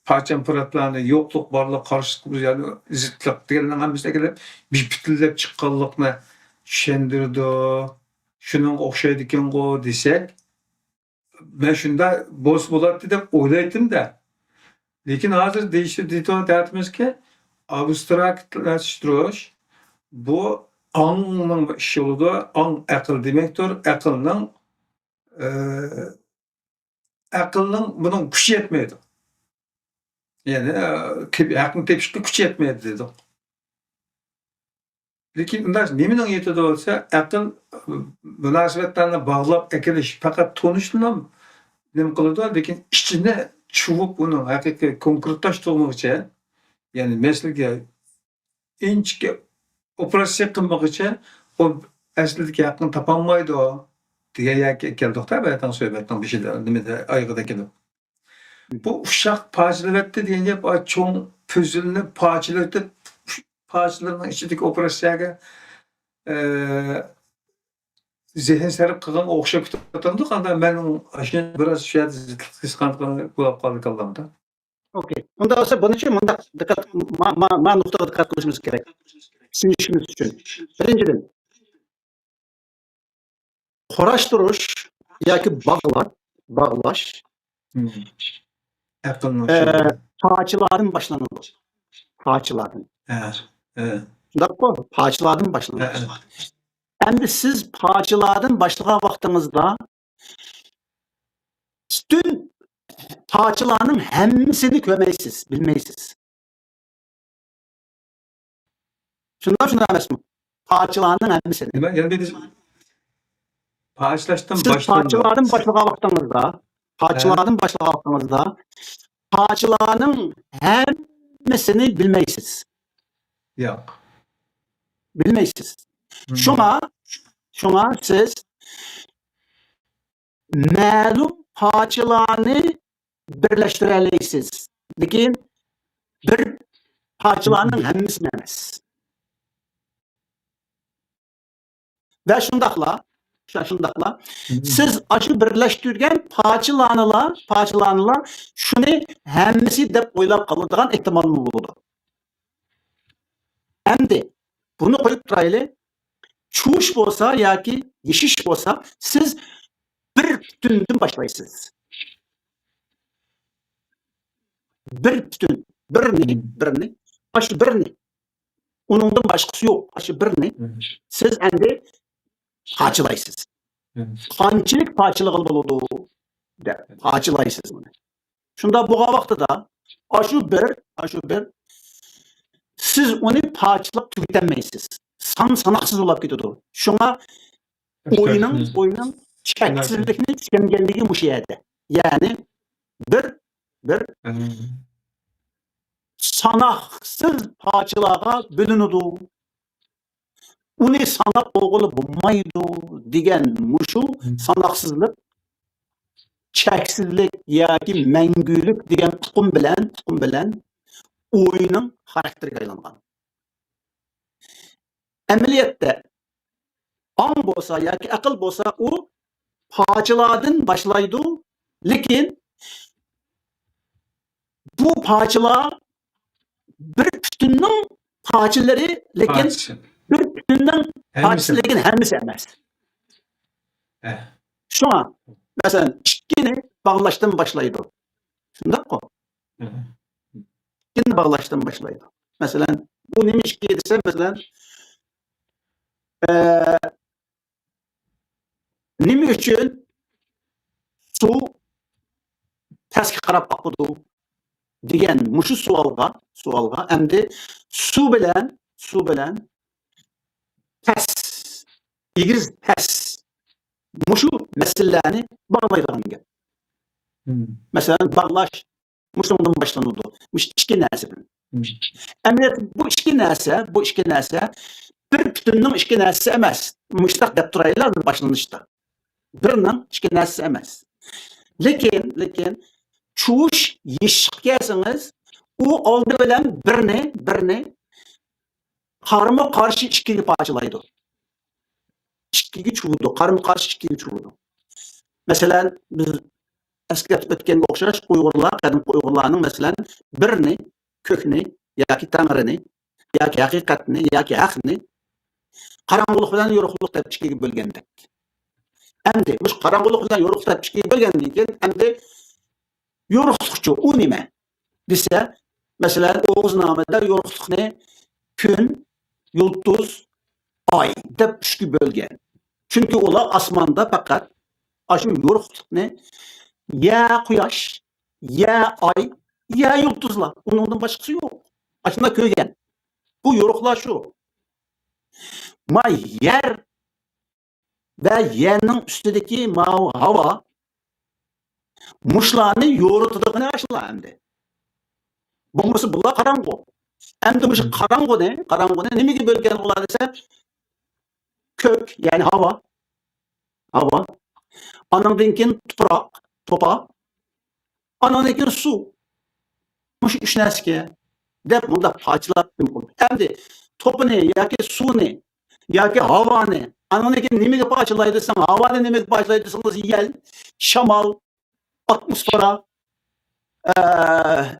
پارچە-پۇراتلارنى يوقلۇق، بارلىق، قارشىلىق، يەنى زىتلىق دېگەنلەرنىڭ ھەممىسىنى ئەكېلىپ، بىر پۈتۈنلەپ چىققانلىقنى چۈشەندۈرىدۇ. شۇنىڭغا ئوخشايدىكەنغۇ دېسەك، مەن شۇنداق بولسا بولاتتى دەپ ئويلايتتىم-دە. لېكىن ھازىر دېيىشى، دېيىۋاتىمىزكى، ئابستراكتلاشتۇرۇش، بۇ ئاڭنىڭ بىر ئىشى بولىدۇ. ئاڭ ئەقىل دېمەكتۇر. ئەقىلنىڭ، ئە، ئەقىلنىڭ بۇنىڭ كۈچى يەتمەيدۇ. يەنى، ئە، تېپ-، ھەقنى تېپىشقا كۈچى يەتمەيدۇ دېدۇق. لېكىن ئۇنداق نېمىنىڭ يېتىدۇ دېسە، ئەقىل مۇناسىۋەتلەرنى باغلاپ ئەكېلىش، پەقەت تونۇشنىلا نېمە قىلىدۇ، لېكىن ئىچىنى چۇۋۇپ، ئۇنىڭ ھەقىقىي كونكرېتلاشتۇرمىغۇچە، يەنى مەسىلىگە ئىنچىكە ئوپېراتسىيە قىلمىغۇچە، ئۇ ئەسلىدىكى ھەقنى تاپالمايدۇ دېگەن يەرگە كەلدۇق-تە، بەتەڭ سۆھبەتنىڭ بېشىدا، نېمىدە، ئايىغىدا كېلىپ. بۇ ئۇششاق پارچىلىۋەتتى دېگەن گەپ، ئا، چوڭ پۈزۈلنى پارچىلىۋېتىپ، پارچىلىرىنىڭ ئىچىدىكى ئوپېراتسىيەگە، ئە، زېھىن سەرپ قىلغانغا ئوخشاپ كېتىۋاتامدۇ؟ قانداق، مەنمۇ ئاشۇ بىراز شۇ يەردە زىتلىق ھېس قىلغان بولۇپ قالدى كاللامدا. ئوكەي. ئۇنداق بولسا، بۇنىڭ ئۈچۈن مۇنداق دىققەت، ما، ما، ما نۇقتىغا دىققەت قىلىشىمىز كېرەك. چۈشىنىشىمىز ئۈچۈن. بىرىنچىدىن، قۇراشتۇرۇش ياكى باغلاش، باغلاش، ئەقىلنىڭ ئە، شۇ پارچىلاردىن باشلىنىدۇ. پارچىلاردىن. ھە، ھە. شۇنداققۇ؟ پارچىلاردىن باشلىنىدۇ. ھە، ھە. ئەمدى سىز پارچىلاردىن باشلىغان ۋاقتىڭىزدا پۈتۈن پارچىلارنىڭ ھەممىسىنى كۆرمەيسىز، بىلمەيسىز. شۇنداق، شۇنداق ئەمەسمۇ؟ پارچىلارنىڭ ھەممىسىنى. نېمە؟ يەنە بىر قېتىم. پارچىلاشتىن سىز باشلىنىدۇ. پارچىلاردىن باشلىغان ۋاقتىڭىزدا، پارچىلاردىن باشلىغان ۋاقتىڭىزدا، پارچىلارنىڭ ھەممىسىنى بىلمەيسىز. ياق. بىلمەيسىز. مم. شۇڭا، شۇڭا سىز مەلۇم پارچىلارنى بىرلەشتۈرەلەيسىز. لېكىن بىر پارچىلارنىڭ ھەممىسىنى ئەمەس. ۋە شۇنداقلا، شۇ-، شۇنداقلا، مم. سىز ئاشۇ بىرلەشتۈرگەن پارچىلارنىلا، پارچىلارنىلا شۇنى ھەممىسى دەپ ئويلاپ قالىدىغان ئېھتىمالمۇ بولىدۇ. ئەمدى بۇنى قويۇپ تۇرايلى. چۇۋۇش بولسا ياكى يېشىش بولسا، سىز بىر پۈتۈندىن باشلايسىز. بىر پۈتۈن، بىرنى، مم. بىرنى، ئاشۇ بىرنى. ئۇنىڭدىن باشقىسى يوق. ئاشۇ بىرنى مم. سىز ئەمدى پارچىلايسىز. مم. قانچىلىك پارچىلىغىلى بولىدۇ دەپ پارچىلايسىز ئۇنى. شۇنداق بولغان ۋاقتىدا ئاشۇ بىر، ئاشۇ بىر، سىز ئۇنى پارچىلاپ تۈگىتەلمەيسىز. سان ساناقسىز بولاپ كېتىدۇ. شۇڭا ئوينىڭ، ئوينىڭ چەكسىزلىكنى چۈشەنگەنلىكى مۇشۇ يەردە. يەنى بىر، بىر ساناقسىز پارچىلارغا بۆلۈنىدۇ. ئۇنى ساناپ بولغىلى بولمايدۇ دېگەن مۇشۇ ساناقسىزلىق، چەكسىزلىك ياكى مەڭگۈلۈك دېگەن ئۇقۇم بىلەن، ئۇقۇم بىلەن ئوينىڭ خاراكتېرىگە ئايلانغان. ئەمەلىيەتتە ئاڭ بولسا ياكى ئەقىل بولسا، ئۇ پارچىلاردىن باشلايدۇ، لېكىن بۇ پارچىلار بىر پۈتۈننىڭ پارچىلىرى، لېكىن پارچىسى. بىر پۈتۈننىڭ ھەممىسى پارچىسى، ئەمەس. لېكىن ھەممىسى ئەمەس. ھە. شۇڭا، مەسىلەن، ئىككىنى باغلاشتىن باشلايدۇ. شۇنداققۇ؟ ھە. ئىككىنى باغلاشتىن باشلايدۇ. مەسىلەن، بۇ نېمە ئىككى دېسە، مەسىلەن، ئە، نېمە ئۈچۈن سۇ پەسكە قاراپ ئاقىدۇ دېگەن مۇشۇ سوئالغا، سوئالغا ئەمدى سۇ بىلەن، سۇ بىلەن پەس، ئېگىز پەس، مۇشۇ مەسىلىلەرنى باغلايدىغان گەپ. مم. مەسىلەن، باغلاش مۇشۇنىڭدىن باشلىنىدۇ. مۇشۇ ئىككى نەرسىدىن. مم. ئەمەلىيەتتە بۇ ئىككى نەرسە، بۇ ئىككى نەرسە بىر پۈتۈننىڭ ئىككى نەرسىسى ئەمەس. مۇشۇنداق دەپ تۇرايلى ھازىر باشلىنىشتا. بىرنىڭ ئىككى نەرسىسى ئەمەس. لېكىن، لېكىن چۇۋۇش يېشىشقا كەلسىڭىز، ئۇ ئالدى بىلەن بىرنى، بىرنى قارىمۇ قارشى ئىككىگە پارچىلايدۇ. ئىككىگە چۇۋىدۇ، قارىمۇ قارشى ئىككىگە چۇۋىدۇ. مەسىلەن، بىز ئەسكەرتىپ ئۆتكەنگە ئوخشاش، ئۇيغۇرلار، قەدىمكى ئۇيغۇرلارنىڭ، مەسىلەن، بىرنى، كۆكنى ياكى تەڭرىنى ياكى ھەقىقەتنى ياكى ھەقنى قاراڭغۇلۇق بىلەن يورۇقلۇق دەپ ئىككىگە بۆلگەندەك. ئەمدى مۇشۇ قاراڭغۇلۇق بىلەن يورۇقلۇق دەپ ئىككىگە بۆلگەندىن كېيىن، ئەمدى يورۇقلۇقچۇ ئۇ نېمە دېسە، مەسىلەن، ئوغۇزنامىدا يورۇقلۇقنى كۈن، يۇلتۇز، ئاي دەپ ئۈچكە بۆلگەن. چۈنكى ئۇلار ئاسماندا پەقەت ئاشۇ يورۇقلۇقنى يا قۇياش، يا ئاي، يا يۇلتۇزلار. ئۇنىڭدىن باشقىسى يوق. ئاشۇنداق كۆرگەن. بۇ يورۇقلار شۇ. ما يەر ۋە يەرنىڭ ئۈستىدىكى ماۋۇ ھاۋا مۇشۇلارنى يورۇتىدىغىنى ئاشۇلار ئەمدى. بولمىسا بۇلار قاراڭغۇ. ئەمدى مۇشۇ قاراڭغۇنى، قاراڭغۇنى نېمىگە بۆلگەن ئۇلار دېسە، كۆك، يەنى ھاۋا. ھاۋا. ئانىڭدىن كېيىن تۇپراق، توپا. ئانىڭدىن كېيىن سۇ. مۇشۇ ئۈچ نەرسىگە دەپ مۇنداق پارچىلاپ. ئەمدى توپىنى ياكى سۇنى ياكى ھاۋانى، ئانىڭدىن كېيىن نېمىگە پارچىلايدۇ دېسەڭ، ھاۋانى نېمىگە پارچىلايدۇ دېسىڭىز، يەل، شامال، ئاتموسفېرا، ئە،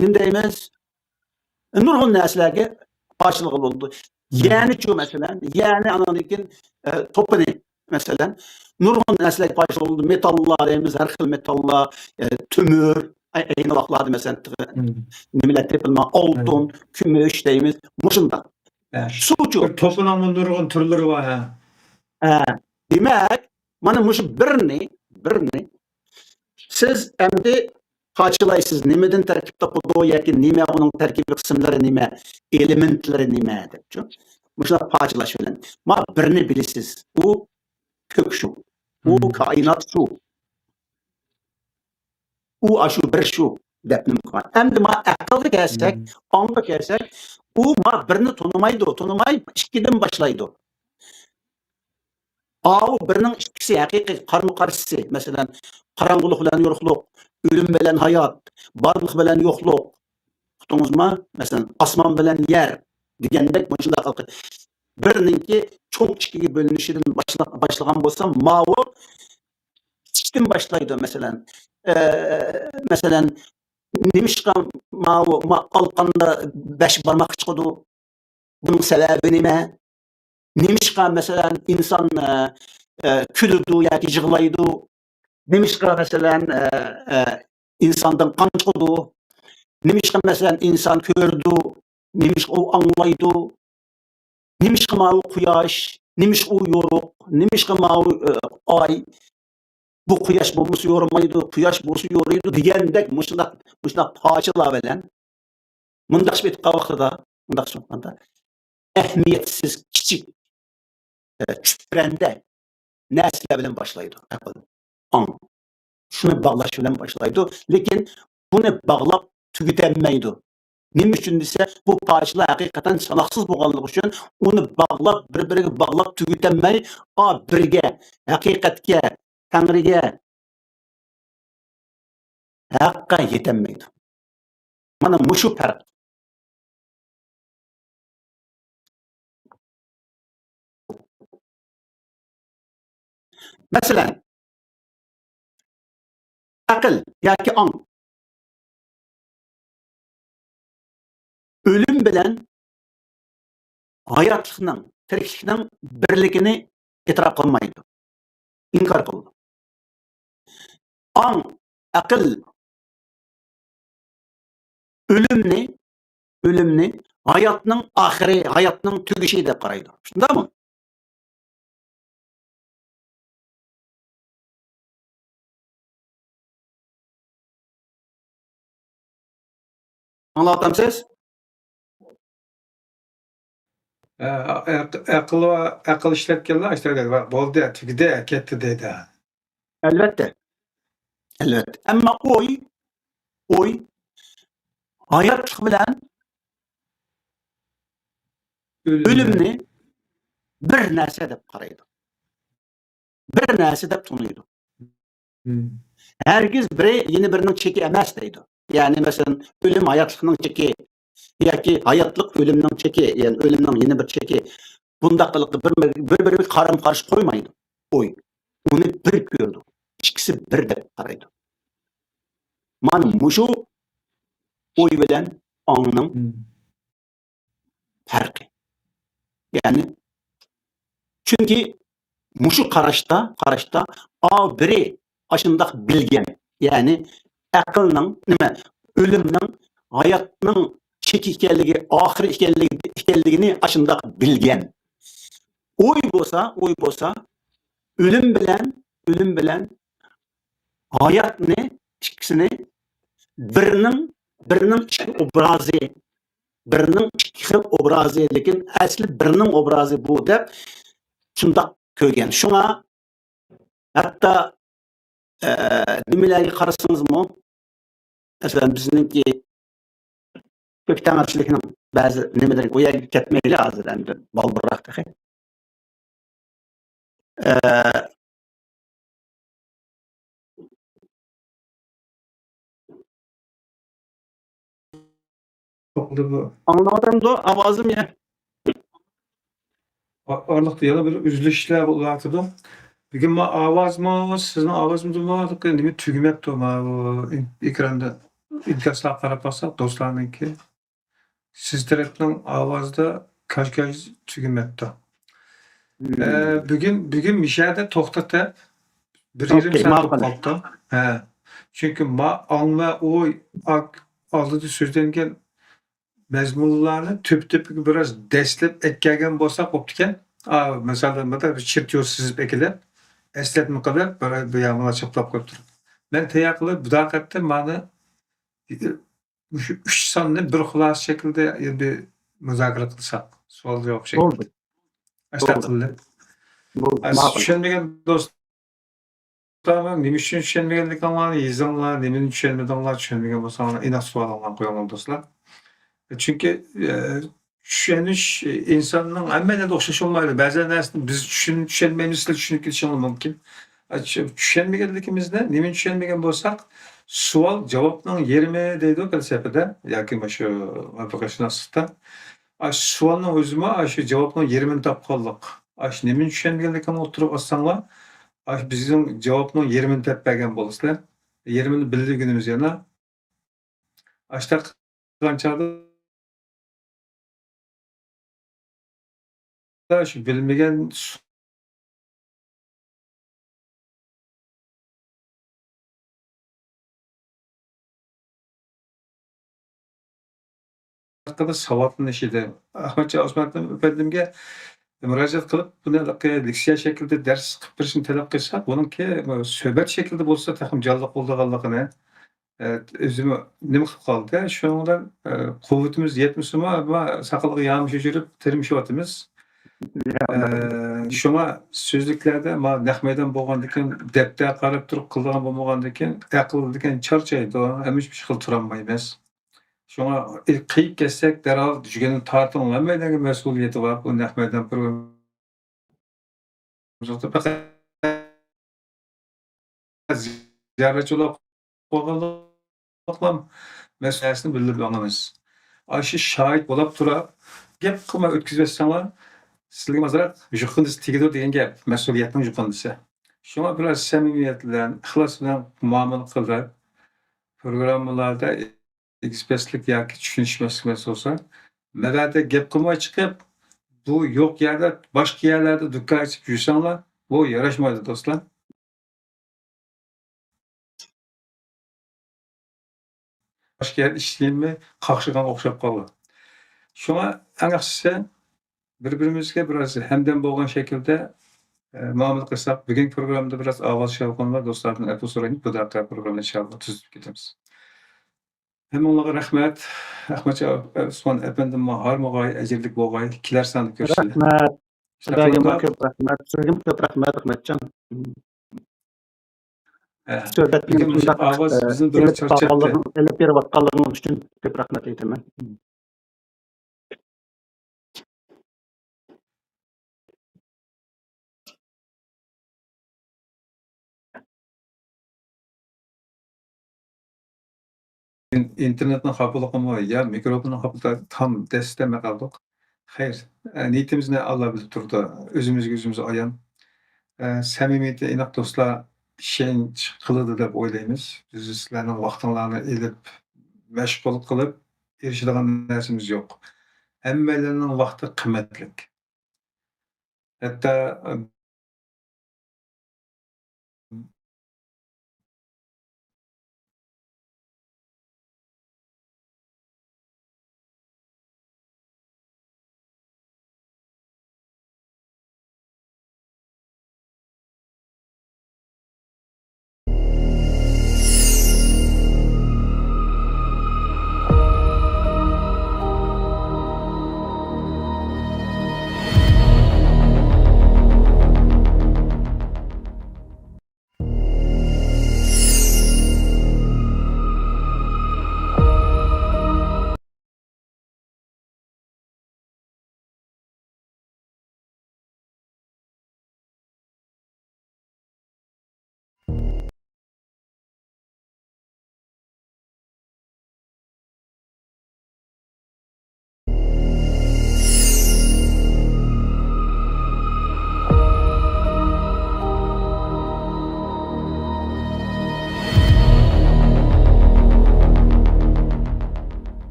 نېمە دەيمىز؟ نۇرغۇن نەرسىلەرگە پارچىلىغىلى بولىدۇ. يەنىچۇ، مەسىلەن، يەنى ئانىڭدىن كېيىن، ئە، توپىنى، مەسىلەن، نۇرغۇن نەرسىلەرگە پارچىلىغىلى بولىدۇ. مېتاللار دەيمىز، ھەر خىل مېتاللار، ئە، تۆمۈر، ئەي-، ئەينى ۋاقىتلاردا، مەسىلەن، نېمىلەر تېپىلما، ئالتۇن، كۈمۈش دەيمىز، مۇشۇنداق. سۇچۇ. بىر توپىنىڭمۇ نۇرغۇن تۈرلىرى بار، ھە. ھە. دېمەك، مانا مۇشۇ بىرنى، بىرنى سىز ئەمدى پارچىلايسىز، نېمىدىن تەركىب تاپىدۇ ياكى نېمە ئۇنىڭ تەركىبىي قىسىملىرى نېمە، ئېلېمېنتلىرى نېمە دەپچۇ. مۇشۇنداق پارچىلاش بىلەن. ما بىرنى بىلىسىز، ئۇ كۆك شۇ، ئۇ كائىنات شۇ، ئۇ ئاشۇ بىر شۇ دەپ نېمە قىلغان. ئەمدى ما ئەقىلگە كەلسەك، ئاڭغا كەلسەك، ئۇ ما بىرنى تونۇمايدۇ، تونۇماي ئىككىدىن باشلايدۇ. ئاۋۇ بىرنىڭ ئىككىسى ھەقىقىي قارمۇ قارشىسى. مەسىلەن، قاراڭغۇلۇق بىلەن يورۇقلۇق، ئۆلۈم بىلەن ھايات، بارلىق بىلەن يوقلۇق. ئۇقتىڭىزما؟ مەسىلەن، ئاسمان بىلەن يەر دېگەندەك مۇشۇنداق بىرنىڭكى چوڭ ئىككىگە بۆلۈنۈشىدىن باشلا-، باشلىغان بولسام، ماۋۇ كىچىكتىن باشلايدۇ. مەسىلەن، ئە، مەسىلەن، نېمىشقا ماۋۇ ما-، ئالقاندا بەش بارماق چىقىدۇ؟ بۇنىڭ سەۋەبى نېمە؟ نېمىشقا، مەسىلەن، ئىنسان، ئە، ئە، كۈلىدۇ ياكى يىغلايدۇ؟ نېمىشقا، مەسىلەن، ئە، ئە، ئىنساندىن قان چىقىدۇ؟ نېمىشقا، مەسىلەن، ئىنسان كۆرىدۇ؟ نېمىشقا ئۇ ئاڭلايدۇ؟ نېمىشقا ماۋۇ قۇياش؟ نېمىشقا ئۇ يورۇق؟ نېمىشقا ماۋۇ، ئە، ئاي؟ بۇ قۇياش بولمىسا يورۇمايدۇ، قۇياش بولسا يورۇيدۇ دېگەندەك مۇشۇنداق، مۇشۇنداق پارچىلار بىلەن مۇنداق ئېيتقان ۋاقتىدا، مۇنداق ئېيتقاندا، ئەھمىيەتسىز، كىچىك، ئە، چۈپرەندە نەرسىلەر بىلەن باشلايدۇ ئەقىل، ئاڭ. شۇنى باغلاش بىلەن باشلايدۇ، لېكىن بۇنى باغلاپ تۈگىتەلمەيدۇ. نېمە ئۈچۈن دېسە، بۇ پارچىلار ھەقىقەتەن ساناقسىز بولغانلىقى ئۈچۈن ئۇنى باغلاپ، بىر-بىرىگە باغلاپ تۈگىتەلمەي، ئا، بىرگە، ھەقىقەتكە، تەڭرىگە، ھەققە يېتەلمەيدۇ. مانا مۇشۇ پەرق. مەسىلەن، ئەقىل ياكى ئاڭ ئۆلۈم بىلەن ھاياتلىقنىڭ، تىرىكلىكنىڭ بىرلىكىنى ئېتىراپ قىلمايدۇ، ئىنكار قىلىدۇ. ئاڭ، ئەقىل ئۆلۈمنى، ئۆلۈمنى ھاياتنىڭ ئاخىرى، ھاياتنىڭ تۈگىشى دەپ قارايدۇ. شۇنداقمۇ؟ ئاڭلاۋاتامسىز؟ ئە-، ئەق-، ئەقىل ۋە ئەقىل ئىشلەتكەنلەر ئاشۇنداق دەيدۇ، بولدى، تۈگىدى، كەتتى دەيدۇ. ئەلۋەتتە. ئەلۋەتتە. ئەمما ئوي، ئوي ھاياتلىق بىلەن ئۆلۈمنى بىر نەرسە دەپ قارايدۇ. بىر نەرسە دەپ تونۇيدۇ. ھەرگىز بىرى يەنە بىرىنىڭ چېكى ئەمەس دەيدۇ. يەنى مەسىلەن، ئۆلۈم ھاياتلىقنىڭ چېكى ياكى ھاياتلىق ئۆلۈمنىڭ چېكى، يەنى ئۆلۈمنىڭ يەنە بىر چېكى. بۇنداق قىلىپ بىر، بىر-بىرىگە قارام-قارشى قويمايدۇ. ئوي. ئۇنى بىر كۆرىدۇ. ئىككىسى بىر دەپ قارايدۇ. مانا مۇشۇ ئوي بىلەن ئاڭنىڭ پەرقى. يەنى، چۈنكى مۇشۇ قاراشتا، قاراشتا، ئا، بىرى ئاشۇنداق بىلگەن، يەنى ئەقىلنىڭ، نېمە، ئۆلۈمنىڭ، ھاياتنىڭ چېكى ئىكەنلىكى، ئاخىرى ئىكەنلىكى، ئىكەنلىكىنى ئاشۇنداق بىلگەن. ئۇي بولسا، ئۇي بولسا، ئۆلۈم بىلەن، ئۆلۈم بىلەن ھاياتنى ئىككىسىنى بىرنىڭ، بىرنىڭ ئىككى ئوبرازى، بىرنىڭ ئىككى خىل ئوبرازى، لېكىن ئەسلى بىرنىڭ ئوبرازى بۇ دەپ شۇنداق كۆرگەن. شۇڭا ھەتتا، ئە، نېمىلەرگە قارىسىڭىزمۇ، مەسىلەن، بىزنىڭكى كۆك تەڭرىچىلىكنىڭ بەزى نېمىلىرى، ئۇ يەرگە كەتمەيلى ھازىر، ئەمدى بالدۇرراق تېخى. ئە، بولدى بۇ. ئاڭلىنىۋاتامدۇ ئاۋازىم يا؟ ئا-، ئارىلىقتا يەنە بىر ئۈزۈلۈشلەر بولۇۋاتىدۇ. بۈگۈن ما ئاۋازمۇ، سىزنىڭ ئاۋازىڭىزمۇ نېمە تۈگىمەپتۇ، ما بۇ ئېكراندا ئىنكاسلارغا قاراپ باقساق، دوستلارنىڭكى. سىز تەرەپنىڭ ئاۋازدا كاج-كاج تۈگىمەپتۇ. ئە، بۈگۈن، بۈگۈن مىشەدە توختىتىپ، بىر يېرىم سائەت بولۇپ قاپتۇ. ھە. چۈنكى ما ئاڭ ۋە ئوي ئاك-، ئالدىدا سۆزلەنگەن مەزمۇنلارنى تۈپ-تۈپىگە بىراز دەسلەپ ئەكەلگەن بولساق بوپتىكەن. ئا، مىسالدا، بىر چېرتيوژ سىزىپ ئەكېلىپ، ئەسلەتمە قىلىپ، بىر، بىر يامىلا چاپلاپ قويۇپ تۇرۇپ. مەن تەييار قىلىپ، بۇ دەقىقتە مانا مۇشۇ ئۈچ ساننى بىر خۇلاسە شەكلىدە ئەمدى مۇزاكىرە قىلساق، سوئال جاۋاب شەكلىدە. بولدى. ئاشۇنداق قىلدى. بولدى، ماقۇل. چۈشەنمىگەن دوستلار، نېمە ئۈچۈن چۈشەنمىگەنلىكىڭلارنى يېزىڭلار، نېمىنى چۈشەنمىدىڭلار، چۈشەنمىگەن بولساڭلار، ئېنىق سوئالىڭلارنى قويۇڭلار، دوستلار. چۈنكى، ئە، چۈشىنىش ئىنساننىڭ ھەممە يەردە ئوخشاش بولمايدۇ. بەزى نەرسىنى بىز چۈشىنىپ چۈشەنمەيمىز، سىلەر چۈشىنىپ كېتىشىڭلار مۇمكىن. ئە، چۈ-، چۈشەنمىگەنلىكىمىزنى، نېمىنى چۈشەنمىگەن بولساق، سوئال جاۋابنىڭ يېرىمى دەيدۇ پەلسەپىدە ياكى مۇشۇ مەنتىقشۇناسلىقتا. ئاشۇ سوئالنىڭ ئۆزىمۇ ئاشۇ جاۋابنىڭ يېرىمىنى تاپقانلىق. ئاشۇ نېمىنى چۈشەنمىگەنلىكىڭنى ئوتتۇرىغا ئاتساڭلار، ئاشۇ بىزنىڭ جاۋابنىڭ يېرىمىنى تېپىپ بەرگەن بولىسىلەر. يېرىمىنى بىلىدىغىنىمىز يەنە. ئاشۇنداق قىلغان چاغدا شۇ بىلمىگەن ھەققىدە ساۋاتلىنىش ئىدى. ئەخمەتجان ئوسمان ئەپەندىمگە مۇراجىئەت قىلىپ، بۇنى ھېلىقى لېكسىيە شەكلىدە دەرس قىلىپ بېرىشنى تەلەپ قىلساق، بۇنىڭكى سۆھبەت شەكلىدە بولسا تېخىمۇ جانلىق بولىدىغانلىقىنى، ئە، ئۆزىمۇ نېمە قىلىپ قالدى. شۇنىڭ بىلەن، ئە، قۇۋۋىتىمىز يەتمىسىمۇ، ئەمما ساقىلىغا يامىشىپ يۈرۈپ تىرمىشىۋاتىمىز. ئە، شۇڭا سۆزلۈكلەردە ما نەق مەيدان بولغاندىكىن، دەپتەرگە قاراپ تۇرۇپ قىلىدىغان بولمىغاندىكىن، ئەقىل دېگەن چارچايدۇ، ھەمىشە بىر ئىش قىلىپ تۇرالمايمىز. شۇڭا قىيىپ كەتسەك، دەرھال جۈگەننى تارتىڭلار، ھەممەيلەنگە مەسئۇلىيىتى بار. بۇ نەق مەيدان پروگراممىسى پەقەت زىيارەتچى بولۇپ قالغانلىقلام مەسئۇلىيەتنى بىلدۈرۈپ ئاڭلىمىز. ئاشۇ شاھىت بولاپ تۇرۇپ، گەپ قىلماي ئۆتكۈزۈۋەتسەڭلار، سىلەرگە ئازراق يۇقىرىسى تېگىدۇ دېگەن گەپ، مەسئۇلىيەتنىڭ يۇقىرىسى. شۇڭا بىراز سەمىمىيەت بىلەن، ئىخلاس بىلەن مۇئامىلە قىلىپ، پروگراممىلاردا ئېگىز-پەسلىك ياكى چۈشىنىشمەسلىك بولسا، مەبەدە گەپ قىلماي چىقىپ، بۇ يوق يەردە، باشقا يەرلەردە دۇكان ئېچىپ يۈرسەڭلار، بۇ ياراشمايدۇ، دوستلار. باشقا يەردە ئىشلىگەنمۇ قاقشىغانغا ئوخشاپ قالىدۇ. شۇڭا ئەڭ ياخشىسى، بىر-بىرىمىزگە بىراز ھەمدەم بولغان شەكىلدە، ئە، مۇئامىلە قىلساق، بۈگۈنكى پروگراممىدا بىراز ئاۋاز شەۋقۇم بار، دوستلاردىن ئەپۇ سورايمىز، بۇ دەقىقە پروگراممىنى ئىنشاللا تۈزىتىپ كېتىمىز. ھەممىڭلارغا رەھمەت. ئەخمەتجان ئوسمان ئەپەندىممۇ ھارمىغاي، ئەجىرلىك بولغاي، كېلەر ساندا كۆرۈشەيلى. رەھمەت. سىلەرگىمۇ كۆپ رەھمەت. سىزگىمۇ كۆپ رەھمەت، ئەخمەتجان. ھە. سۆھبەتنى بۈگۈن مۇشۇ مۇنداق، ئاۋاز ئە، بىزنى بىراز ئېلىپ چارچاتتى. بارغانلىقىڭ-، ئېلىپ بېرىۋاتقانلىقىڭ ئۈچۈن كۆپ رەھمەت ئېيتىمەن. ئىن-، ئىنتېرنېتنىڭ خاپىلىقىمۇ يا مىكروفوننىڭ خاپىلىقى تام دەستە قالدۇق. خەير، ئە، نىيىتىمىزنى ئاللا بىلىپ تۇرىدۇ. ئۆزىمىزگە ئۆزىمىز ئايان. ئە، سەمىمىيىتى ئېنىق دوستلار ئىشەنچ قىلىدۇ دەپ ئويلايمىز. بىز سىلەرنىڭ ۋاقتىڭلارنى ئېلىپ، مەشغۇل قىلىپ ئېرىشىدىغان نەرسىمىز يوق. ھەممەيلەننىڭ ۋاقتى قىممەتلىك. ھەتتا، ئە،